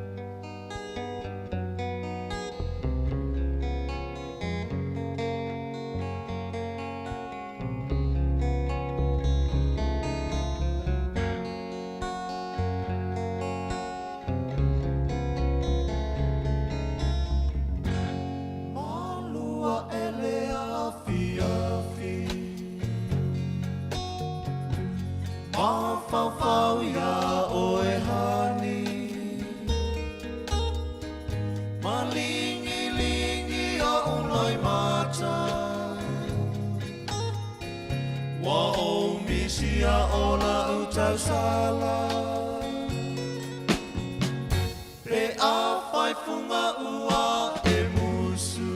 Malu aʻe le afiafi Mafaufau iā ʻoe honey Maligi oʻu loimata Ua ou misia o la'u tausala Pe afai fuga ua e musu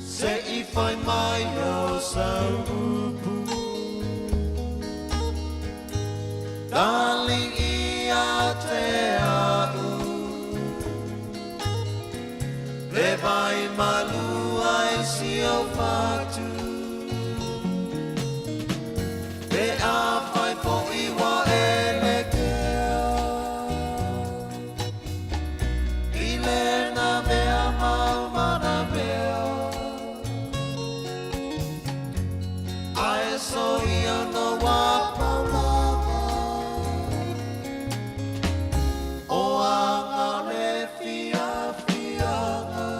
Se i fai mai o sau upu Darling ia te a'u Le vai malu ai si ou fatu Pe afai foʻi ua e lekea I lena mea mau mana mea Ae soia no a pau lava O aga le fiafiaga.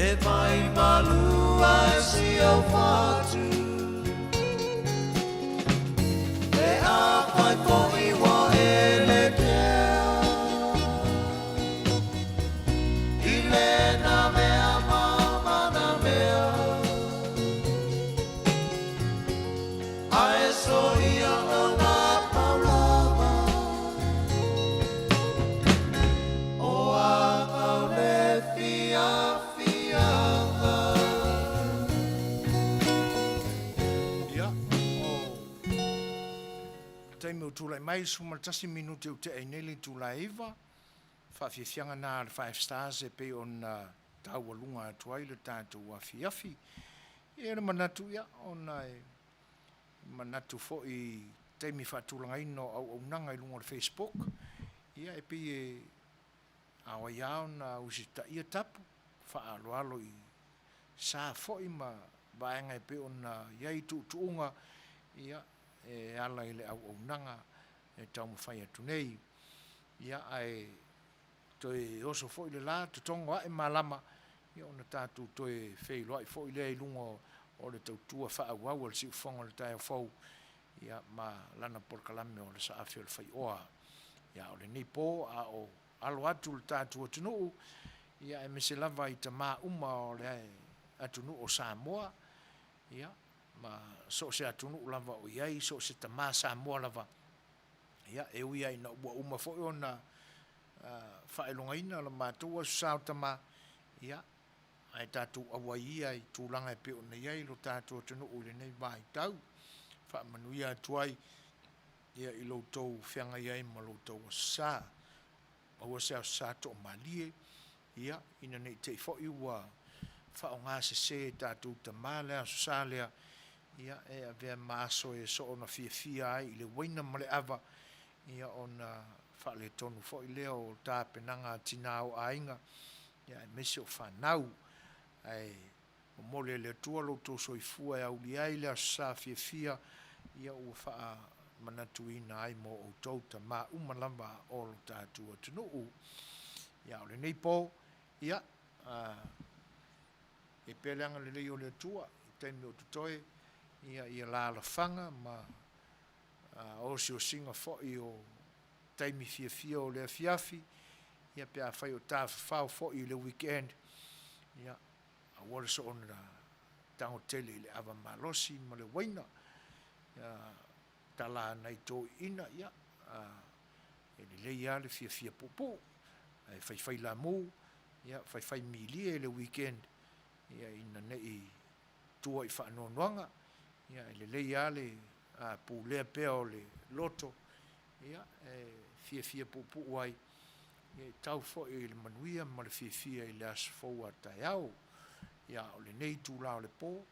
E vai malu ai si au fatu E a whai po i wa e le kea I le na mea ma na mea Ae so ia o nā paulama O a le fia fianga. Ia, o taimi o tulai mai, 11 minute o tea ai nei le itula e 9, faafiafiaga na a le Five Stars e pei ona taualuga atu ai le tatou afiafi. E i ai le manatu, ia, ona e manatu foi i taimi faatulagaina o auaunaga i luga o le Facebook, ia e pei e ao ai lava ona usitaia tapu, faaaloalo i sa foi ma vaega e pei ona i ai tuutuuga, ia, e ala i le auaunaga e taumafai atu nei. Ia, ae toe oso foi le la, totogo ae malama, ia ona tatou toe feiloai foi lea i luga o le tautua faaauau a le Siufofoga o le Taeao Fou, ia, ma lana polokalame o le Saafi o le Faioa. Ia, o lenei po, a o alo atu le tatou atunuu, ia, aemaise lava i tamā uma o le atunuu o Samoa, ia, ma so o se atunuu lava o i ai, so o se tamā Samoa lava, ia, e ui lava ina ua uma foi ona faailogaina lo matou Aso Sa o Tamā, ia, ae tatou auai ia i tulaga e pei ona i ai lo tatou atunuu i lenei vaitau. Faamanuia atu ai ia i lo outou feagai ai ma lo outou Aso Sa. Aua se Aso Sa toamalie, ia, ina ne i te i foi ua faaaoga sese e tatou tamā le Aso Sa lea, ia, e avea ma aso e soona fiafia ai i le uaina ma le ava, ia, ona faaletonu foi lea o tapenaga a tinā o aiga, ia, aemaise o fanau. Ae momoli e le Atua lo outou soifua e aulia ai le Aso Sa fiafia, ia ua faamanatuina ai mo outou tamā uma lava o lo tatou atunuu. Ia, o lenei po, ia, e pea le agalelei o le Atua i taimi o totoe, ia, ia lalafaga ma osiosiga foi o taimi fiafia o le afiafi, ia pe afai o tafafao foi i le weekend, ia, aua le soona tago tele i le ava malosi ma le uaina, ia, tala nai toeaiina, ia, e lelei lava le fiafia puupuu, ae faifai lamu, ia, faifai milie i le weekend, ia, ina ne i tua i faanoanoaga, ia, e lelei lava le pulea pea o le loto, ia, e fiafia puupuu ai, ia, e tau foi i le manuia ma le fiafia i le aso fou a taeao. Ia, o lenei itula o le po,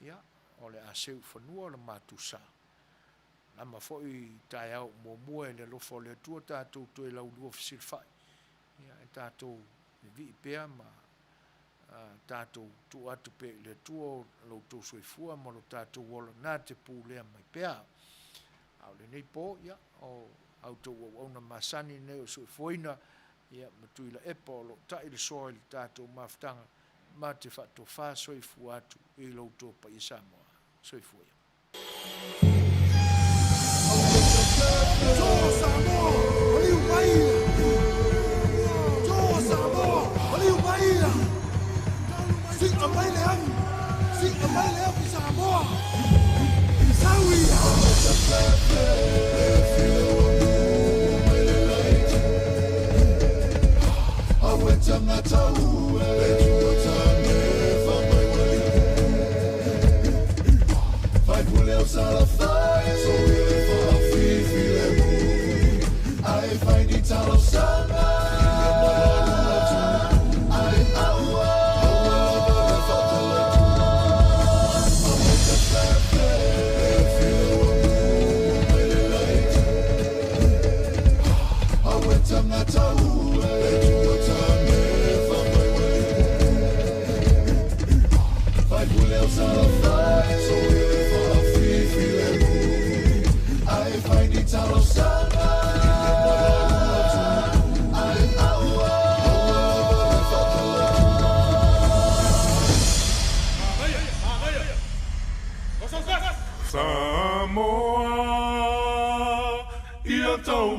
ia, o le a seu i fanua le matou sa. Lama foi i taeao muamua e le alofa o le Atua tatou toe laulua fesilafai, ia, e tatou vivii pea ma tatou tuu atu pea i le Atua o lo outou soifua ma lo tatou ola na te pulea mai pea. A o lenei po, ia, o a outou auauna masani nei o soifuaina, ia, ma Tuilaepa o lo o tai le soa i le tatou mafutaga, ma te faatofa soifua atu i lo outou paia Samoa. Soifua ia.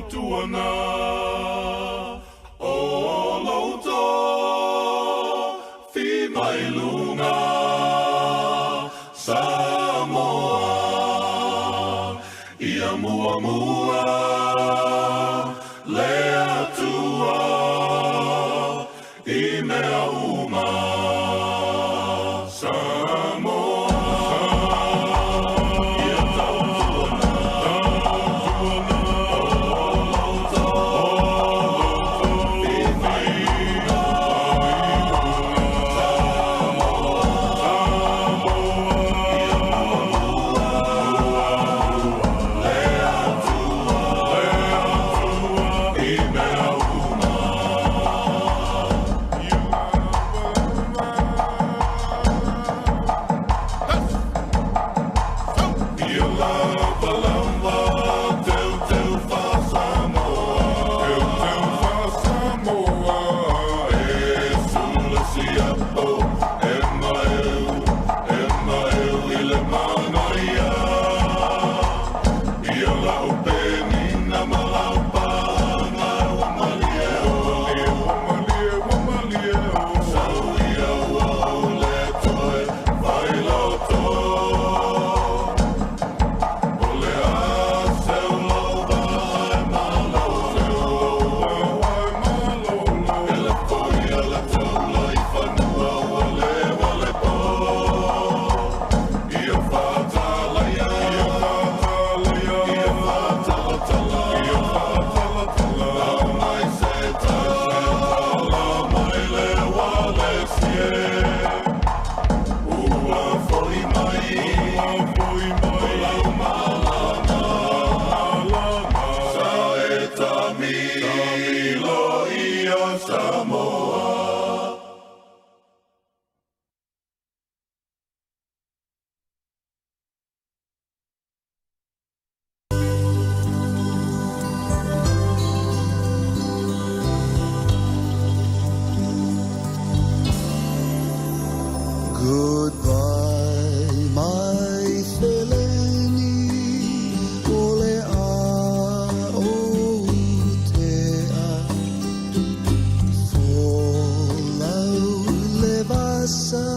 tautuana o lou tofi mai luga Samoa ia muamua le Atua i mea uma Samoa ia tautuana o lou tofi mai luga Samoa ia muamua le Atua i mea uma. Ia lava lava teu teu faa-Samoa teu teu faa-Samoa e sula siapo e maeu e maeu i le manaia ia lau penina ma lau paga ua malie ua malie ua malie sau ia ua ou le toe failoto o le a seu lou vaa e malolo e lafo ia le taula i fanua ua le wale po ia faatalaia ia faatalatala ia faatalatala mai se tala mai le walesie ua foi mai o lau malama sa e tamilo ia Samoa. Goodbye, my feleni, o le a o tea. Folau le vasa.